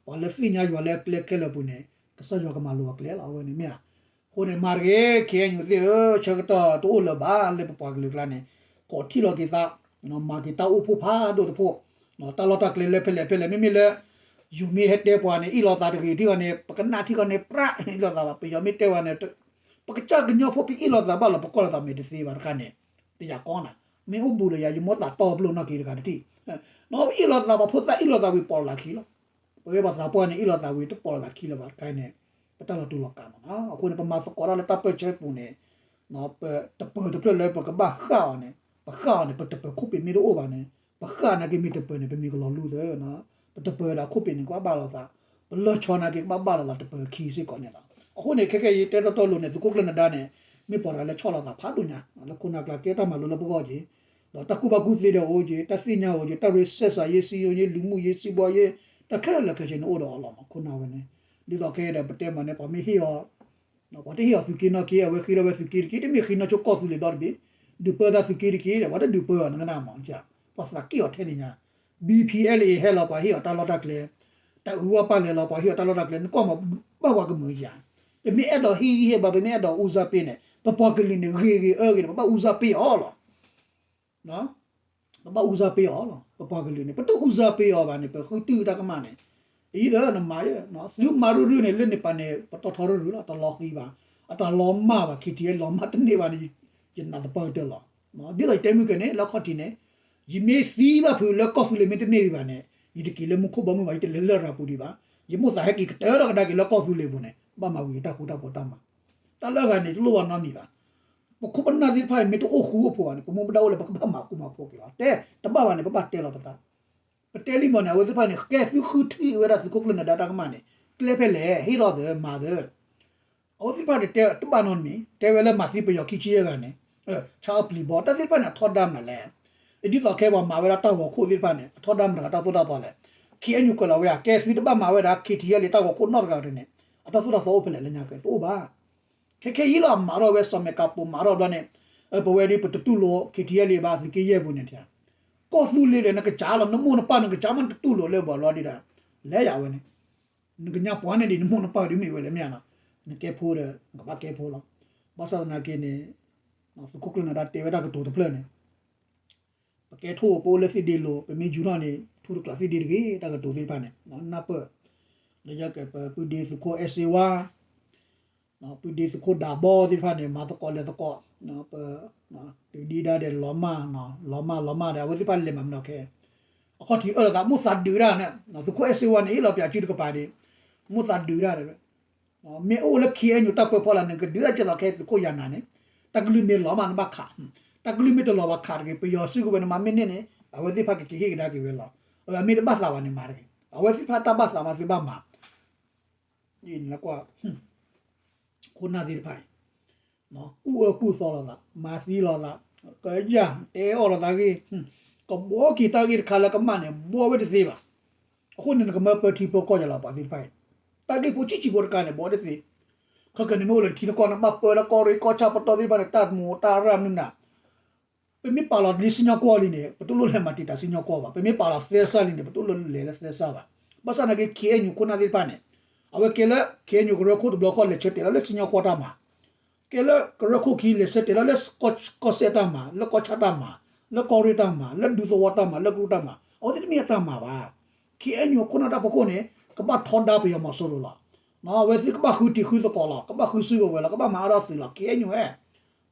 ပှၤလၢသ့ၣ်ညါယွၤလၢကျဲခဲလၢာ်ပူၤန့ၣ် ကစၢ်ယွၤကမၤလိၤအကျဲလီၤ အဝဲန့ၣ်မ့ၢ်ဧါ, အဃိန့ၣ် မၤတဂ့ၤ ခ့ၣ်အဲၣ်ယူၣ်သ့ၣ်ဧၢ ဆၢကတီၢ်တအိၣ်လၢၤဘၣ်လၢပပှၤကလုာ်ကျါန့ၣ်, ကိးထီၣ်လီၤက့ၤသး, မၤက့ၤတၢ်အိၣ်ဖှိၣ်ဖးဒိၣ်တဖှိၣ်, တၢ်လီၢ်တၢ်ကျဲလၢဖဲလဲၣ်ဖဲလဲၣ် မ့မ့ၢ်လၢ ယိၤမ့ၢ်ဟဲတဲပှၤန့ၣ် အ့ၣ်လိာ်သးတဂ့ၤထံၣ်အီၤန့ၣ် ပကနၣ်ထံၣ်အီၤန့ၣ် ပြးအ့ၣ်လိာ်သးဘၣ် ပယီၤမ့ၢ်တဲပှၤန့ၣ် ပကစၢ်ကညီဖိပအ့ၣ်လိာ်သးဘၣ်လီၤ ပကွၢ်လိာ်သးမဲာ်တသ့ဘၣ်တခါန့ၣ်, တယာ်ကီနၤ, မ့ၢ်အိၣ်ဘူးလၢယၤ ယမိၣ်သးတီပလိာ်နီၢ်က့တဂၤတထံၣ်, နအ့ၣ်လိာ်သးပှၤဖိသၣ်အ့ၣ်လိာ်သးဝံၤပိာ်လိာ်သးခံလီၤ, ပဝဲပှၤသးပှၢ်န့ၣ် အ့ၣ်လိာ်သးဝံၤတပိာ်လိာ်သးခံလၢၤဘၣ်တခါန့ၣ်, ပတၢ်လီၤတူာ်လီၤကာ်မးနီၤ အဃိန့ၣ် ပမၤသကိးတၢ်လၢတၢ်ပၢၢ်ဆၢပူၤန့ၣ် ပတပၢၤတဖျၢၣ်လၢပကဘၣ်ဃၣ်အီၤန့ၣ်, ပဃၣ်အီၤန့ၣ် ပတပၢၤခိၣ်ပ့ၤမ့ၢ်တအိၣ်ဘၣ်န့ၣ်, ပဃၣ်နာ်က့မ့ၢ်တပၢၤန့ၣ် ပမ့ၢ်ကလီၤလူသၢ, ပတပၢၤဒီးခိၣ်ပ့ၤန့ၣ် ကဘၣ်ဘၣ်လိာ်သး, ပလီၢ်ဆီနာ်က့ကဘၣ်ဘၣ်လိာ်သးတပၢၤခံစ့ၢ်ကီးန့ၣ်လီၤ. အဃိန့ၣ် ခဲကဲယတဲတီတီလိၤန့ၣ် သုးခိၣ်ကျၢၢ်နဒါန့ၣ် မ့ၢ်ပှၤတဂၤလၢဆီၣ်လီၤသးဖးဒိၣ်ညါ, လၢခိၣ်နၢ်ကျါကဲတၢ်မၤလိလၢပဂီၢ်က့ၤ, ဒီးတၢ်ကူၣ်ဘၣ်ကူၣ်သ့ဒီးအိၣ်က့ၤ, တၢ်သ့ၣ်ညါအိၣ်က့ၤ, တၢ်ရ့စဲးစးယ့ စံယိယ့ လူမှုရေး စီးပွားရေး, တၢ်ခဲလၢာ်ခဲဆ့န့ၣ်အိၣ်ဒီးအီၤလီၤမး ခိၣ်နၢ်ဝဲန့ၣ်, ဒ်သိးခဲဒီးပတဲမးန့ၣ် ပှၤမ့ၢ်ဟ့ၣ်အီၤ ပှၤတဟ့ၣ်အီၤသုးက့နီၢ်က့ အဝဲဃ့ထီၣ်ဝဲသုးက့တက့ တမ့ၢ်ဃ့နီၢ်ဆိကီၢ်သူလ့ၤဒီတဘ့ၣ်, ဒုးပၢသးသုးက့တက့ ပှၤတဒုးပၢအီၤနကနၣ်မး, ပှၤသးက့ၣ်အီၤထဲန့ၣ်ညါ, B P L A ဟဲလီၤ ပှၤဟ့ၣ်အီၤတၢ်လီၢ်တၢ်ကျဲ, တၢ်အုးဝဲပၢ်လဲၤလီၤ ပှၤဟ့ၣ်အီၤတၢ်လီၢ်တၢ်ကျဲ, နကွၢ်မးဘၣ်ပှၤကမုာ်ယၤ, ပမ့ၢ်အဲၣ်ဒိးဟ့ၣ်ဂံၢ်ဟ့ၣ်ဘါ ပမ့ၢ်အဲၣ်ဒိးအူစၢ်ပ့န့ၣ် ပပှၤကလုာ်န့ၣ် ဂ့ၤဂ့ၤအၢဂ့ၤန့ၣ် ပဘၣ်အူစၢ်ပ့အီၤလီၤ. ပဘၣ်အူစၢ်ပ့အီၤလီၤ. ပပှၤကလုာ်န့ၣ် ပတအူစၢ်ပ့အီၤဘၣ်န့ၣ် ပဃုတုၤတၢ်ကမၣ်န့ၣ် အံၤဒီးနမၤယဲ သုမၤရုၢ်ရုၢ်န့ၣ် လၢန့ၣ်ပၤန့ၣ် ပတီၢ်ထီရုၢ်ရုၢ်လီၤ. တလီၤဃံဘၣ်, အတၢ်လီၤမၢ်ဘၣ်, ခ့ထံအဲၣ်လီၤမၢ်တန့ၢ်ဘၣ်န့ၣ် ယနာ်သပှၢ်ကတၢၢ်လီၤ. ဒ်သိးယတဲမုၢ်ကဲန့ၣ် လၢခီၣ်ထံးန့ၣ် ယမ့ၢ်သံဘၣ်ဖုးလၢကီၢ်သူလ့ၤမ့ၢ်တန့ၢ်ဒံးဘၣ်န့ၣ် ယတက့ၤလၢမူခိၣ်ဘီမုၢ်ဘၣ်, ယတလဲၤလၢရၤပူၤဒံးဘၣ်. ယမိၣ်သးဟဲက့ၤကတၢၢ်ထီၣ်ကဒါက့ၤလၢကီၢ်သူလ့ၤပူၤန့ၣ် ဘၣ်မၤဝံၤတၢ်ဃူတၢ်ဖိးတၢ်မၤ တၢ်လၢအဂၤန့ၣ် တလိၣ်ဘၣ်နီတမံၤဘၣ်. ပခိၣ်ပနၢ်သ့ၣ်တဖၣ်အံၤ မ့ၢ်တအိၣ်ဃူအိၣ်ဖိးဘၣ်န့ၣ် ပမူပဒါအိၣ်လၢပကဘၣ်မၤကူမၤဖိးက့ၤလီၤ. တဲတဘၣ်ဘၣ်န့ၣ် ပဘၣ်တဲလီၤပသး. ပတဲလံမီၢ်န့ၣ် အဝဲသ့ၣ်တဖၣ်န့ၣ် ကဲသုဃုထံၣ်ဝဲဒၣ်သုးခိၣ်ကျၢၢ်နၢၤဒါတၢ်ကမၣ်န့ၣ် ကျဲဖဲလဲၣ်, ဟ့ၣ်လီၤသၢ, မၤသၢ. အဝဲသ့ၣ်တဖၣ်န့ၣ် တဲတဘၣ်နီတမံၤ, တဲဝဲလၢမၤသံပယီၤခံဆံယဲၢ်ဂၤန့ၣ် ဆါအီၣ်ပျံၤဘီ, တၢ်သ့ၣ်တဖၣ်န့ၣ် အထီဒါမနုၤလဲၣ်. ဒ်သိးခဲပှၤမၤဝဲဒၣ်တၢ်ဂီၤခိၣ်သ့ၣ်တဖၣ်န့ၣ် အထီဒါမတၤတၢ်သိၣ်တၢ်သီလဲၣ်. ခ့အဲၣ်ယူၣ်ကွဲးလီၤဝဲဧါ, ကဲသုတဘၣ်မၤဝဲဒၣ် ခ့ထံအဲၣ်လ့ တၢ်ဂီၤခိၣ်နီတဂၤန့ၣ် အတၢ်သိၣ်တၢ်သီအိၣ်ဖဲလဲၣ်လၢညါကဲ တအိၣ်ဘၣ်. ခဲခဲအံၤလီၤ မၤထီၣ်ဝဲစီၤမဲာ်ကးပိာ် မၤထီၣ်ဘျီန့ၣ် ပဝဲဒၣ်ပတတူၢ်လိာ် ခ့ထံအဲၣ်လ့ ဘၣ်သုးက့ယဲၢ်ပူၤန့ၣ် ကီၢ်သူလ့ၤဒီးနကစၢ်လီၤ, နမိၢ်နပၢ်နကစၢ်မး နတတူၢ်လိာ်လၢပှၤဘျီဒ်ဒီး လဲၤယၤဝဲန့ၣ် နကညါပှၤန့ၣ်ဒ် နမိၢ်နပၢ်ဒ်မ့ၢ်ဝဲလဲၣ်မ့ၢ်ဧါနီၤ, နကဲဖိဒီး နကဘၣ်ကဲဖိလီၤ. ဘၣ်ဆၣ်သနာ်က့န့ၣ် သုးခိၣ်ကျၢၢ်နၢၤဒါတဲဝဲတၢ်ကတိၤတဖျၢၣ်န့ၣ် ပကဲထိၣ် ပအိၣ်လၢသ့ၣ်ဒ့လိၤ ပမ့ၢ်ယူၤထီၣ်န့ၣ် ထူတကျးသ့ၣ်ဒ့တဂ့ၤ တၢ်ကတိၤသ့ၣ်တဖၣ်န့ၣ် နၢ်ပၢၢ် လၢညါကဲ ပပုၢ်ဒ့သုးခိၣ်အဲၣ်စ့ဝါ ပုၢ်ဒ့သုးခိၣ်ဒးဘီသ့ၣ်တဖၣ်န့ၣ် မၤသကိးလဲၤသကိး ပ တုၤဒံဒါဒီးလီၤမၢ် လီၤမၢ်လီၤမၢ်ဒီး အဝဲသ့ၣ်တဖၣ်လဲၤမၤမနီၤခဲ အခီၣ်ထံးအၢၣ်လီၤသး မိၣ်သးဒုးဒၣ်န့ၣ် သုးခိၣ်အဲၣ်စ့ဝါန့ၣ် ဟ့ၣ်လီၤပၠးစုတကပၤဒံး မိၣ်သးဒုးဒၣ် မ့ၢ်အိၣ်လၢ ခ့အဲၣ်ယူၣ် တၢ်ပၢဖီလာ် နကဒုးဒၣ်ကဲသိးခဲသုးခိၣ်ယၤနၤန့ၣ် တၢ်ကလုၢ်မ့ၢ်လီၤမးနဘၣ်ခး တၢ်ကလုၢ်မ့ၢ်တလီၤဘၣ်ခးတဂ့ၤ ပယီၤစုကဝဲၤနမၤမ့ၢ်န့ၢ်န့ၣ် အဝဲသ့ၣ်တဖၣ်ကက့ၤဟ့ၣ်ကဒါက့ၤဝဲလီၤ. အမ့ၢ်တဘၣ်သးဘၣ်န့ၣ်မၤတဂ့ၤ အဝဲသ့ၣ်တဖၣ်တၢ်ဘၣ်သးမးသုဘၣ်မၤ အံၤနကွၢ် ခိၣ်နၢ်သ့ၣ်တဖၣ်အံၤ ကူၣ်အၢကူၣ်သီလိာ်သး မၤသံလိာ်သး ကယၢ် တဲအီၣ်လိာ်သးဂ့ၢ် ကဘှီက့ၤတၢ်ဂ့ၢ်တခါလၢကမၣ်န့ၣ် ဘှီဝဲတသ့ဘၣ်. အဃိန့ၣ် နကမၢပၢထံဖိကီၢ်ဖိလီၤ ပှၤသ့ၣ်တဖၣ်အံၤ တၢ်ဂ့ၢ်ဖိဆံးဆံးဖိတခါန့ၣ် ဘှီတသ့. ခဲကနံၣ်မ့ၢ်အိၣ်လၢထံနကီၢ် နဘၣ်ပၢလၢကီၢ်ရ့ၣ်ကီၢ်ဆၣ်ပတီၢ်သ့ၣ်တဖၣ်န့ၣ် တၢ်မူးတၢ်ရၢ်မနုၤမနုၤ ပမ့ၢ်ပာ်လီၤလံစံၣ်ညီၣ်ကွီၢ်လံန့ၣ် ပတလိၣ်လဲၤမၤတံာ်တာ်စံၣ်ညီၣ်ကွီၢ်ဘၣ်. ပမ့ၢ်ပာ်လီၤသဲစးလံန့ၣ် ပတလိၣ်လဲၤလၢသဲစးဘၣ်. ဘၣ်ဆၣ်သနာ်က့ ခ့အဲၣ်ယူၣ် ခိၣ်နၢ်သ့ၣ်တဖၣ်န့ၣ် အဝဲကဲလၢ ခ့အဲၣ်ယူၣ် ကရၢခိၣ်တဘျီဃီ လဲၤဆၢတဲာ်လီၤလၢစံၣ်ညီၣ်ကွီၢ်တၢ်မၤ ကဲလၢကရၢခိၣ်ခံ လဲၤဆၢတဲာ်လီၤလၢကီၢ်စဲၣ်တၢ်မၤ လၢကီၢ်ဆၣ်တၢ်မၤ လၢကီၢ်ရ့ၣ်တၢ်မၤ လၢဒူသဝီတၢ်မၤ လၢကရူၢ်တၢ်မၤ အဝဲသ့ၣ်တမ့ၢ်အတၢ်မၤဘၣ်. ခ့အဲၣ်ယူၣ် ခိၣ်နၢ်တၢ်ဖီခိၣ်န့ၣ် ကဘၣ်ထီဒါပယီၤမီၤစိရိၤလီၤ. အဝဲသ့ၣ်ကဘၣ်ဃုတံၤဃုသကိးလီၤ ကဘၣ်ဃုစုကဝဲၤလီၤ ကဘၣ်မၤအါထီၣ်သုးလီၤ ခ့အဲၣ်ယူၣ်ဧၢ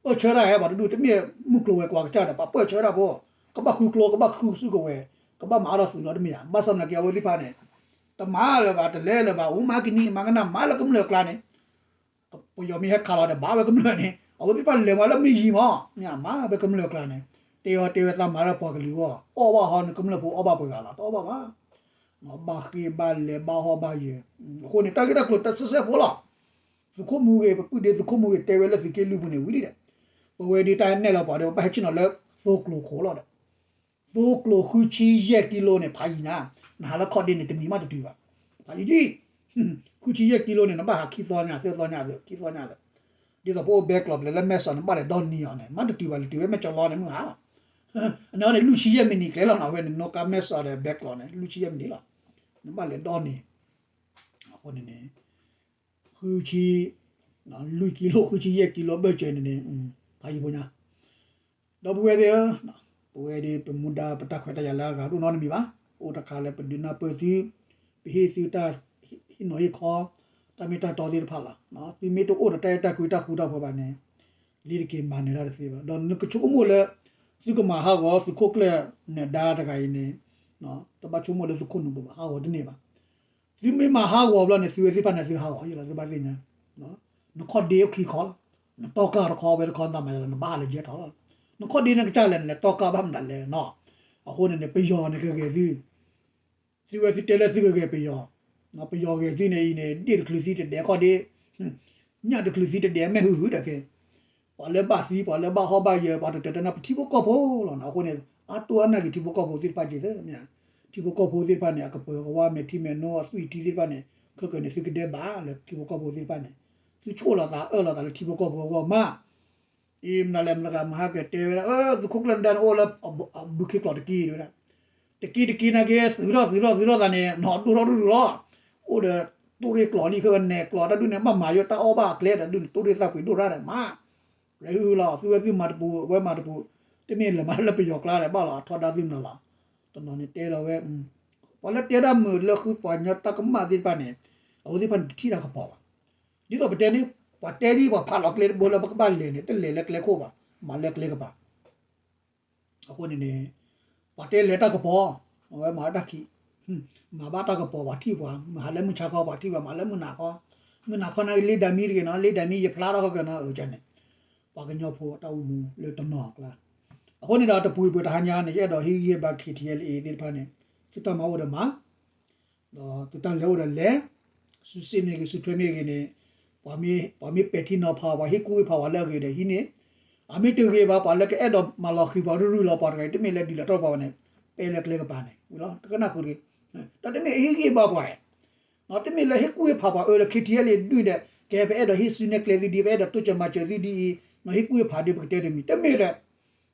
ပၢၢ်ဆၢတၢ်ဧၢ ပှၤတဒူၣ်တမ့ၢ်မုၢ်ကျိၤဝဲၤကွာ်ကစၢ်ဒီး ပှၤပၢၢ်ဆၢတၢ်ဖိ ကဘၣ်ဃုကျိ ကဘၣ်ဃုစုကဝဲၤ ကဘၣ်မၤအါထီၣ်သုးလီၤတမ့ၢ်ဧါ. ဘၣ်ဆၣ်သနာ်က့ အဝဲသ့ၣ်တဖၣ်န့ၣ် တမၤလၢၤဘၣ် တလဲၤလၢၤဘၣ် အိၣ်မၤကနံၣ်မၤကနၣ် မၤလၢကမျၢၢ်အကျါန့ၣ် ပယီၤမ့ၢ်ဟဲခးလီၤဒီး ဘၣ်ဝဲကမျၢၢ်န့ၣ် အဝဲသ့ၣ်တဖၣ်လဲၤမၤလၢမ့ၢ်ယံၤမး မ့ၢ်မၤဝဲကမျၢၢ်အကျါန့ၣ် တဲအီၤတဲဝဲသးမၤလၢပှၤကလုာ်အဂီၢ် အီၣ်ဘၣ်ဟီန့ၣ် ကမျၢၢ်ဖိအီၣ်ဘၣ်ပှဲၤဂၤလီၤ တအီၣ်ဘၣ်ဘၣ် ဘၣ်ဃ့ဘၣ်လဲၤဘၣ်ဟီၣ်ဘၣ်ယၢၤ အဃိန့ၣ် တၢ်ဂ့ၢ်တၢ်ကျိၤတၢ်စဲစဲဖိလီၤ. သုးခိၣ်မူဂ့ၤ ပပုၢ်ဒ့သုးခိၣ်မူဂ့ၤ တဲဝဲလၢသုးက့လွံၢ်ပူၤန့ၣ် ဝံၤလံဒီး ပဝဲဒၣ်တၢ်နဲၣ်လီၤပှၤဒီး ပဘၣ်ဟဲဆ့ၣ်နီၤလၢသိကျိၤခိၣ်လီၤဒီး သိကျိၤဃုဆံယဲၢ်ကံလိန့ၣ် ဖးယံၤနၤ နဟးလၢခီၣ်ဒ့န့ၣ် တနံၤမးတတုၤဘၣ် ဖးယံၤ ဃုဆံယဲၢ်ကံလိန့ၣ် နဘၣ်ဟးခံသီညါ သၢသီညါ ခံသီညါ ဒ်သိးပအိၣ်ဘဲကျိးပျဲၤလၢမဲၢ်စီၤန့ၣ် ဘၣ်လဲၤဒီနံၤအီၤန့ၣ် မးတတုၤဘၣ် လဲၤတုၤဝဲမဲၢ်ကၠီလီန့ၣ် မုၢ်ဟါလီၤ နန့ၣ် လွံၢ်ဆံယဲၢ်မံးနံးကျဲလီၤနီၤ အဝဲန့ၣ် နီၣ်ကါမဲၢ်စီၤဒီးဘဲကျိးန့ၣ် လွံၢ်ဆံယဲၢ်မံးနံးလီၤ နဘၣ်လဲၤဒီနံၤ အဃိန့ၣ်န့ၣ် ဃုဆံ လွံၢ်ကံလိ ဃုဆံယဲၢ်ကံလိဘၢၣ်စၢၤန့ၣ်န့ၣ် ဖးယံၤဖိညါ ဒီပုၢ်ဝဲၢ်သ့ၣ်ဧၢ, ပဝဲဒၣ်ပမူဒါပတၢ်ခွဲးတၢ်ယာ်လၢအဂၤဒိၣ်နီတမံၤဘၣ်. အိၣ်တခါလၢပဒုးနၢ်ပၢၢ်သု, ပဟ့ၣ်သုတၢ်ဟ့ၣ်နီၤဟ့ၣ်ခီ, တၢ်မ့ၢ်တၢ်တီသ့ၣ်တဖၣ်လီၤ. သုမ့ၢ်တအိၣ်ဒီးတၢ်အဲၣ်တၢ်ကွံတၢ်ဃူတၢ်ဖိးဘၣ်န့ၣ်, လ့ၤတက့ၤမၤနၢၤတၢ်တသ့ဘၣ်. ဒီးနကဆိကမိၣ်လၢ သုကမၤဟးဂီၤသုးခိၣ်ကျၢၢ်နၢၤဒါတဂၤအံၤန့ၣ်, တဘၣ်ဆိကမိၣ်လၢသုခိၣ်နူာ်ဘၣ် ဟးဂီၤတန့ၢ်ဘၣ်. သုမ့ၢ်မၤဟးဂီၤဘျီန့ၣ် သုဝဲသ့ၣ်တဖၣ်န့ၣ် သုဟးဂီၤယဲလီၤ သုဘၣ်သ့ၣ်ညါ. နခီၣ်ဒ့အိၣ်ခံခီလီၤ. နတီၢ်ကၢ်တခီ ဝဲတခီ နတၢ်မၤယဲလီၤ နဘၣ်ဟးလၢယဲထီၣ်လီၤ. နခီၣ်ဒ့န့ၣ်ကစၢ်လဲၣ် နလဲၤတီၢ်ကၢ်ဘၣ်မနုၤလဲၣ်နီၤ. အဃိန့ၣ်န့ၣ် ပယီၤန့ၣ်ကဂဲၤသု, သုဝဲသုတဲလၢသုကဂဲၤပယီၤ, ပယီၤဂဲၤသုန့ၣ်အံၤန့ၣ် ဒ့ၣ်တချုးသံတဒဲးခီၣ်ဒ့, ညၣ်တချုးသံတဒဲးမဲာ်ဟုၣ်ဟုၣ်ဒီးကဲ ပှၤလၢဘၣ်သံ ပှၤလၢဘၣ်ဟီၣ်ဘၣ်ယၢၤ ပှၤတတၢၢ်တၢ်နၢ်ပထံဖိကီၢ်ဖိလီၤနီၤ. အဃိန့ၣ် အါတူၢ်အါနၢ်က့ၤထံဖိကီၢ်ဖိသ့ၣ်တဖၣ်က့ၤသ့ၣ်မ့ၢ်, ထံဖိကီၢ်ဖိသ့ၣ်တဖၣ်န့ၣ် အကပၢၤကဝါမဲာ်ထံမဲာ်နိ အသွံၣ်ထံသ့ၣ်တဖၣ်န့ၣ် ခဲကနံၣ်န့ၣ် သုကဒဲးဘၣ်လၢထံဖိကီၢ်ဖိသ့ၣ်တဖၣ်န့ၣ်, သုဆိၣ်လီၤသးအၢၣ်လီၤသးလၢထံဖိကီၢ်ဖိအဂီၢ်မး အံၤမနုၤလဲၣ် မတၤဂၤမဟါကတဲဝဲဒၣ် သုးခိၣ်ကျၢၢ်နၢၤဒါန့ၣ်အိၣ်လၢ ဘုခ့ကျိးတက့ၢ်တဲဝဲဒၣ်, တက့ၢ်တက့ၢ်နာ်က့ သုးထီၣ်သုးထီၣ်သုးထီၣ်သးန့ၣ် နီၢ်ဒိၣ်ထီၣ်ဒိၣ်ထီၣ်လီၤ. အိၣ်ဒီး တိၢ်ရ့ၣ်ကျိးလံ ခဲကနံၣ်န့ၣ် ကျိးတၢ်ဒုးန့ၣ် ဘၣ်မၤယိၣ်တၢ်အီၣ်ဘၣ်အကျဲဒီးဒုးန့ၣ် တိၢ်ရ့ၣ်သၣ်ပှ့ၤဒိၣ်ရၣ်ဒီးမး, ရဲၣ်ဟုၣ်လီၤ သုဝဲသုမၤတပူၤ ဝဲမၤတပူၤ, တမ့ၢ်လဲၤမၤလၢပယီၤကျါဒီး ဘၣ်လီၤအထီဒါသုမနုၤလီၤ. တနီၤန့ၣ်တဲလီၤဝဲ ပှၤလၢတဲဒၣ်မုာ်လၢဃုပှၤကညီတၢ်ကမၣ်သ့ၣ်တဖၣ်န့ၣ် အဝဲသ့ၣ်တဖၣ်န့ၣ် တထံၣ်တၢ်ကပီၤဘၣ်. ဒ်သိးပတဲန့ၣ် ပှၤတဲဒ်ပှၤဖးလီၤကျဲတဘိလၢပကဘၣ်လဲၤန့ၣ် တလဲၤလၢကျဲခိၣ်ဘၣ်, မၤလၢကျဲကပၤ အဃိန့ၣ်န့ၣ် ပှၤတဲလဲၤတၢ်ကပီၤ, အဝဲမၤတၢ်ခံး, မၤဘၣ်တၢ်ကပီၤပှၤထံၣ်ပှၤ, မၤဟးလၢမုၢ်ဆါခီပှၤထံၣ်ပှၤ, မၤလၢမုၢ်နၤခီ, မုၢ်နၤခီန့ၣ်လ့ဒၤမံတဂ့ၤနီၤ, လ့ဒၤမံယဖျါထီၣ်ခီကနီၤ အကန့ၣ် ပှၤကညီဖိတၢ်အိၣ်မူလၢတနီၤအကျါ, အဃိန့ၣ်ဒီးတပူၤပူၤတဟါညါန့ၣ် ယအဲၣ်ဒိးဟ့ၣ်ဂံၢ်ဟ့ၣ်ဘါ ခ့ထံအဲလ်အ့ သ့ၣ်တဖၣ်န့ၣ် သုတၢ်မၤအိၣ်ဒီးမၤ ဒီးသုတၢ်လဲၤအိၣ်ဒီးလဲၤ, စုစ့ၣ်မ့ၢ်ဂ့ၤ စုထွဲမ့ၢ်ဂ့ၤန့ၣ်, ပှၤမ့ၢ်ပဲာ်ထံနီၤဖး ပှၤဟ့ၣ်ကူၣ်ဟ့ၣ်ဖးပှၤလၢအဂ့ၤဒီးဟံးန့ၢ်, အမ့ၢ်တဂ့ၤဘၣ် ပှၤလၢကအဲၣ်ဒိးမၤလီၤဃံၤပှၤရုၢ်ရုၢ်လီၤ ပှၤတဂၤအံၤ တမ့ၢ်လၢဒ်လဲၣ်ထီၣ်ပှၤဘၣ်န့ၣ် ပဲလၢကျဲကပၤန့ၣ်ဝံၤလီၤ တကနၣ်ဃုာ်တဂ့ၤ. ဒီးတမ့ၢ်ဟ့ၣ်ဂံၢ်ဘါပှၤ တမ့ၢ်လၢဟ့ၣ်ကူၣ်ဟ့ၣ်ဖးပှၤအၢလၢ ခ့ထံအဲလ်အ့ ဒုၣ်ဒီး ကဲပအဲၣ်ဒိးဟ့ၣ်စုနဲၣ်ကျဲသုဒ် ပအဲၣ်ဒိးတိစၢၤမၤစၢၤသုဒ်အံၤ, ဟ့ၣ်ကူၣ်ဟ့ၣ်ဖးဒ်ပကတဲတမံၤ တမ့ၢ်ဒီး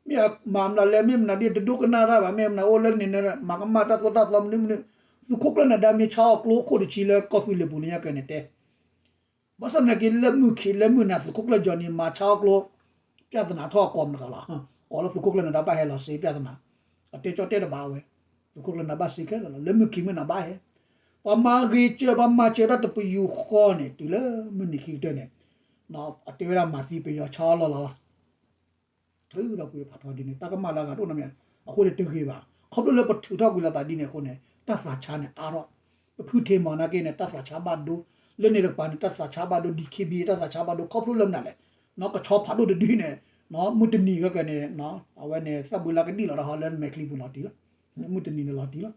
မ့ၢ်မၤမနုၤလဲၣ် မ့ၢ်မနုၤဒ်တဒိကနၣ်တၢ်ဘၣ် မ့ၢ်မနုၤအိၣ်လၢန့ၣ် မၤကမၣ်တၢ်သိၣ်တၢ်သီမနုၤမနုၤ, သုးခိၣ်ကျၢၢ်နဒါမ့ၢ်ဆါအီၤကျိခိၣ်တဆံလၢကီၢ်သူလ့ၤပူၤလၢညါကဲန့ၣ်တဲ ဘၣ်ဆၣ်သနာ်က့လၢမုၢ်ခံးလၢမုၢ်နၤ သုးခိၣ်ကျၢၢ်ကၠီနံၤမၤဆါအီၤကျိ ပြဿနာထီၣ်အကိးမတၤတဂၤလီၤ. ကိးလၢသုးခိၣ်ကျၢၢ်နဒါဘၣ်ဟဲလီၤစ့ပြဿနာ, အတဲကၠီတဲတဘၣ်ဝဲ, သုးခိၣ်ကျၢၢ်နဒါဘၣ်စ့ခဲလၢာ်လီၤ. လၢမုၢ်ခံးမုၢ်နၤဘၣ်ဟဲ, ပှၤမၤဂ့ၤစၢၤ ပှၤမၤစၢၤတၢ်တပယူာ်ဃီန့ၣ် တုၤလၢမုၢ်နံၤခံကတၢၢ်န့ၣ်, အတဲဝဲဒၣ်မၤသံပယီၤဆါအီၤလီၤလီၤလီၤ ထုးဒီးကွံာ်ဖးထီဒ်န့ၣ် တၢ်ကမၣ်လၢအဂၤတအိၣ်နီတမံၤ, အဃိန့ၣ်တဂ့ၤဘၣ်. ခီဖျိလၢပထုးထီၣ်ကွံာ်လိာ်သးဒ်န့ၣ်အဃိန့ၣ် တၢ်သးဆါန့ၣ်အါထီၣ်, ပဖုထ့မီၤနာ်က့န့ၣ် တၢ်သးဆါဘၣ်ဒိ, လၢန့ၣ်တကပၤန့ၣ် တၢ်သးဆါဘၣ်ဒိ ဒံးခ့ဘံ တၢ်သးဆါဘၣ်ဒိ ခီဖျိလၢမနုၤလဲၣ်, ကဆီဖးဒိၣ်တဒုန့ၣ်, မုၢ်တနံၤခဲကနံၣ်န့ၣ်, အဝဲန့ၣ် သၣ်ဘုလါကဒံၣ်လီၤဒီးဟီလၢမဲာ်ချံပူၤလီၤတံၢ်လီၤ, မုၢ်တနံၤန့ၣ်လီၤတံၢ်လီၤ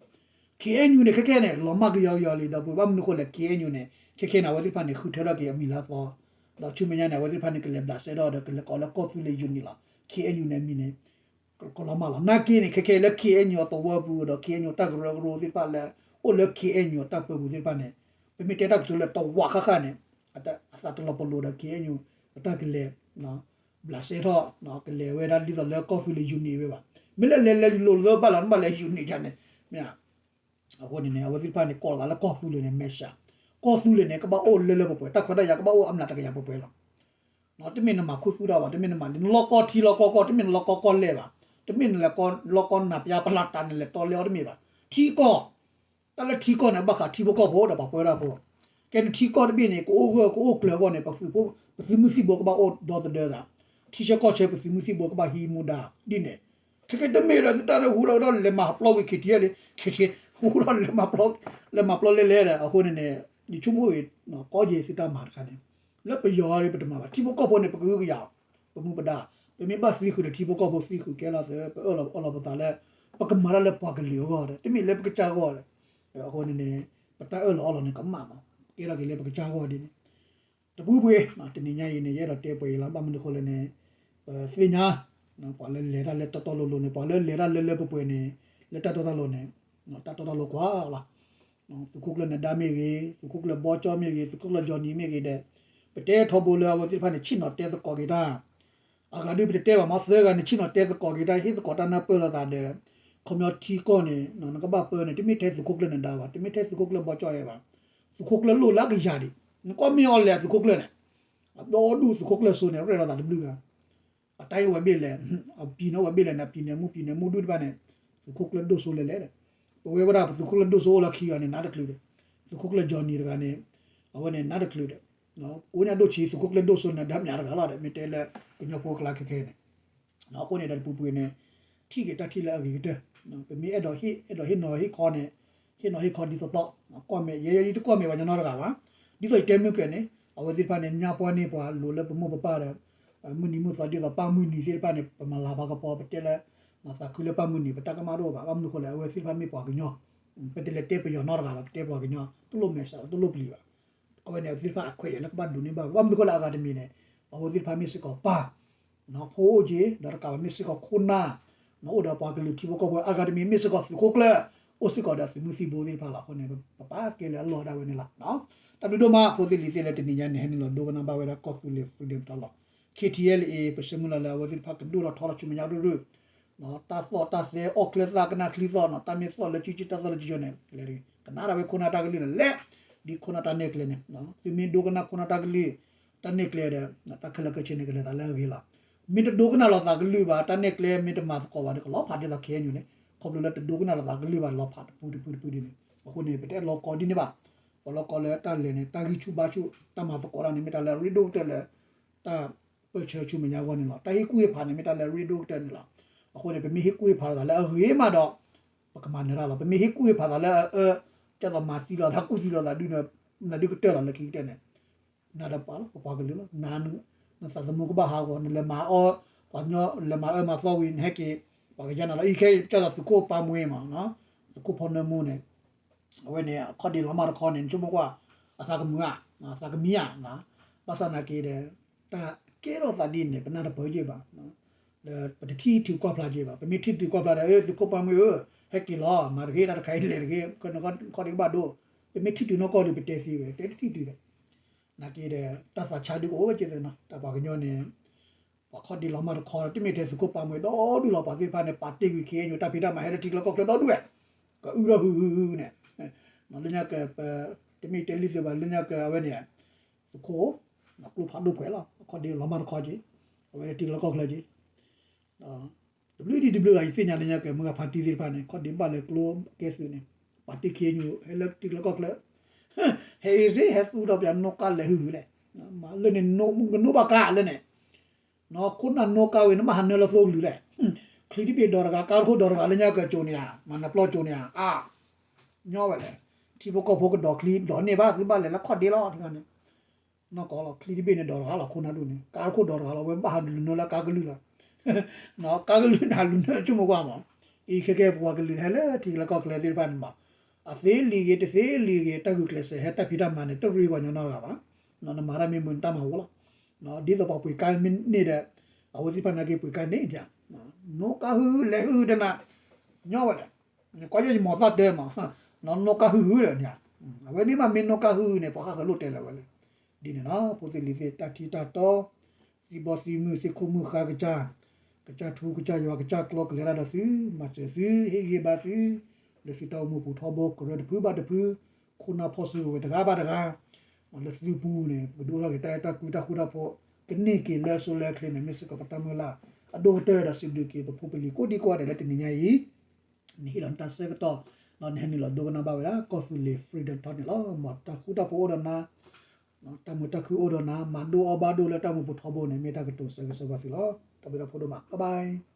ခ့အဲၣ်ယူၣ်န့ၣ် ခဲခဲန့ၣ် လီၤမၢ်ကယီကယီလံ ဒီပုၢ်ဝဲၢ် ဘၣ်မနုၤဃိလဲၣ် ခ့အဲၣ်ယူၣ်န့ၣ် ခဲခဲန့ၣ် အဝဲသ့ၣ်တဖၣ်န့ၣ် ဃုထၢထီၣ်က့ၤအမံၤလၢအသီ, ဒီးဆူမဲာ်ညါန့ၣ် အဝဲသ့ၣ်တဖၣ်န့ၣ် ကလဲၤဘျးစဲထီၣ်ဒီး ကလဲၤကိးလၢကီၢ်သူလ့ၤယူနံၣ်လီၤ. ခ့အဲၣ်ယူၣ်န့ၣ် အမံၤန့ၣ် ကလီၤမၢ်လီၤ. နာ်က့န့ၣ် ခဲခဲလၢ ခ့အဲၣ်ယူၣ် အသဝီပူၤဒီး ခ့အဲၣ်ယူၣ် တၢ်ကရၢကရိသ့ၣ်တဖၣ်လၢ အိၣ်လၢ ခ့အဲၣ်ယူၣ် အတၢ်ပၢပူၤသ့ၣ်တဖၣ်န့ၣ် ပမ့ၢ်တဲတၢ်ကတိၤလၢတဝးဃၣ်ဃၣ်န့ၣ် အသးတလီၤပလိာ်ဒီး ခ့အဲၣ်ယူၣ် အတၢ်ကလဲၤ ဘျးစဲထီၣ် ကလဲၤဝဲဒၣ်ဒ်သိးလၢကီၢ်သူလ့ၤယူနံၣ်ဝဲဘၣ်. မ့ၢ်လၢလဲၤလဲၤလိၤလၢဘၣ်လီၤ နဘၣ်လဲၤယူနံၣ်ယါန့ၣ် မ့ၢ် အဃိန့ၣ်န့ၣ် အဝဲသ့ၣ်တဖၣ်န့ၣ် ကိးလီၤသးလၢကီၢ်သူလ့ၤန့ၣ် မဲာ်ဆှး, ကီၢ်သူလ့ၤန့ၣ် ကဘၣ်အိၣ်လၢလၢပှဲၤပှဲၤ တၢ်ခွဲးတၢ်ယာ်ကဘၣ်အိၣ်အမျးတကယၤပှဲၤပှဲၤလီၤ. တမ့ၢ်နမၤခူသူၣ်တၢ်ဘၣ် တမ့ၢ်နမၤ နလီၢ်ကီထံလီၢ်ကီကီၢ် တမ့ၢ်နလီၢ်ကီကီၢ်လဲၢ်ဘၣ်, တမ့ၢ်နလဲၤလီၢ်ကီနၢ်ပယါပလၢ်တၢ်န့ၣ် လဲၤတီလဲအီၤတမ့ၢ်ဘၣ်. ထံကီၢ် တၢ်လၢထံကီၢ်န့ၣ် ဘၣ်ဃးထံဖိကီၢ်ဖိဒီးပှၤပၢတၢ်ဖိ, ကဲန့ၣ်ထံကီၢ်တဘ့ၣ်န့ၣ် ကအိၣ်ဂၢၢ်ကအိၣ်ကျၢၤအဂီၢ်န့ၣ် ပသုးမုၢ်သံၣ်ဘိကဘၣ်အိၣ်ဒီသဒၢသး, ထံဆၢကီၢ်ဆၢပသုးမုၢ်သံၣ်ဘိကဘၣ်ဟံးမူဒါဒ်န့ၣ်, ခဲကဲတမ့ၢ်လၢသုတၢ်လၢဟူထီၣ်ဒီးလဲၤမၤပျီဝံၤ ခ့ထံအဲၣ်လံ ခ့ထံ ဟူထီၣ်လဲၤမၤပျီ လဲၤမၤပျီလဲလဲဒီး အဃိန့ၣ်န့ၣ် ယဆိကမိၣ်ဂ့ၤ ကီယ့ၤသုတၢ်မၤတခါန့ၣ် လၢပယီၤဒီးပတမၤဘၣ် ထံဖိကီၢ်ဖိန့ၣ် ပကဟုကယာ်အီၤ, ပမူပဒါ, ပမ့ၢ်ဘၣ်သံဃုာ်ဒီးထံဖိကီၢ်ဖိသံဃုာ်ကဲလီၤသး ပအၢၣ်လီၤအီလီၤပသးလၢ ပကမၤတၢ်လၢပှၤကလုာ်အဂီၢ်ဒီး တမ့ၢ်လၢပကစၢ်ဂီၢ်ဒီး, အဃိန့ၣ်န့ၣ် ပတၢ်အၢၣ်လီၤအီလီၤန့ၣ် ကမၣ်မး ကဲထီၣ်က့ၤလၢပကစၢ်ဂီၢ်ဒ်န့ၣ် တပူၤပူၤ တနံၤညါအံၤန့ၣ် ယအဲၣ်ဒိးတဲပှဲၤအံၤလီၤ ဘၣ်မနုၤဃိလဲၣ်န့ၣ် ပသ့ၣ်ညါ ပှၤလၢလဲၤတၢ်လၢတီတီလိၤလိၤန့ၣ် ပှၤလၢလဲၤတၢ်လၢလၢပှဲၤပှဲၤန့ၣ် လၢတၢ်တီတၢ်လိၤန့ၣ် တၢ်တီတၢ်လိၤကွၢ်လီၤ. သုးခိၣ်ကျၢၢ်နဒါမ့ၢ်ဂ့ၤ, သုးခိၣ်ကျၢၢ်ဘီကၠီမ့ၢ်ဂ့ၤ, သုးခိၣ်ကျၢၢ်ကၠီနံၤမ့ၢ်ဂ့ၤဒီး ပတဲထီဘိလၢအဝဲသ့ၣ်တဖၣ်န့ၣ် ဆ့ၣ်နီၤတဲသကိးက့ၤတၢ် အဂၤဒုးပတတဲဘၣ်မ့ၢ်သၢဂၤန့ၣ် ဆ့ၣ်နီၤတဲသကိးက့ၤတၢ် ဟ့ၣ်သကိးတၢ်နၢ်ပၢၢ်လိာ်သးဒီး ခီပညီထံကီၢ်န့ၣ် နကဘၣ်ပၢန့ၣ် တမ့ၢ်ထဲသုးခိၣ်ကျၢၢ်နဒါဘၣ်, တမ့ၢ်ထဲသုးခိၣ်ကျၢၢ်ဘီကၠီအဲၣ်ဘၣ်, သုးခိၣ်ကျၢၢ်လိၣ်လၢအကယၤဒံး, နကွၢ်မ့ၢ်အီၤလဲၤသုးခိၣ်ကျၢၢ်န့ၣ် အဒီဒူၣ်သုးခိၣ်ကျၢၢ်စိန့ၣ် ရဲၣ်လိာ်သးတဘျုးဂၤ အတၢ်အံၤဝဲဘ့ၣ်လဲၣ်, အပံၤန့ၣ်အိၣ်ဝဲဘ့ၣ်လဲၣ်န့ၣ် အပံၤန့ၣ်မူပံၤန့ၣ်မူဒူၣ်တဖၣ်န့ၣ် သုးခိၣ်ကျၢၢ်ဒိၣ်စိလဲၤလဲၣ်ဒီး ပဝဲဝဲဒၣ်ပသုးခိၣ်ကျၢၢ်ဒိၣ်စိအိၣ်လၢခံဂၤန့ၣ် နးတချုးဒီး သုးခိၣ်ကျၢၢ်ကၠီနံၤတဂၤန့ၣ် အဝဲန့ၣ်နးတချုးဒီး ကိးညါဒိၣ်ဆံး သုးခိၣ်ကျၢၢ်ဒိၣ်စိန့ၣ် ဒါမၠးတဂၤလီၤဒီး မ့ၢ်တဲလၢကညီဖိကျါခဲခဲန့ၣ် အဃိန့ၣ်ဒီးတပူၤပူၤန့ၣ် ထံၣ်က့ၤတၢ်ထံၣ်လၢအဂ့ၤကတၢၢ်, ပမ့ၢ်အဲၣ်ဒိးဟ့ၣ် အဲၣ်ဒိးဟ့ၣ်နီၤဟ့ၣ်ခီန့ၣ် ဟ့ၣ်နီၤဟ့ၣ်ခီဒ်သိးသိး ကွၢ်မဲာ် ယဲယဲယတကွၢ်မဲာ်ပှၤညီနီတဂၤဘၣ်, ဒ်သိးယတဲမုၢ်ကၢၤန့ၣ် အဝဲသ့ၣ်တဖၣ်န့ၣ် ညါပှၢ်န့ၢ်ပှၤလိၤလၢပမိၢ်ပပၢ်ဒီး မုၢ်နံၤမုၢ်သီဒ်သိးပၢ်မုၢ်နံၤသ့ၣ်တဖၣ်န့ၣ် ပမၤလၤပှၤကပီၤ ပတဲလၢ သးခုလၢပၢ်မုၢ်နံၤ ပတၢ်ကမၣ်တအိၣ်ဘၣ်, ဘၣ်မနုၤဃိလဲၣ် အဝဲသ့ၣ်တဖၣ်မ့ၢ်ပှၤကညီ ပတလဲၤတဲပယီၤနီတဂၤဘၣ်, ပတဲပှၤကညီ တလိၣ်မဲာ်ဆှး တလိၣ်ပျံၤဘၣ်. အဝဲန့ၣ် အဝဲသ့ၣ်တဖၣ်အခွဲးယာ်လၢကဘၣ်ဒိးန့ၢ်ဘၣ်, ဘၣ်မနုၤဃိလဲၣ် အဂၤတမံၤန့ၣ် အဝဲသ့ၣ်တဖၣ်မ့ၢ်စ့ၢ်ကီးပၢ် ဖိအိၣ်က့ၤ ဒီးတကးဘၣ်မ့ၢ်စ့ၢ်ကီးခိၣ်နၢ် အိၣ်ဒီးပှၤကလုာ်ထံဖိကီၢ်ဖိ အဂၤတမံၤမ့ၢ်စ့ၢ်ကီးသုးခိၣ်ကျၢၢ် အိၣ်စ့ၢ်ကီးဒီးသုးမုၢ်သံၣ်ဘိသ့ၣ်တဖၣ်လီၤ. အဃိန့ၣ် ပပာ်ကဲလၢအလီၢ်ဒၣ်ဝဲန့ၣ်လီၤ. တၢ်ဘျုးဒိၣ်မး ဖိသ့ၣ်လံၤသ့ၣ်လၢတနံၤညါန့ၣ် ဟဲနုာ်လီၤဒိကနၣ်ဘၣ်ဝဲဒၣ်ကီၢ်သူလ့ၤ Freedom Talk လီၤ. ခ့ထံအဲလ်အ့ ပဆၢမုၢ်လၢ်လၢအဝဲသ့ၣ်တဖၣ်ကဒိၣ်ထီၣ်ထီထီၣ်ဆူမဲာ်ညါရုၢ်ရုၢ် တၢ်သီၣ်တၢ်သဲ အီၣ်ချၢသၣ်ကနၣ်ချံသီၣ်နီၤ တၢ်မ့ၢ်သီၣ်လၢကၠူကၠူ တၢ်သီၣ်လၢကၠူကၠူန့ၣ် ကနၣ်ဒၣ်ဝဲခိၣ်နၢ်တၢ်ကလုၢ်န့ၣ်လဲၣ်, ဒ်ခိၣ်နၢ်တၢ်နဲၣ်ကျဲန့ၣ် သုမ့ၢ်ဒိကနၣ်ခိၣ်နၢ်တၢ်ကလုၢ် တၢ်နဲၣ်ကျဲဒီး တၢ်ခဲလၢာ်ခဲဆ့န့ၣ် ကလဲၤသးလၢအဂ့ၤလီၤ. မ့ၢ်တဒိကနၣ်လိာ်သးကလုၢ်ဘၣ် တၢ်နဲၣ်ကျဲမ့ၢ်တမၤသကိးဘၣ်ဒီး ကလီၤဖးဒ်သိး ခ့ၣ်အဲၣ်ယူၣ် န့ၣ် ခီဖျိလၢတဒိကနၣ်လိာ်သးကလုၢ်ဘၣ် လီၤဖးတပူၤတပူၤတပူၤဒ်န့ၣ် အဃိန့ၣ် ပတအဲၣ်လီၤကီဒ်န့ၣ်ဘၣ်. ပလီၤကီလၢတၢ်လဲၤန့ၣ် တၢ်ဂံၢ်ဆူၣ်ဘါဆူၣ် တၢ်မၤသကိးတၢ်န့ၣ် မ့ၢ်တၢ်လၢအရ့ဒိၣ်ကတၢၢ်လၢ တၢ်ပၢၢ်ဆၢဆူမဲာ်ညါအဂီၢ်န့ၣ်လီၤ. တၢ်ဟ့ၣ်ကူၣ်ဟ့ၣ်ဖးန့ၣ် မ့ၢ်တၢ်လၢအရ့ဒိၣ်ကတၢၢ်န့ၣ်လီၤ. အဃိန့ၣ် ပမ့ၢ်ဟ့ၣ်ကူၣ်ဟ့ၣ်ဖးလိာ်သးလၢအဂ့ၤမးဒီး ပကမၤနၢၤတၢ်လီၤ. ပမ့ၢ်ဟ့ၣ်ကူၣ်ဟ့ၣ်ဖးသးလၢအအၢ ကၢ်သိးမၤသံလိာ်သး ကူၣ်သံလိာ်သးဒုး နဒုးကတၢၢ်လီၤလၢခံကတၢၢ်န့ၣ် နၤဒီးပှၤလီၤ ပပှၤကလုာ်လီၤ. နသးသမူကဘၣ်ဟးဂီၤ နလဲၤမၤအီ ပှၤကညီလဲၤမၤအၢမၤသီဝံၤ နဟဲက့ၤ ပှၤကယါနၤလီၤ. အံၤခဲအံၤ ကၢ်သိးသုးခိၣ်ပၢ်မှဲမး သုးခိၣ်ဖီနၢမူန့ၣ် အဝဲန့ၣ် အခီၣ်ဒ့လီၤမၢ်တခီန့ၣ် နဆိကမိၣ်ကွၢ် အသးကမုာ်ဧါ အသးကမံဧါ ဘၣ်ဆၣ်နာ်က့ဒီး တၢ်ကဲထီၣ်သးဒ်န့ၣ် ပနၢ်တပၢၢ်က့ၤဘၣ် လၢပတထံၣ်ထုးကွၢ်ဖျါက့ၤဘၣ်. ပမ့ၢ်ထံၣ်ထုးကွၢ်ဖျါဒီး သုးခိၣ်ပၢ်မှဲဧၢ ဟဲက့ၤလီၤ မၤတဂ့ၤ တၢ်တခါအံၤလဲၤတဂ့ၤ ခီၣ်ဒ့ကဘၣ်ဒိ ပမ့ၢ်ထံၣ်ထုးနီၢ်ကီၢ်ဒီး ပတဲသ့ဝဲ တဲတထံၣ်ထုးဒီး နာ်က့ဒီး တၢ်သးဆါဒုကအိၣ်ဝဲက့ၤသ့ၣ်နီၤ တၢ်ပှၤကညီန့ၣ် ပှၤခီၣ်ဒ့လီၤမၢ်တခီ တမ့ၢ်ထဲသုးခိၣ်ပၢ်မှဲဒီဒူၣ်လီၤ ပှၤသ့ၣ်တဖၣ်န့ၣ် ပာ်တ့ၢ်ကွံာ် ခ့ၣ်အဲၣ်ယူၣ် တၢ်ဖံးတၢ်မၤဟဲလၢထံကျါကီၢ်ကျါဒီဒူၣ်ဝဲ ကအုဒီးဟုဟုန့ၣ် လၢညါက တမ့ၢ်တဲလံသုးဘၣ် လၢညါကအဝဲန့ၣ် သုးခိၣ် ကျိဖးဒိၣ်ပှဲၤလီၤ အခီၣ်ဒ့လီၤမၢ်တခီက့ၤ အဝဲလၢထံကျါကီၢ်ကျါက့ၤ တဘျုးဒံးတဘျုးဂၤ ယသ့ၣ်ညါလၢညါက မုၢ်ဂၤဖါတံၢ်သ့ၣ်တဖၣ်န့ၣ် ခီၣ်ဒ့ဘၣ်လဲၤကျိကဲသုးန့ၣ် ပာ်တ့ၢ်ခ့ၣ်အဲၣ်ယူၣ် ဟဲလၢထံကျါကီၢ်ကျါ ဟဲအံၤစ့ၢ် ဟဲသူၣ်ထီၣ်ပၠးနီၣ်ကါလဲၤဟုဟုလဲၣ် မၤလၢန့ၣ် ကနိၣ်ဘၣ်ကါလၢန့ၣ် နီၢ်ခိၣ်နၢ်နီၣ်ကါဝဲ နဘၣ်ဟးနၢလၢသိကလုာ်လဲၣ် ချံတဘ့ၣ်ဒိးတဂၤ ကါတခိၣ်ဒိးတဂၤ လၢညါကကၠိန့ၣ်ဧါ မၤနၢပျီကၠိန့ၣ်ဧါ အါ ညီဝဲလဲၣ် ထံဖိကီၢ်ဖိကဒိးချံဒိးန့ၢ်ဘၣ် သုဘၣ်လဲၤလၢခီၣ်ဒ့လီၤ ထံဂၤန့ၣ် နီၢ်ကီၢ်လီၤ ချံတဘ့ၣ်န့ၣ်ဒိးတဂၤလီၤ ခိၣ်နၢ်ဒိၣ်န့ၣ် ကါတခိၣ်ဒိးတဂၤလီၤ ဝဲဘၣ်ဟးလူၤနၢလၢကါကလုၢ်လီၤ ကါကလုၢ်န့ၣ် ဟးလူၤနၢဆိကမိၣ်ကွၢ်မး အံၤခဲကဲပပှၤကလုာ်ဟဲလၢထံကျါကီၢ်ကျါသ့ၣ်တဖၣ်န့ၣ်မး အသ့လံၤဂ့ၤ တသ့လံၤဂ့ၤ တၢ်ဂုာ်ကျဲးစၢးဟဲတၢ်ဖံးတၢ်မၤန့ၣ် တရ့ပှၤညီနီတဂၤဘၣ် နမၤတၢ်မ့ၢ်မုာ်နတၢ်မၤဝီလီၤ ဒ်သိးပှၤပှ့ၤကါမ့ၢ်န့ၢ်ဒီး အဝဲသ့ၣ်တဖၣ်နာ်က့ပှ့ၤကါန့ၢ် နီၣ်ကါဟုလဲၤဟုတနၤ ညီဝဲလဲၣ် ကွၢ်ယဲၢ်ယမီၤသၣ်တၢမး နီၣ်ကါဟုဟုဒီးန့ၣ် အဝဲန့ၣ်မးမ့ၢ်နီၣ်ကါဟုန့ၣ် ပှၤဃၣ်ဃၢၤလိၣ်တဲလၢၤဝဲလၢ ဒ်န့ၣ်လီၤ ဖိသ့ၣ်လံၤသ့ၣ် တၢ်ထံတၢ်တီ သံဘီသံမုၢ် သ့ၣ်ခိၣ်မုၢ်ဃါကစၢ် ကစၢ်ထူကစၢ်ယွၤကစၢ်ကျီကလဲၤတၢ်ဒီးသု မၤစၢၤသု ဟ့ၣ်ဂံၢ်ဘါသု လၢသုတၢ်အိၣ်မူပူၤထီဘိ ကရၢတဖုဘၣ်တဖု ခိၣ်နၢ်ဖီၣ်စုကဝဲၤတဂၤဘၣ်တဂၤ လၢသုပူၤန့ၣ် ပဒုးအိၣ်ထီၣ်က့ၤတၢ်အဲၣ်တၢ်ကွံတၢ်ဃူတၢ်ဖိး ကန့ၢ်က့ၤလၢအစိလၢအချ့န့ၣ် မ့ၢ်စ့ၢ်ကီးပတၢ်မုၢ်လၢ်အဒိၣ်ကတၢၢ်ဒီးစံးဘျုးက့ၤပဖိပလံၤကိးဒံကိးဂၤဒဲးလၢတနံၤညါအံၤ နဟ့ၣ်လီၤနတၢ်ဆၢကတီၢ် ဒီးနဟဲနုာ်လီၤဒိကနၣ်ဘၣ်ဝဲဒၣ် ကီၢ်သူလ့ၤ Freedom Talk န့ၣ်လီၤ. မ်တၢ်ဃူတၢ်ဖိးအိၣ်ဒီးနၤ, တၢ်မုာ်တၢ်ခုအိၣ်ဒီးနၤ, မၤဒိၣ်အီၣ်ဘၣ်ဒိၣ်လၢတၢ်မူပူၤထီဘိန့ၣ် မ့ၢ်တၢ်ကတိၤဆၢဂ့ၤဆၢဝါသုလီၤ. တၢ်ဘျုးတၢ်ဖှိၣ်ဒိၣ်မး, bye bye.